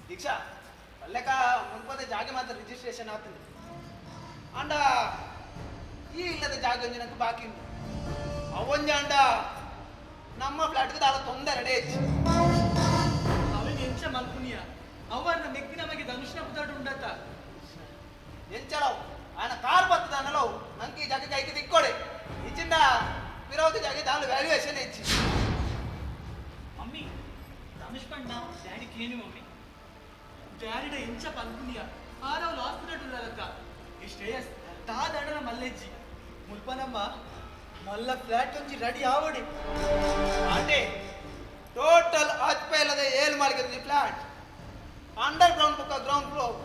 ದೀಕ್ಷಾ ಪಲ್ಲೆಕ ಮುನ್ಪದ ಜಾಗೆ ಮಾತ್ರ ರಿಜಿಸ್ಟ್ರೇಷನ್ ಆಗ್ತದೆ. ಅಂಡ ಈ ಇಲ್ಲದ ಜಾಗ ಒಂಜಿ ನಂಗೆ ಬಾಕಿ ಉಂಟು. ಅವೊಂಜಿ ಅಂಡ ನಮ್ಮ ಫ್ಲಾಟ್ಗೆ ದಾದ ತೊಂದರೆ ರೆಡಿ ಹೆಚ್ಚು. ಅವೇನು ಎಂಚ ಮಲ್ಪುನಿಯ ಅವನ್ನ ಮೆಗ್ದಿ ನಮಗೆ ಧನುಷ್ನ ಪುದಾಟ ಉಂಡತ್ತ. ಎಂಚಲವು ఆయన ಕಾರ್ ಬತ್ತದನ್ನಲವು ನಂಗೆ ಈ ಜಾಗ ಕೈಗೆ ತಿಕ್ಕೊಡೆ ಇಚ್ಚಿಂದ ವಿರೋಧ ಜಾಗ ದಾಲು ವ್ಯಾಲ್ಯೂಯೇಷನ್ ಹೆಚ್ಚು. ಮಮ್ಮಿ, ಧನುಷ್ ಪಂಡ ಡ್ಯಾಡಿ ಕೇನು ಮಮ್ಮಿ, ಡ್ಯಾಡಿಡ ಎಂಚ ಪಲ್ಪುನಿಯ ಆರವ್ಲು ಹಾಸ್ಪಿಟಲ್ ಉಳ್ಳಲಕ್ಕ. ಈ ಶ್ರೇಯಸ್ ದಾದಡನ ಮಲ್ಲೆಜ್ಜಿ ಮುಲ್ಪನಮ್ಮ ಮಲ್ಲ ಫ್ಲಾಟ್ ಒಂಜಿ ರೆಡಿ ಆವಡಿ. ಆಂಟಿ, ಟೋಟಲ್ ಅಜ್ಪೇಲದ ಏಳು ಮಾಳಿಗೆ ಫ್ಲಾಟ್, ಅಂಡರ್ ಗ್ರೌಂಡ್ ಬುಕ್ಕ ಗ್ರೌಂಡ್ ಫ್ಲೋರ್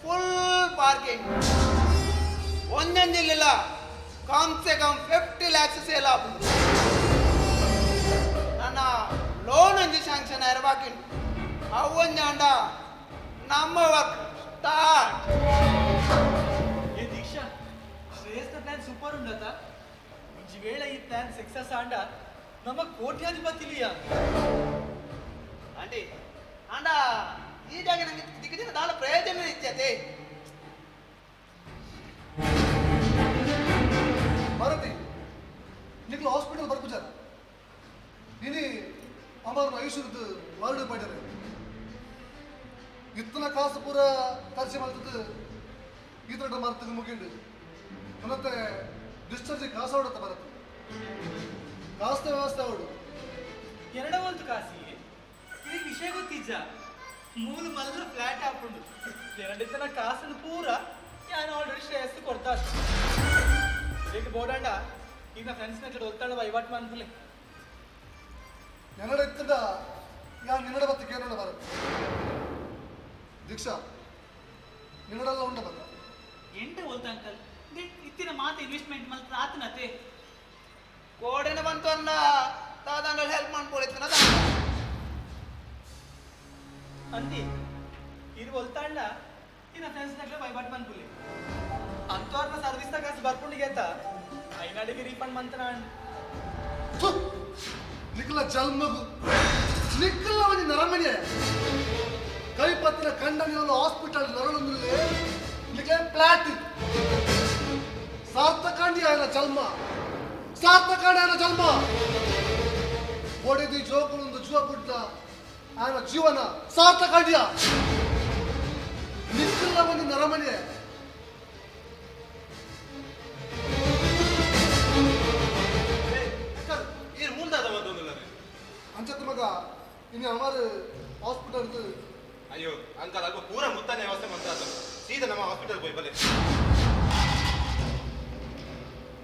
ಫುಲ್ ಪಾರ್ಕಿಂಗ್. ಒಂದೊಂದಿಲ್ಲ ಕಮ್ ಸೆ ಕಮ್ 50 ಲ್ಯಾಕ್ಸ್ ಸೇಲ್ ಆಪುಂಡು. ನನ್ನ ಲೋನ್ ಒಂಜಿ ಸ್ಯಾಂಕ್ಷನ್ ಆಯ್ರ ಬಾಕಿ ಉಂಟು. ಅವು ಒಂಜಿ ಅಂಡ ನಮ್ಮ ವರ್ಕ್ ಸ್ಟಾರ್ಟ್. ಏ ದೀಕ್ಷಾ, ಶ್ರೇಯಸ್ನ ಪ್ಲಾನ್ ಸೂಪರ್ ಉಂಡತ. ಒಂಜಿ ವೇಳೆ ಈ ಪ್ಲಾನ್ ಸಕ್ಸಸ್ ಆಂಡ ನಮ್ಮ ಕೋಟ್ಯಾಧಿಪತಿ ಲಿಯ. ಆಂಟಿ, ಅಂಡ ಈ ಜಾಗ ನಂಗೆ ದಿಕ್ಕಜಿನ ದಾಲ ಪ್ರಯೋಜನ ಇಚ್ಛತೆ. ಭಾರತಿ, ನಿಕ್ಲು ಹಾಸ್ಪಿಟಲ್ ಬರ್ಪುಜಾರ. ಇನಿ ಅಮರ್ನ ಐಶ್ವರ್ಯದ ವಾರ್ಡ್ ಪಡೆರೆ ಇತ್ತನ ಕಾಸು ಪೂರ ಖರ್ಚು ಮಾಡ್ತದ್ದು ಈ ತರ ಮರ್ತದ ಮುಗಿಂಡು. ಮತ್ತೆ ಡಿಸ್ಚಾರ್ಜ್ ಕಾಸು ಆಡತ್ತ ಬರತ್ತೆ, ಕಾಸ್ತ ವ್ಯವಸ್ಥೆ ಅವಡು. ಎರಡವಲ್ತು ಕಾಸಿ ಈ ವಿಷಯ ಗೊತ್ತಿಜ್ಜ? ಮೂಲು ಮಲ್ಲ ಫ್ಲಾಟ್ ಹಾಕೊಂಡು ಎರಡಿತನ ಕಾಸನ್ನು ಪೂರ ನಾನು ಆಲ್ರೆಡಿ ಶ್ರೇಯಸ್ಸು ಕೊಡ್ತಾ. ಈಗ ಬೋಡಂಡ ಈಗ ಫ್ರೆಂಡ್ಸ್ ನ ಒತ್ತಾಳ ವಹಿವಾಟ್ ಮನ್ಪುಲೆ. ಎನ್ನಡ ಇತ್ತದ ಯಾ ನಿನ್ನಡ ಬತ್ತ ಕೇನೋಡ ಬರತ್ತೆ. ದೀಕ್ಷಾ, ನಿನ್ನಡೆಲ್ಲ ಉಂಡ ಬತ್ತ. ಎಂಟ ಒಲ್ತ ಅಂಕಲ್, ಇತ್ತಿನ ಮಾತ ಇನ್ವೆಸ್ಟ್ಮೆಂಟ್ ಮಲ್ತ ಆತನತೆ. ಕೋಡೆನ ಬಂತು ಅನ್ನ ದಾದಾಂಡ ಹೆಲ್ಪ್ ಮಾಡ್ಕೊಳಿತ್ತನ. ಅಂತಿ ಇರು ಒಲ್ತಾಂಡ ಇನ್ನ ಫ್ರೆಂಡ್ಸ್ ನಕ್ಲೆ ವಹಿವಾಟ್ ಮನ್ಪುಲೆ. ಅಂತವ್ರನ್ನ ಸರ್ವಿಸ್ ಕಾಸು ಬರ್ಕೊಂಡಿಗೆತ್ತ ಐನಾಡಿಗೆ ರೀಫಂಡ್ ಮಂತನ. ನಿಖಲ ಜನ್ಮಗು ನಿಖಲ ಒಂಜಿ ನರಮನೆ ಕೈಪತ್ತಿನ ಕಂಡನಿಯನ್ನು ಹಾಸ್ಪಿಟಲ್ ನರಳೊಂದುಲ್ಲೆ. ನಿಖಲೆ ಪ್ಲಾಟ್ ಸಾರ್ಥಕಾಂಡಿ ఆయన ಜನ್ಮ, ಸಾರ್ಥಕಾಂಡಿ ఆయన ಜನ್ಮ. ಒಡೆದಿ ಜೋಕುಲೊಂದು ಜೀವ ಪುಟ್ಟ ఆయన ಜೀವನ ಸಾರ್ಥಕಾಂಡಿಯ. ನಿಖಲ ಒಂಜಿ ನರಮನೆ. ಏನು ಮುಂದಾದ ಬಂದೊಂದಿಲ್ಲ. ಅಂಚತ್ ಮಗ, ಇನ್ನು ಅಮರ್ ಹಾಸ್ಪಿಟಲ್. ಅಯ್ಯೋ ಅಂಕಲ್, ಅಲ್ಪ ಪೂರ ಮುತ್ತಾನೆ ವ್ಯವಸ್ಥೆ ಮಂತಾದ. ಸೀದಾ ನಮ್ಮ ಹಾಸ್ಪಿಟಲ್ ಪೋಯಿ ಬಲೆ.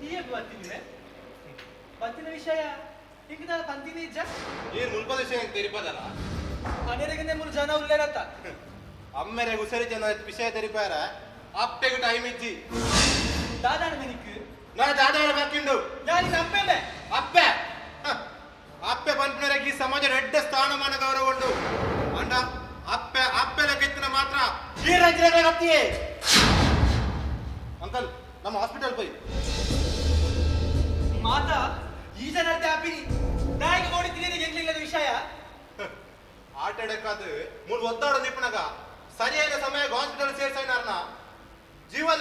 ಈ ಬತ್ತಿನ ಬತ್ತಿನ ವಿಷಯ ಹಿಂಗ ನಾನು ಪಂತಿನಿ ಇಜ್ಜ. ಏನು ಮುಲ್ಪದ ವಿಷಯ ತೆರಿಪದಲ್ಲ. ಮನೆಯರಿಗೆ ಮೂರು ಜನ ಉಲ್ಲೇರತ್ತ. ಅಮ್ಮೆರೆ ಹುಷಾರಿ ಜನ ವಿಷಯ ತೆರಿಪಾರ. ಅಪ್ಪೆಗೆ ಟೈಮ್ ಇಜ್ಜಿ. ದಾದಾಣ ಮನಿಕ್ ನಾನು ದಾದಾಣ ಬಾಕಿಂಡು. ಯಾರು ಅಪ್ಪೆ ಅಪ್ಪೆ ಅಪ್ಪೆ ಪನ್ಪಿನರಿಗೆ ಈ ಸಮಾಜದ ಎಡ್ಡ ಸ್ಥಾನಮಾನ ಗೌರವ ಉಂಡು. ಅಂಡ ಅಪ್ಪೆ ಅಪ್ಪೆಲ ಕೆತ್ತಿನ ಮಾತ್ರ ಈ ರಾಜ್ಯದ ಕತ್ತಿಯೇ. ಅಂಕಲ್ ನಮ್ಮ ಹಾಸ್ಪಿಟಲ್ ಪೋಯಿ ಮಾತಾ ಈ ಜನ ಆಪಿನಿ ನಾಯಿಗೆ ನೋಡಿ ತಿಳಿಯದೆ ಎಂಗ್ಲಿಲ್ಲದ ವಿಷಯ. ಆಟ ಆಡಕ್ಕಾದ ಮೂರು ಒತ್ತಾಡ ನಿಪ್ಪಣಗ ಸರಿಯಾದ ಸಮಯ ಹಾಸ್ಪಿಟಲ್ ಸೇರ್ಸೈನಾರ್ನ ಜೀವನ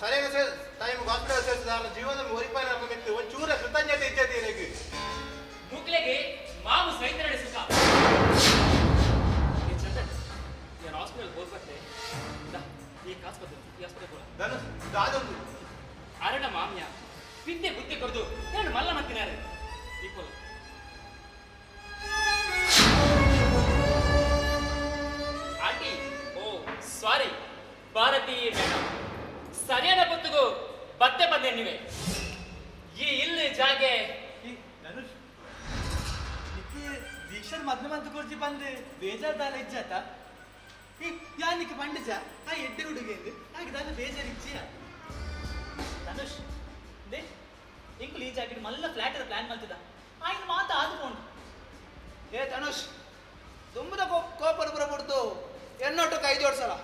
ಸರಿಯಾದ ಟೈಮ್ ಹಾಸ್ಪಿಟಲ್ ಸೇರಿಸಿದಾರ ಜೀವನ ಒರಿಪಾಯಿನ ಮಿತ್ತು ಒಂಚೂರ ಕೃತಜ್ಞತೆ ಇಜ್ಜತಿ ಇರಗೆ. ಮುಕ್ಲೆಗೆ ಮಾವು ಸಹಿತ ಸುಖ. ಚಂದನ್ ನಾನು ಹಾಸ್ಪಿಟಲ್ ಹೋಗ್ಬತ್ತೆ ಈ ಕಾಸ್ಪತ್ರೆ ಈ ಹಾಸ್ಪಿಟಲ್ ಹೋಗ ಧನುಷ್ ದಾದೊಂದು ಅರಣ ಮಾಮ್ಯ ವಿದ್ಯೆ ಬುದ್ಧಿ ಕೊಡ್ದು ನಾನು ಮಲ್ಲ ಮತ್ತಿನಾರೆ equal aunty. Oh sorry Bharati madam, ಸರಿಯಾದ ಪೊತ್ತುಗು ಬತ್ತೆ ಬಂದೆ ನೀವೇ. ಈ ಇಲ್ಲಿ ಜಾಗೆ ಧನುಷ್ ದೀಕ್ಷರ್ ಮದ್ನ ಮಂತು ಕುರ್ಚಿ ಬಂದು ಬೇಜಾರ್ ದಾಲ ಇಜ್ಜಾತ ಯಾನಿಕ್ ಪಂಡಿಜ ಆ ಎಡ್ಡೆ ಹುಡುಗಿ ಹಾಗೆ ದಾಲ ಬೇಜಾರ್ ಇಜ್ಜಿಯ. ಧನುಷ್ they ಇಂಕುಲು ಈ ಜಾಕೆಟ್ ಮಲ್ಲ ಫ್ಲಾಟ್ ಪ್ಲಾನ್ ಮಾಡ್ತಿದ್ದ ಆಯ್ತು ಮಾತು ಆದುಕೊಂಡು. ಏ ಧನುಷ್ ದುಂಬದ ಕೋಪದ ಪುರ ಬಿಡ್ತು ಎನ್ನೊಟ್ಟು ಕೈ ಜೋಡ್ಸಲ್ಲ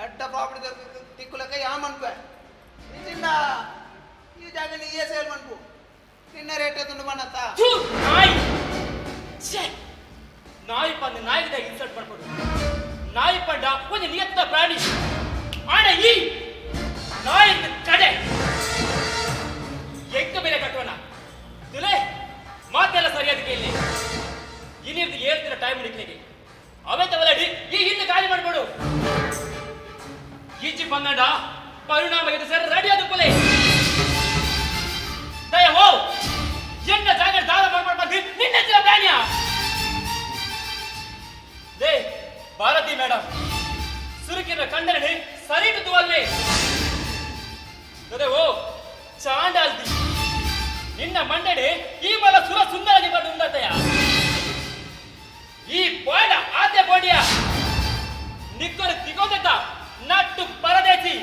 ಎಡ್ಡ ಪ್ರಾಪರ್ಟಿ ತಿಕ್ಕುಲಕ್ಕ ಯಾ ಮನ್ಪೆ ನಿಜಿಂದ ಈ ಜಾಗ ನೀ ಸೇಲ್ ಮನ್ಪು ನಿನ್ನ ರೇಟ್ ತುಂಡು ಮನ್ನತ್ತ. ನಾಯಿ ನಾಯಿ ಪಂದ ನಾಯಿದ ಇನ್ಸಲ್ಟ್ ಮಾಡ್ಕೊಡು. ನಾಯಿ ಪಂಡ ಒಂದು ನಿಯತ್ತ ಪ್ರಾಣಿ ಆಡ ಈ ನಾಯಿ ಕಡೆ ಎಂಕ ಬೆಲೆ ಕಟ್ಟೋಣ ತುಲೆ ಮಾತೆಲ್ಲ ಸರಿಯಾದ ಕೇಳಿ. ಇನ್ನಿರ್ದು ಹೇಳ್ತಿರೋ ಟೈಮ್ ನಿಕ್ಲಿಗೆ ಅವೇ ತವಲಡಿ ಈ ಹಿಂದೆ ಖಾಲಿ ಮಾಡ್ಬೇಡು. ಈಚಿ ಬಂದಂಡ ಪರಿಣಾಮ ಇದು ಸರ್ ರೆಡಿ ಅದು ಕೊಲೆ ದಯ ಹೋ ಎನ್ನ ಜಾಗ ದಾದ ಮಾಡ್ಬಾರ್ದು ಬಂದು ನಿನ್ನ ಹೆಸರ ಪ್ರಾಣಿಯ. They Bharati madam ಸುರುಕಿನ ಕಂಡರಣೆ ಸರಿ ಅಲ್ಲಿ ಅದೇ ಓ ಚಾಂಡಾಲ್ದಿ ನಿನ್ನ ಮಂಡನೆ ಈ ಮಲ ಸುರ ಸುಂದರಗಿ ಬಂದು ಉಂಡತಯ ಈ ಪಾಡ ಆತೆ ಬೋಡಿಯ ನಿಕ್ಕರು ತಿಗೋದತ್ತ ನಟ್ಟು ಪರದೇಸಿ.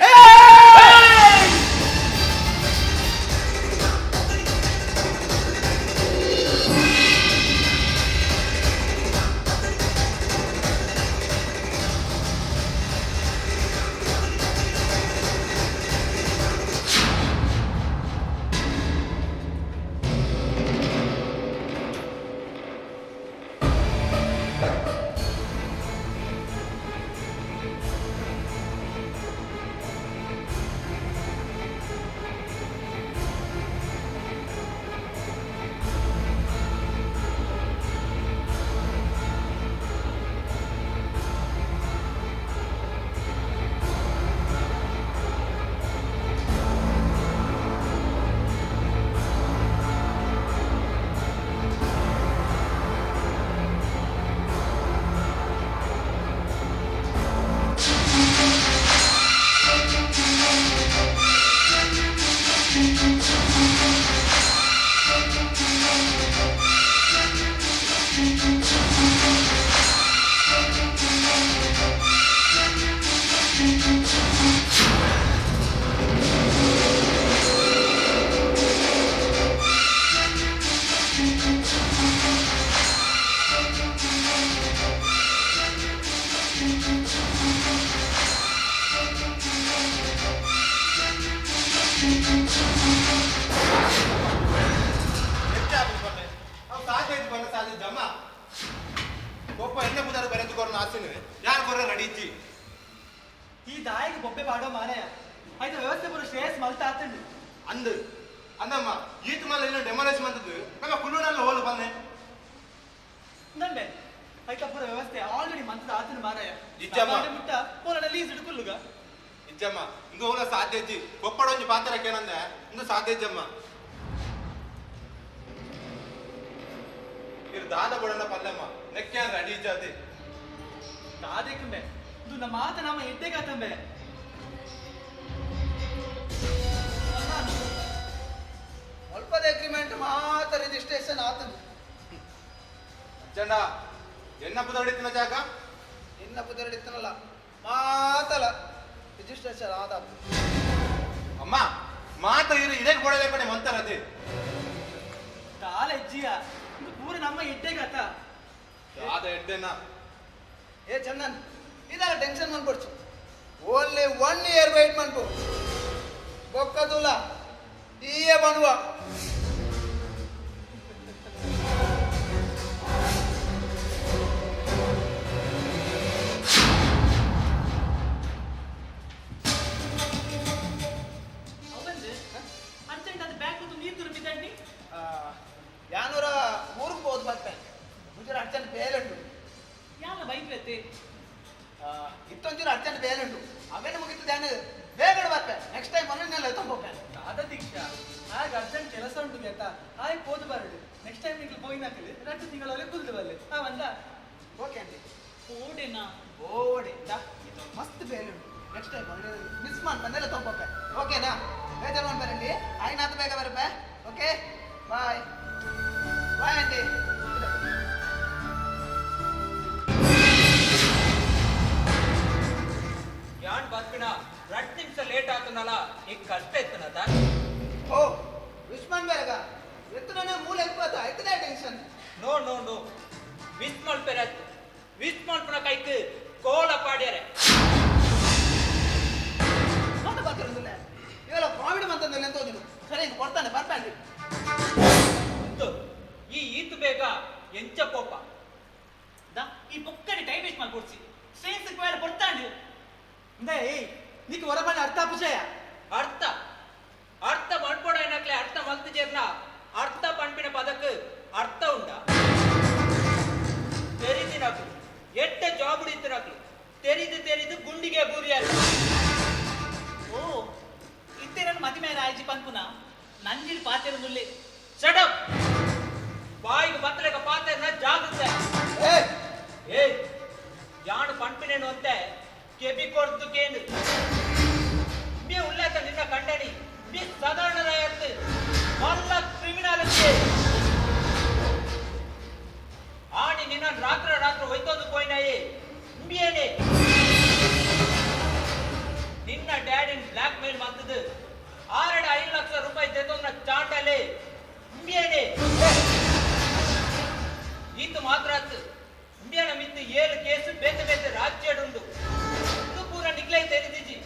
ಈ ದಾಯಿಗೆ ಬೊಬ್ಬೆ ಪಾಡೋ ಮಾರಾಯ ಆಯ್ತು ವ್ಯವಸ್ಥೆ ಪೂರ ಶ್ರೇಯಸ್ ಮಲ್ತ ಆತಂಡು ಅಂದು ಅಂದಮ್ಮ ಈತ ಮಲ್ಲ ಇಲ್ಲ ಡೆಮಾಲೇಷ್ ಬಂದದ್ದು ನಮ್ಮ ಕುಲ್ಲೂರಲ್ಲಿ ಹೋಲು ಬಂದೆ ನಂಬೆ ಆಯ್ತಾ ಪೂರ ವ್ಯವಸ್ಥೆ ಆಲ್ರೆಡಿ ಮಂತದ ಆತನ ಮಾರಾಯ ನಿಜಮ್ಮ. ಮುಟ್ಟ ಪೂರ ಲೀಸ್ ಹಿಡ್ಕೊಲ್ಲುಗ ನಿಜಮ್ಮ ಇಂದು ಹೋಲ ಸಾಧ್ಯ ಇಜ್ಜಿ ಕೊಪ್ಪಡ ಒಂಜಿ ಪಾತ್ರಕ್ಕೆ ಏನಂದೆ ಇಂದು ಸಾಧ್ಯ ಇಜ್ಜಮ್ಮ ಇರು ದಾದ ಬಡನ ಪಲ್ಲಮ್ಮ ನೆಕ್ಕೆ ರೆಡಿ ಇಜ್ಜಾತಿ ದಾದೆಕ್ಕಂಬೆ ಇದು ನಮ್ಮ ಮಾತ ನಮ್ಮ ಎದ್ದೆಗಾತಂಬೆ ಸ್ವಲ್ಪದ ಅಗ್ರಿಮೆಂಟ್ ಮಾತ್ರ ರಿಜಿಸ್ಟ್ರೇಷನ್ ಆತಂದು. ಚಂಡ ಎನ್ನ ಪುದಡಿತ್ತಿನ ಜಾಗ ಎನ್ನ ಪುದರಡಿತ್ತನಲ್ಲ ಮಾತಲ್ಲ ರಿಜಿಸ್ಟ್ರೇಷನ್. ಸ್ಪೆಷಲ್ ಆದ. ಅಮ್ಮ ಮಾತ ಇರು ಇದೇ ಗೋಡೆ ಕಡೆ ಮಂತಾರದೆ. ದಾಲ ಹೆಜ್ಜಿಯ ಇದು ಪೂರ ನಮ್ಮ ಎಡ್ಡೆ ಕಥ. ಆದ ಎಡ್ಡೆನಾ? ಏ ಚಂದನ್, ಇದೆಲ್ಲ ಟೆನ್ಷನ್ ಮನ್ಪೊಡ್ಚು. ಓನ್ಲಿ 1 ಇಯರ್ ವೇಟ್ ಮನ್ಪು. ಬೊಕ್ಕದುಲ ಈಯೇ ಬನ್ನುವ. ಅವಂದು ಅರ್ಜೆಂಟ್ ಅದು ಬ್ಯಾಗ್ ಕೂತು ನೀರು ತುರುಪಿದ್ದಂಡಿ. ಯಾನೂರ ಊರಿಗೆ ಹೋದ್ ಬರ್ತೆ ಒಂಚೂರು ಅರ್ಜೆಂಟ್ ಬೇಲೆ ಉಂಟು. ಯಾಲ ಬೈಕ್ ಐತೆ? ಇತ್ತೊಂಚೂರು ಅರ್ಜೆಂಟ್ ಬೇಲೆ ಉಂಟು, ಅವೇನು ಮುಗಿತದೆ ಯಾನು ಬೇಗ ಬರ್ತೆ. ನೆಕ್ಸ್ಟ್ ಟೈಮ್ ಮನೆಯಲ್ಲ ಎತ್ತೊಂಬೋಕೆ. ದಾದ ದೀಕ್ಷಾ ಆಗ ಅರ್ಜೆಂಟ್ ಕೆಲಸ ಉಂಟು ಕೇತ ಆಯ್ ಪೋದು ಬರಡು. ನೆಕ್ಸ್ಟ್ ಟೈಮ್ ನಿಂಗೆ ಪೋಯಿನಾಕಲಿ 2 ತಿಂಗಳಲ್ಲಿ ಕುಲ್ದು ಬಲ್ಲೆ ಆ ಬಂದ. Okay aunty. ಓಡೆನಾ? ಓಡೆ ದಾ ಇದು ಮಸ್ತ್ ಬೇಲೆ ಉಂಟು. ನೆಕ್ಸ್ಟ್ ಟೈಮ್ ಮಿಸ್ ಮಾಡಿ ಬಂದೆಲ್ಲ ತೊಂಬೋಕೆ. ಓಕೆನಾ? ಬೇಜಾರು ಮಾಡ್ಬೇಡಿ, ಆಯ್ನಾತ ಬೇಗ ಬರಪೆ. Okay bye bye aunty. ಯಾನ್ ಬರ್ಪಿನ 2 ನಿಮಿಷ ಲೇಟ್ ಆತನಲ್ಲ, ಈಗ ಕಷ್ಟ ಇತ್ತನದ. ಓ ವಿಶ್ ಬೇಗ ಎತ್ತನೇ ಮೂಲ ಇಪ್ಪತ್ತ ಆಯ್ತದೆ tension. No no no wish ಮಲ್ಪೆರ wish ಮಲ್ಪನ ಕೈಕ್ ಕೋಲ ಪಾಡ್ಯಾರೆ. ನೋಡ ಬಾಕಿರೋದಿಲ್ಲ ಇವೆಲ್ಲ ಕಾಮಿಡಿ ಮಂತಂದಿಲ್ಲ ಅಂತ ಹೋದಿನು. ಸರಿ ಹಿಂಗೆ ಕೊಡ್ತಾನೆ ಬರ್ತಾನೆ. ಈ ಈತು ಬೇಗ ಎಂಚ ಕೋಪ ದಾ ಈ ಬೊಕ್ಕಡಿ ಟೈಮ್ ವೇಸ್ಟ್ ಮಾಡ್ಕೊಡ್ಸಿ ಸೇನ್ಸ್ ಬೇಡ ಕೊಡ್ತಾಂಡು. ಏಯ್ ನೀಕು ಹೊರಬಣ್ಣ ಅರ್ಥ ಅಪುಜಯ. ಅರ್ಥ ಅರ್ಥ ಮಲ್ಪೊಡ ಏನಕ್ಲೆ ಅರ್ಥ ಮಲ್ತು ಜೇರ್ನ ಅರ್ಥ ಪಂಪಿನ ಪದಕ್ಕೆ ಅರ್ಥ ಉಂಡ. ತೆರಿದಿನಕ್ಲು ಎಟ್ಟ ಜಾಬ್ ಇತ್ತಿನಕ್ಲು ತೆರಿದು ತೆರಿದು ಗುಂಡಿಗೆ ಬೂರಿಯಾರ. ಓ ಇತ್ತೆ ನನ್ನ ಮತಿ ಮೇಲೆ ಆಯ್ಜಿ ಪನ್ಪುನ ನಂಜಿಡ್ ಪಾತೆರ ಮುಲ್ಲೆ. ಶಟಪ್ ಬಾಯಿಗೆ ಬತ್ತಲೆಗ ಪಾತೆರ್ನ ಜಾಗ್ರತೆ. ಏ ಯಾನು ಪಂಪಿನೇನು ಅಂತೆ ಕೆಬಿ ಕೊಡ್ತು ಕೇನು ಮೀ ಉಲ್ಲೇಖ ನಿನ್ನ ಕಂಡನಿ ಮೀ ಸಾಧಾರಣ ಮಲ್ಲ ಕ್ರಿಮಿನಲ್ ಆಣಿ ನಿನ್ನ ರಾತ್ರಿ ರಾತ್ರಿ ಒಯ್ತೊಂದು ಪೋಯಿನಾಯಿ ಇಂಬಿಯೇನೆ ನಿನ್ನ ಡ್ಯಾಡಿನ ಬ್ಲಾಕ್ ಮೇಲ್ ಮಂತದ್ದು 6.5 ಲಕ್ಷ ರೂಪಾಯಿ ತೆತ್ತೊಂದ ಚಾಂಡಲೆ ಇಂಬಿಯೇನೆ. ಈತು ಮಾತ್ರ ಇಂಬಿಯನ ಮಿತ್ತು 7 ಕೇಸು ಬೇತೆ ಬೇತೆ ರಾಜ್ಯಡುಂಡು. ಇದು ಪೂರ ನಿಗ್ಲೈ ತೆರಿದಿಜಿ.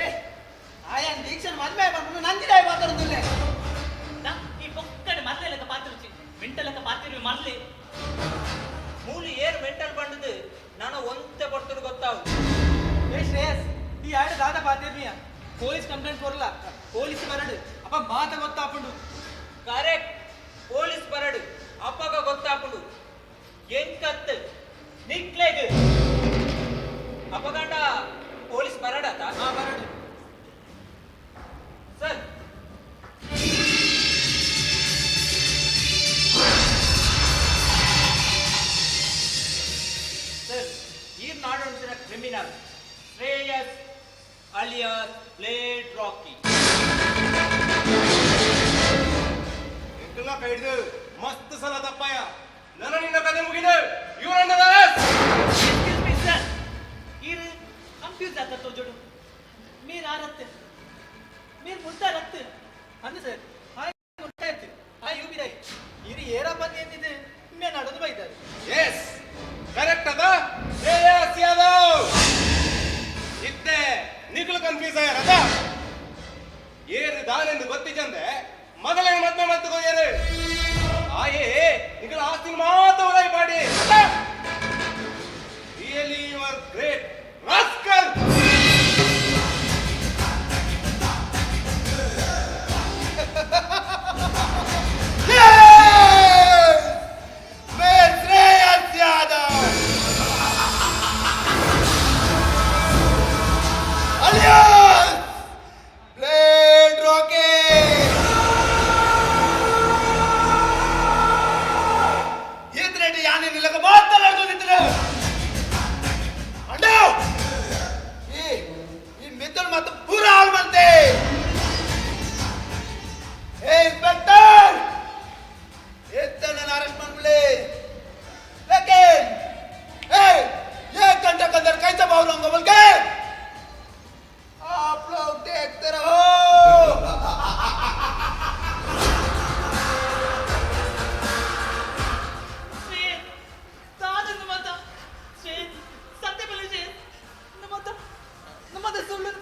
ಏ ಆಯನ್ ದೀಕ್ಷನ್ ಮದ್ವೆ ಬಂದು ನಂದಿರಾಯ್ ಮಾತಾಡೋದಿಲ್ಲ. ಈ ಬೊಕ್ಕಡೆ ಮಲ್ಲೆ ಲೆಕ್ಕ ಪಾತಿರುಚಿ ಮೆಂಟಲ್ ಲೆಕ್ಕ ಪಾತಿರು ಮಲ್ಲೆ. ಮೂಲಿ ಏರು ಮೆಂಟಲ್ ಬಂಡದು ನಾನು ಒಂತೆ ಬರ್ತಡು ಗೊತ್ತಾವು. ಏ ಶ್ರೇಯಸ್ ಈ ಆಡ ದಾದ ಪಾತಿರ್ನಿಯ ಪೊಲೀಸ್ ಕಂಪ್ಲೇಂಟ್ ಕೊರಲ ಪೊಲೀಸ್ ಬರಡು ಅಪ್ಪ ಮಾತ ಗೊತ್ತಾಪುಂಡು. ಕರೆಕ್ಟ್ ಪೊಲೀಸ್ ಬರಡು ಅಪ್ಪಗ ಗೊತ್ತಾಪುಂಡು ಎಂಕತ್ತು ನಿಕ್ಲೆಗ್ ಅಪ್ಪಗಂಡ ಪೊಲೀಸ್ ಬರಡತ ಬರಡು ಸರ್. ಸರ್ ಈ ನಾಡೊಂದಿನ criminal Shreyas alias blade Rocky. ಎಂಟಲ್ಲ ಕೈ ಹಿಡಿದು ಮಸ್ತ್ ಸಲ ತಪ್ಪಯ್ಯ ನನ್ನ ನಿನ್ನ ಕತೆ ಮುಗಿದೆ. ಇವರನ್ನ ಎಕ್ಸ್ಕ್ಯೂಸ್ ಮೀ ಸರ್, ಈರು ಕನ್ಫ್ಯೂಸ್ ಆತ ತೋಜೋಡು. ಮೀರ್ ಆರತ್ತೆ ಮೀರ್ ಮುಲ್ತಾರತ್ತೆ ಅಂದ ಸರ್. ಹಾಯ್ ಮುಲ್ತಾಯ್ತು ಆ you ಬಿಡೈ ಇರು ಏರಪ್ಪ ಏನಿದೆ ಮೇ ನಡದು ಬೈತಾರೆ. ಎಸ್ ಕರೆಕ್ಟ್ ಅದ ಶ್ರೇಯಸ್ ಯಾದವ್ ಇತ್ತೆ ನಿಖಲು ಕನ್ಫ್ಯೂಸ್ ಆಯಾರದ ಏರು ದಾನೆಂದು ಗೊತ್ತಿಜಂದೆ ಮಗಲೇ ಮದ್ವೆ ಮಲ್ತುಕೋಯರು ಆಯೇ ನಿಖಲ ಆಸ್ತಿ ಮಾತ ಉಲಾಯಿ ಪಾಡಿ. Really you are great rascal. Shreyas Yadav alias blade Rocky. ಈತರೆಡ್ಡಿ ಯಾನೆ ನಿಲ್ಲಕ ಮಾತನಾಡ್ಕೊಂಡಿದ್ರು. ಅಂಡಾವ್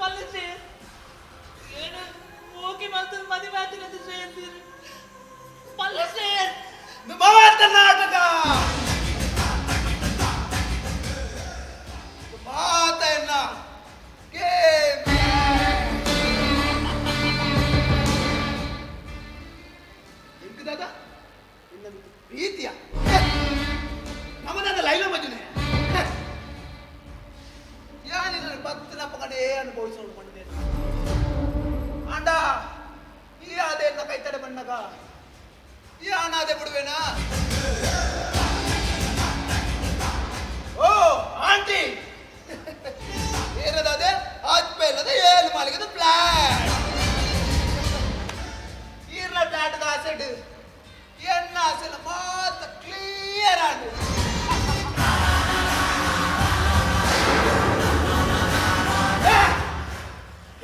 ಮಲ್ಲೆ ಶ್ರೇಯಸ್ ಏನು ಮೋಕಿ ಮಲ್ತದ ಮದುವೆ ಆತಿನಂತ ಶ್ರೇಯಸ್ ಮಲ್ಲೆ ಶ್ರೇಯಸ್. ಮಾತ ನಾಟಕ ಮಾತ ಎನ್ನ ಗೇಮ್ ಎಂಕು ದಾದ ನಿನ್ನ ಪ್ರೀತಿಯ ನಮ್ಮದಾದ ಲೈಲ ಮಜುನೆ ಯಾನಿನ ಬತ್ತಿನ ಪಕಡೆ ಅನುಭವಿಸೋಳು ಬಂದೆ ಆಂಡ ಈ ಆದೇನ ಕೈತಡೆ ಬಣ್ಣಗ ಈ ಅನಾದೆ ಬಿಡುವೆನಾ? ಓ ಆಂಟಿ, ಏನದಾದೆ ಆಜ್ಪೇಲದ ಏಳು ಮಾಲಿಗದ ಫ್ಲಾಟ್ ಈರ್ನ ಫ್ಲಾಟ್ದ ಆಸೆಡ್ ಎನ್ನ ಆಸೆಲ್ಲ ಮಾತ್ರ ಕ್ಲಿಯರ್ ಆಂಡ್.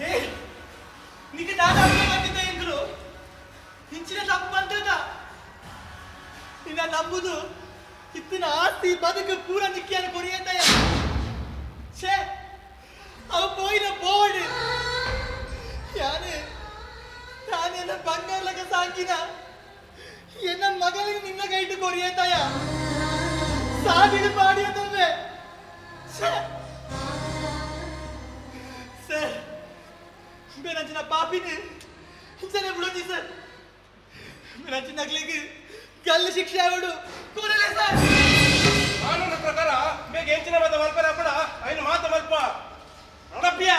ಏ ನಿಕ್ಕೆ ದಾದ ಅರ್ಥ ಬಂದಿದ್ದ ಎಂದ್ರು ಇಂಚಿನ ತಪ್ಪು ಬಂದದ ನಿನ್ನ ನಂಬುದು ಇತ್ತಿನ ಆಸ್ತಿ ಬದುಕು ಪೂರ ನಿಕ್ಕಿಯನ್ನು ಕೊರಿಯಂತಯ್ಯ. ಛೇ, ಅವ ಪೋಯಿನ ಬೋರ್ಡ್ ಯಾನೆ ತಾನೆಲ್ಲ ಬಂಗಾರಲಕ ಸಾಂಕಿನ ಎನ್ನ ಮಗನಿಗೆ ನಿನ್ನ ಕೈಟು ಕೊರಿಯಂತಯ್ಯ ಸಾವಿಡು ಪಾಡಿಯದವೇ. ಛೇ ಸರ್, ಬೇರಂಚಿನ ಪಾಪಿನ ಇಂಚನೆ ಬಿಡೋದಿ ಸರ್. ಬೇರಂಚಿನ ನಗ್ಲಿಗೆ ಗಲ್ಲು ಶಿಕ್ಷೆ ಆವಡು ಕೂಡಲೇ ಸರ್. ಕಾನೂನು ಪ್ರಕಾರ ಬೇಗ ಹೆಚ್ಚಿನ ಮಾತ ಮಲ್ಪರ ಅಪ್ಪಡ ಐನು ಮಾತ ಮಲ್ಪ ನಡಪ್ಪಿಯ.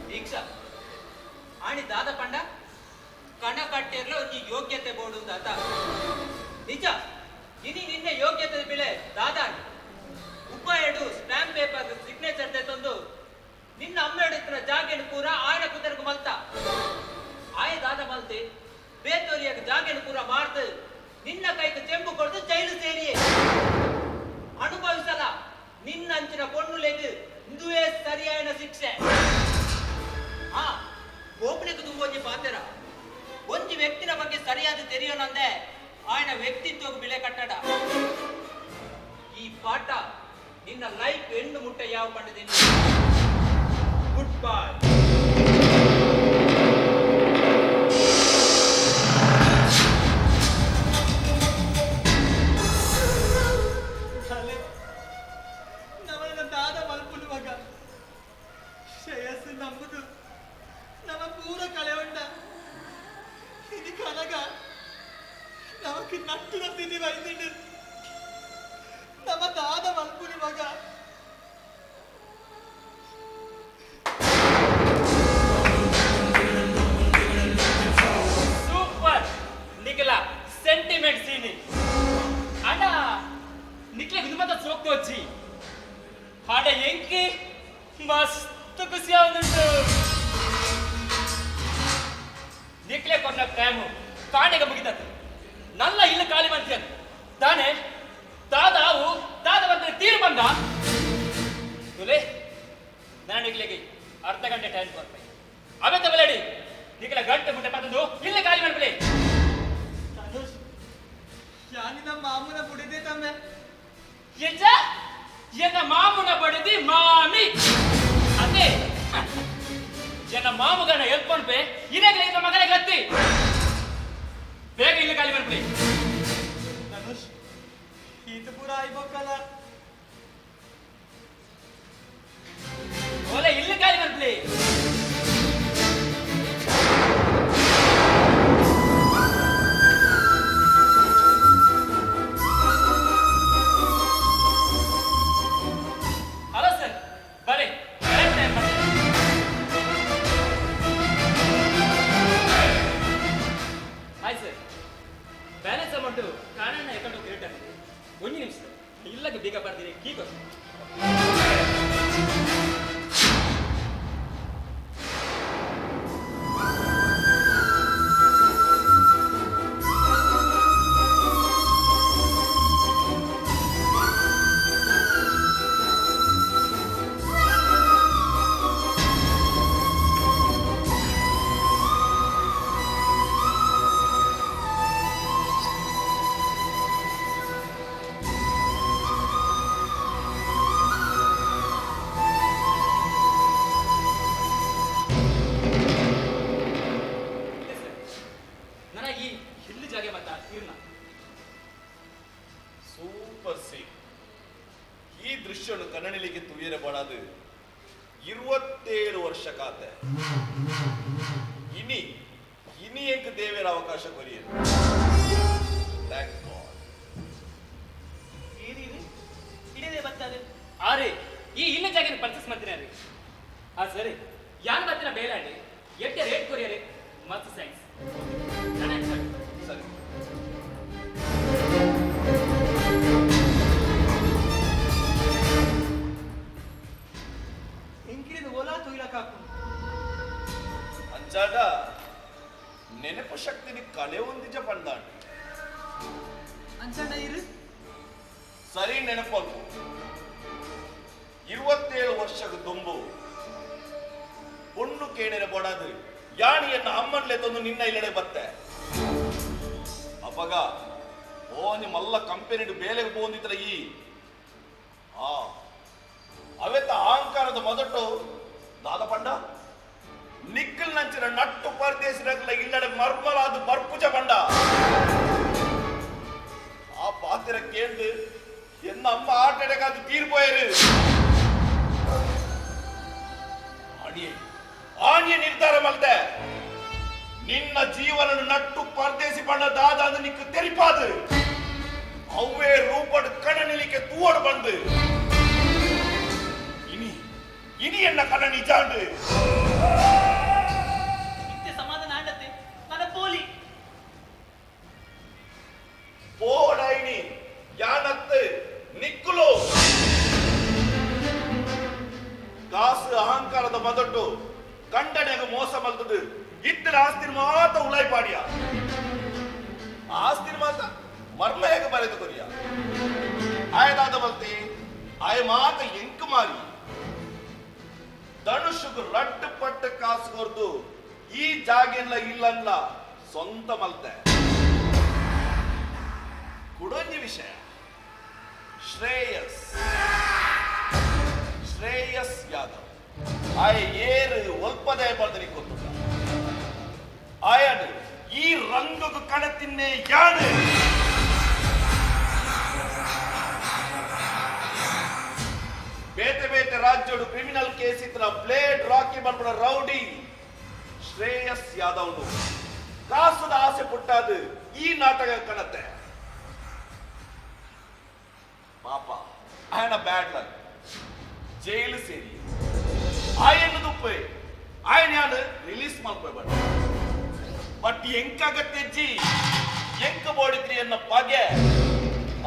ದೀಕ್ಷಾ ಆಣಿ ದಾದ ಪಂಡ ಕಣ ಕಟ್ಟಿರ್ಲ ಒಂಜಿ ಯೋಗ್ಯತೆ ಬೋಡು ದಾದ ನಿಜ ಇನಿ ನಿನ್ನ ಯೋಗ್ಯತೆ ಬೆಲೆ ದಾದ ಉಪ್ಪ ಎರಡು ಸ್ಟಾಂಪ್ ಪೇಪರ್ ಸಿಗ್ನೇಚರ್ ತಂದು ನಿನ್ನ ಅಮ್ಮ ಎಡುತ್ತಿನ ಜಾಗೆನು ಪೂರ ಆಯನ ಕುದರ್ಗು ಮಲ್ತ ಆಯ ದಾದ ಮಲ್ತೆ ಬೇತೋರಿಯಾಗ ಜಾಗೆನು ಪೂರ ಮಾರ್ದು ನಿನ್ನ ಕೈಗೆ ಚೆಂಬು ಕೊಡ್ದು ಜೈಲು ಸೇರಿಯೇ ಅನುಭವಿಸಲ ನಿನ್ನ ಅಂಚಿನ ಪೊಣ್ಣುಲೆಗ್ ಇಂದುವೇ ಸರಿಯಾದ ಶಿಕ್ಷೆ. ಆ ಗೋಪನಿಗೆ ತುಂಬೊಂಜಿ ಪಾತೆರ ಒಂಜಿ ವ್ಯಕ್ತಿನ ಬಗ್ಗೆ ಸರಿಯಾದ ತೆರಿಯೋನಂದೆ ಆಯನ ವ್ಯಕ್ತಿತ್ವ ಬಿಳೆ ಕಟ್ಟಡ. ಈ ಪಾಠ ನಿನ್ನ ಲೈಫ್ ಹೆಣ್ಣು ಮುಟ್ಟ ಯಾವ ಪಂಡದಿಲ್ಲ. Good bye. ನಮ್ಮನ್ನ ದಾದ ಮಲ್ಪುಲು ಮಗ ಶ್ರೇಯಸ್ಸು ನಂಬುದು ನಮ್ಮ ಪೂರ ಕಳೆವಂಡ ಇದು ಕನಗ ನಮಕ್ ನಟ್ಟಿನ ಸ್ಥಿತಿ ಬೈದಿಂಡು ನಮ್ಮ ದಾದ ಮಲ್ಪುಲಿ ಮಗ. ಸೂಪರ್ ನಿಖಲ ಸೆಂಟಿಮೆಂಟ್ ಸೀನಿ ಅಣ್ಣ ನಿಕ್ಲೆ ಗುಣಮತ್ತ ಸೋಕ್ತು వచ్చి ಹಾಡ ಎಂಕಿ ಮಸ್ತ್ ಖುಷಿ ಆവുಂದುಂಟು. ನಿಕ್ಲೆ ಕೊನ್ನ ಪ್ರೇಮ ಕಾಣೆಗ ಮುಗಿದತ್ತು ನಲ್ಲ ಇಲ್ಲ ಖಾಲಿ ಮಂತ್ರಿ ತಾನೆ ದಾದಾವು ದಾದ ಬಂದ್ರೆ ತೀರು ಬಂದ ತುಲೆ ನಾನು ನಿಕ್ಲೆಗೆ ಅರ್ಧ ಗಂಟೆ ಟೈಮ್ ಕೊಡ್ತೇನೆ ಅವೇ ತಗೊಳ್ಳಡಿ ನಿಕ್ಲೆ ಗಂಟೆ ಮುಟ್ಟೆ ಬಂದು ಇಲ್ಲೇ ಖಾಲಿ ಮಾಡ್ಬಿಡಿ. ಧನುಷ್ ಯಾನಿನ ಮಾಮೂನ ಬುಡಿದೆ ತಮ್ಮೆ. ಎಂಜ ಎನ್ನ ಮಾಮುನ ಬಡಿದಿ ಮಾಮಿ ಅದೇ ಎನ್ನ ಮಾಮುಗನ ಎಲ್ಪೊನ್ಪೆ ಇದೇಗಲೇ ಇನ್ನ ಮಗನೇ ಗತ್ತಿ ಬೇಗ ಇಲ್ಲಿ ಖಾಲಿ ಮಾಡ್ಬಿಡಿ. ಧನುಷ್ ಈತ ಪೂರ ಆಯ್ಬೊಕ್ಕಲ್ಲ. ಓಲೆ ಇಲ್ಲಿ ಖಾಲಿ ಮಾಡ್ಬಿಡಿ. ಹಲೋ ಸರ್, ಬರೀ ಕರೆಕ್ಟ್ ಟೈಮ್ ಬರ್ತೀನಿ. ಹಾಯ್ ಸರ್, ಬ್ಯಾಲೆನ್ಸ್ ಅಮೌಂಟು ಕಾರಣ ಅಕೌಂಟ್ ಕ್ರೆಡಿಟ್ ಆಗಿದೆ. ಒಂದು ನಿಮಿಷ ಇಲ್ಲಕ್ಕೆ ಬೇಗ ಬರ್ತೀನಿ ಕೀ ಕೊಡಿ. ಸಿ ಈ ದೃಶ್ಯನು ಕನ್ನಡಿಲಿಕ್ಕೆ ತುಳಿಯರೆ ಬಡದು 27 ವರ್ಷ ಕಾತೆ ಇನಿ ಇನಿ ಎಂಕ್ ದೇವರ ಅವಕಾಶ ಕೊರಿಯರು. Thank god. ಇಡೀ ಬರ್ತದೆ. ಆರೆ ಈ ಇಲ್ಲ ಜಾಗ ಪರ್ಚೇಸ್ ಮಾಡ್ತೀನಿ ರೀ. ಆ ಸರಿ ಯಾನ್ ಬತ್ತಿನ ಬೇಲಾಡಿ ಎಟ್ಟೆ ರೇಟ್ ಕೊರಿಯರೆ ಮಸ್ತ್ ಸೈನ್ಸ್. ಸರಿ ಎಂಕಿಡಿದ ಓಲಾ ತೊಯ್ಲಕ್ ಹಾಕು. ಅಂಚಾಡ ನೆನಪು ಶಕ್ತಿని ಕಳೆ ಒಂದಿಜ ಪಂದಾಂಡ್. ಅಂಚಾಡ ಇರು ಸರಿ ನೆನಪಲ್ಪು. 27 ವರ್ಷದ ದುಂಬು ಪೊಣ್ಣು ಕೇಳಿರ ಬೋಡಾದು ಯಾಣಿಯನ್ನ ಅಮ್ಮನ್ಲೆ ತಂದು ನಿನ್ನ ಇಲ್ಲಡೆ ಬತ್ತೆ. ಅಪಗ ಓ ನಿಮ್ಮಲ್ಲ ಕಂಪೆನಿ ಬೇಲೆಗೆ ಪೋಂದಿದ್ರ ಈ ಆ ಅವೆತ್ತ ಅಹಂಕಾರದ ಮೊದಟು ದಾದ ಪಂಡ ನಿಕ್ಕಲ್ ನಂಚಿನ ನಟ್ಟು ಪರದೇಶಿನಗಲ ಇಲ್ಲಡೆ ಮರ್ಮಲಾದ ಬರ್ಪುಜ ಪಂಡ. ಆ ಪಾತಿರ ಕೇಳ್ದು ಎನ್ನ ಅಮ್ಮ ಆಟ ಎಡಗಾದು ತೀರ್ಪೋಯರು. ಆಣಿಯೇ ಆಣಿಯ ನಿರ್ಧಾರ ಮಲ್ತೆ ನಿನ್ನ ಜೀವನ ನಟ್ಟು ಪರದೇಸಿ ಪಂಡ ದಾದ ಅಂದು ನಿಕ್ಕು ತೆರಿಪಾದು ಅವ್ವೇ ರೂಪಡ್ ಕಣ ನಿಲಿಕೆ ತೂವಡು ಬಂದು ಇನಿ ಇನಿ ಎನ್ನ ಕಣ ನಿಜಾಂಡು. ಇತ್ತೆ ಸಮಾಧಾನ ಆಂಡತೆ ನನ್ನ ಪೋಲಿ போடாயினி யானத்து ನಿಕ್ಕುಲು ಕಾಸು ಅಹಂಕಾರದ ಮೊದಟು ಕಂಡನೆಗ ಮೋಸ ಮಲ್ತದು ಇತ್ತರ ಆಸ್ತಿನ ಮಾತ ಉಳಾಯ್ಪಾಡಿಯ ಆಸ್ತಿನ ಮಾತ ಮರ್ಮ ಹೇಗೆ ಬರೆದು ಕೊರಿಯ ಆಯದಾದ ಮಲ್ತಿ ಆಯ ಮಾತ ಎಂಕು ಮಾರಿ ಧನುಷುಗು ರಡ್ಡು ಪಟ್ಟ ಕಾಸು ಕೊರ್ದು ಈ ಜಾಗೆಲ್ಲ ಇಲ್ಲಲ್ಲ ಸ್ವಂತ ಮಲ್ತೆ. ಕುಡೊಂಜಿ ವಿಷಯ ಶ್ರೇಯಸ್ ಶ್ರೇಯಸ್ ಯಾದವ್ ಆಯ ಏರು ಒಲ್ಪದೇ ಬರ್ದನಿ ಗೊತ್ತುಂಟ ಆಯನು ಈ ರಂಗకు ಕಣತಿನ್ನೇ ಯಾನು ಬೇತೆ ಬೇತೆ ರಾಜ್ಯಡು ಕ್ರಿಮಿನಲ್ ಕೇಸ್ ಇತ್ರ ಬ್ಲೇಡ್ ರಾಕಿ ಬರ್ಬಡ ರೌಡಿ ಶ್ರೇಯಸ್ ಯಾದವ್ನು ಕಾಸದ ಆಸೆ ಪುಟ್ಟಾದು ಈ ನಾಟಕ ಕಣತ್ತೆ. ಪಾಪ ಆಯನ ಬ್ಯಾಡ್ ಲಕ್ ಜೈಲು ಸೇರಿ ಆಯನ ದುಪ್ಪೆ ಆಯನ ಯಾನು ರಿಲೀಸ್ ಮಲ್ಪೆ ಬಟ್ ಬಟ್ ಎಂಕಾಗತ್ತೆಜ್ಜಿ ಎಂಕ ಬೋಡಿದ್ರಿ ಎನ್ನ ಪಗೆ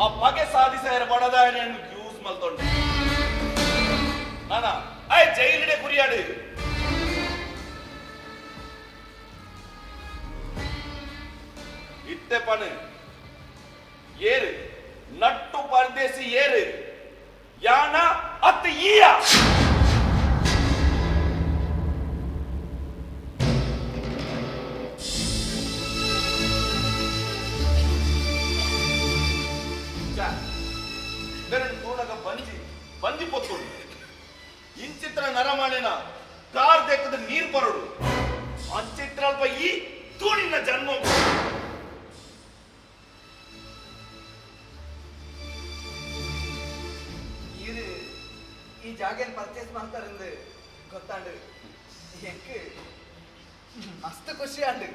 ಆ ಪಗೆ ಸಾಧಿಸಾಯರ ಬಡದ ಆಯನ ಯೂಸ್ ಮಲ್ತೊಂಡೆ ನಾನಾ ಆಯ್ ಜೈಲಿಡೆ ಗುರಿಯಾಡು. ಇತ್ತೆ ಪಣು ಏರು ನಟ್ಟು ಪರದೇಸಿ ಏರು ಯಾನ ಅತ್ತ ಈಯ ತೂನಗ ಬಂಜಿ ಬಂಜಿ ಪೊತ್ತುಂಡು ಇಂಚಿತ್ರ ನರಮಾಣಿನ ಕಾರ್ ದೆಕ್ಕದ ನೀರ್ ಬರಡು ಅಂಚಿತ್ರ ಅಲ್ಪ ಈ ತೂಣಿನ ಜನ್ಮ. ಈ ಜಾಗೇನ್ ಪರ್ಚೇಸ್ ಮಾಡ್ತಾರಂದು ಗೊತ್ತಾಂಡು ಎಂಕ್ ಮಸ್ತ್ ಖುಷಿ ಆಂಡು.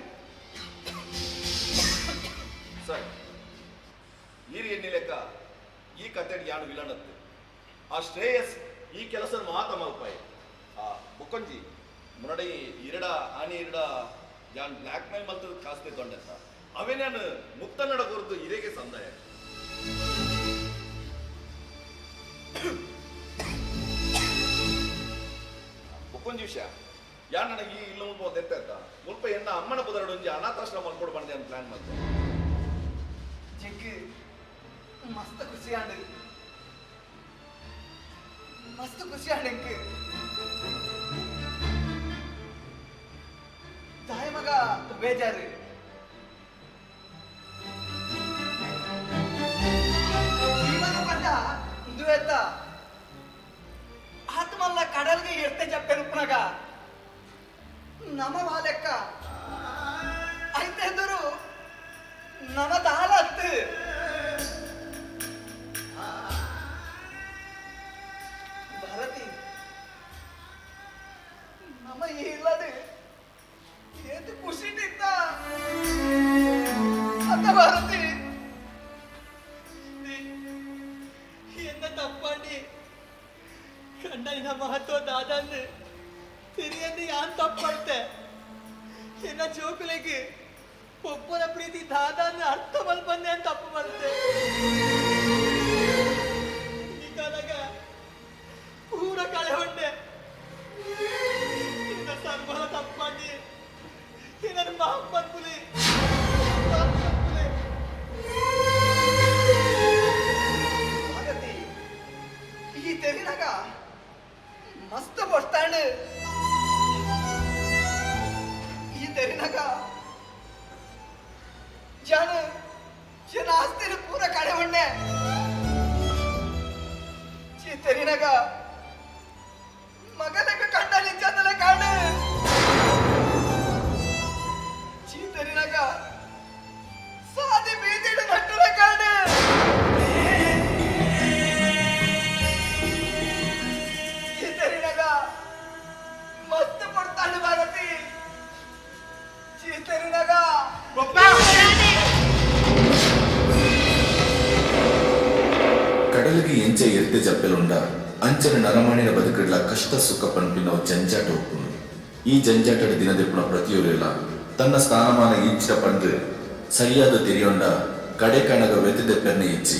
ಸರ್ ಈರಿ ಎಣ್ಣಿ ಲೆಕ್ಕ ಈ ಕತೆಡ್ ಯಾನು ವಿಲನತ್ತು ಆ ಶ್ರೇಯಸ್ ಈ ಕೆಲಸ ಮಾತ ಮಲ್ಪಾಯಿ ಆ ಬುಕ್ಕೊಂಜಿ ಮುನಡೈ ಇರಡ ಆನಿ ಇರಡ ಯಾನ್ ಬ್ಲ್ಯಾಕ್ ಮೇಲ್ ಮಲ್ತದ ಕಾಸ್ತೆ ತೊಂಡೆತ್ತ ಅವೇ ನಾನು ಮುಕ್ತನ್ನಡ ಕೊರದು ಇರೇಗೆ ಸಂದಾಯ. ಬುಕ್ಕೊಂಜಿ ವಿಷಯ ಯಾನ್ ನನಗೆ ಈ ಇಲ್ಲ ಮುಲ್ಪ ಎತ್ತ ಎತ್ತ ಮುಲ್ಪ ಎನ್ನ ಅಮ್ಮನ ಪುದರಡು ಒಂಜಿ ಅನಾಥಾಶ್ರಮ ಮಲ್ಕೊಡು ಬಂದೆ ಅಂತ ಪ್ಲಾನ್ ಮಲ್ತೆ. ಎಂಕ್ ಮಸ್ತ್ ಖುಷಿ ಆಂಡು ಮಸ್ತ್ ಖುಷಿ ಆಂಡು ಎಂಕ್ ತಾಯಿ ಮಗ ಬೇಜಾರು ಜೀವನ ಪಂಡ ಇಂದು ಎತ್ತ ಆತ್ಮಲ್ಲ ಕಡಲ್ಗೆ ಎರ್ತೆ ಜಪ್ಪೆನುಪ್ಪನಾಗ ನಮ ವಾಲೆಕ್ಕ ಐತೆಂದರು ನಮ ದಾಲತ್ತು. ಕಂಡನಿನ ಮಹತ್ವ ದಾದಂದು ತೆರಿಯಂದು ಯಾನ್ ತಪ್ಪಡ್ತೆ. ಎನ್ನ ಜೋಕುಲೆಗ್ ಪೊಪ್ಪನ ಪ್ರೀತಿ ದಾದಾಂದು ಅರ್ಥ ಮಲ್ಪಂದೆ ಅಂತ ತಪ್ಪು ಮಲ್ತೆ. ನಿಕಾದಾಗ ಪೂರ ಕಳೆ ಹೊಂಡೆ. ಇನ್ನ ಸರ್ವಲ ತಪ್ಪಂಡಿ ನನ್ನ ಮಾಪ್ ಮನ್ಪುಲಿ, ಮಾಪ್ ಮನ್ಪುಲಿ. ಭಾರತಿ, ಈ ತೆರಿನಾಗ ಮಸ್ತ್ ಬಸ್ತಾಂಡ್. ಈ ತೆರಿನಾಗ ಜನ ಜನ ಆಸ್ತಿನ ಪೂರ ಕಡೆ ಹೊಂಡೆ. ಈ ತೆರಿನಾಗ ಮಗನಗ ಕಂಡ ನಿಂಚದಲ್ಲ ಕಾಡು. ಚೀತರಿನಾಗ ಸಾದಿ ಬೀದಿಡು ನಟ್ಟದ ಕಾಡು. ಚೀತರಿನಾಗ ಮಸ್ತ್ ಕೊಡ್ತಾಳು ಭಾರತಿ. ಚೀತರಿನಾಗ ಕಡಲಿಗೆ ಎಂಚ ಎರ್ತೆ ಜಪ್ಪೆಲುಂಡ ಅಂಚನ ನರಮಾಣಿನ ಬದುಕಿಡ್ಲ ಕಷ್ಟ ಸುಖ ಪನ್ಪಿನ ಜಂಜಾಟ ಒಪ್ಪುನು. ಈ ಜಂಜಾಟದ ದಿನದೆಪ್ಪುನ ಪ್ರತಿಯೊರಿಲ್ಲ ತನ್ನ ಸ್ಥಾನಮಾನ ಇಂಚಿನ ಪಂಡ್ರು ಸರಿಯಾದ ತೆರಿಯೊಂಡ ಕಡೆ ಕಣಗ ವ್ಯತಿದೆಪ್ಪೆರ್ನೆ ಇಚ್ಚಿ.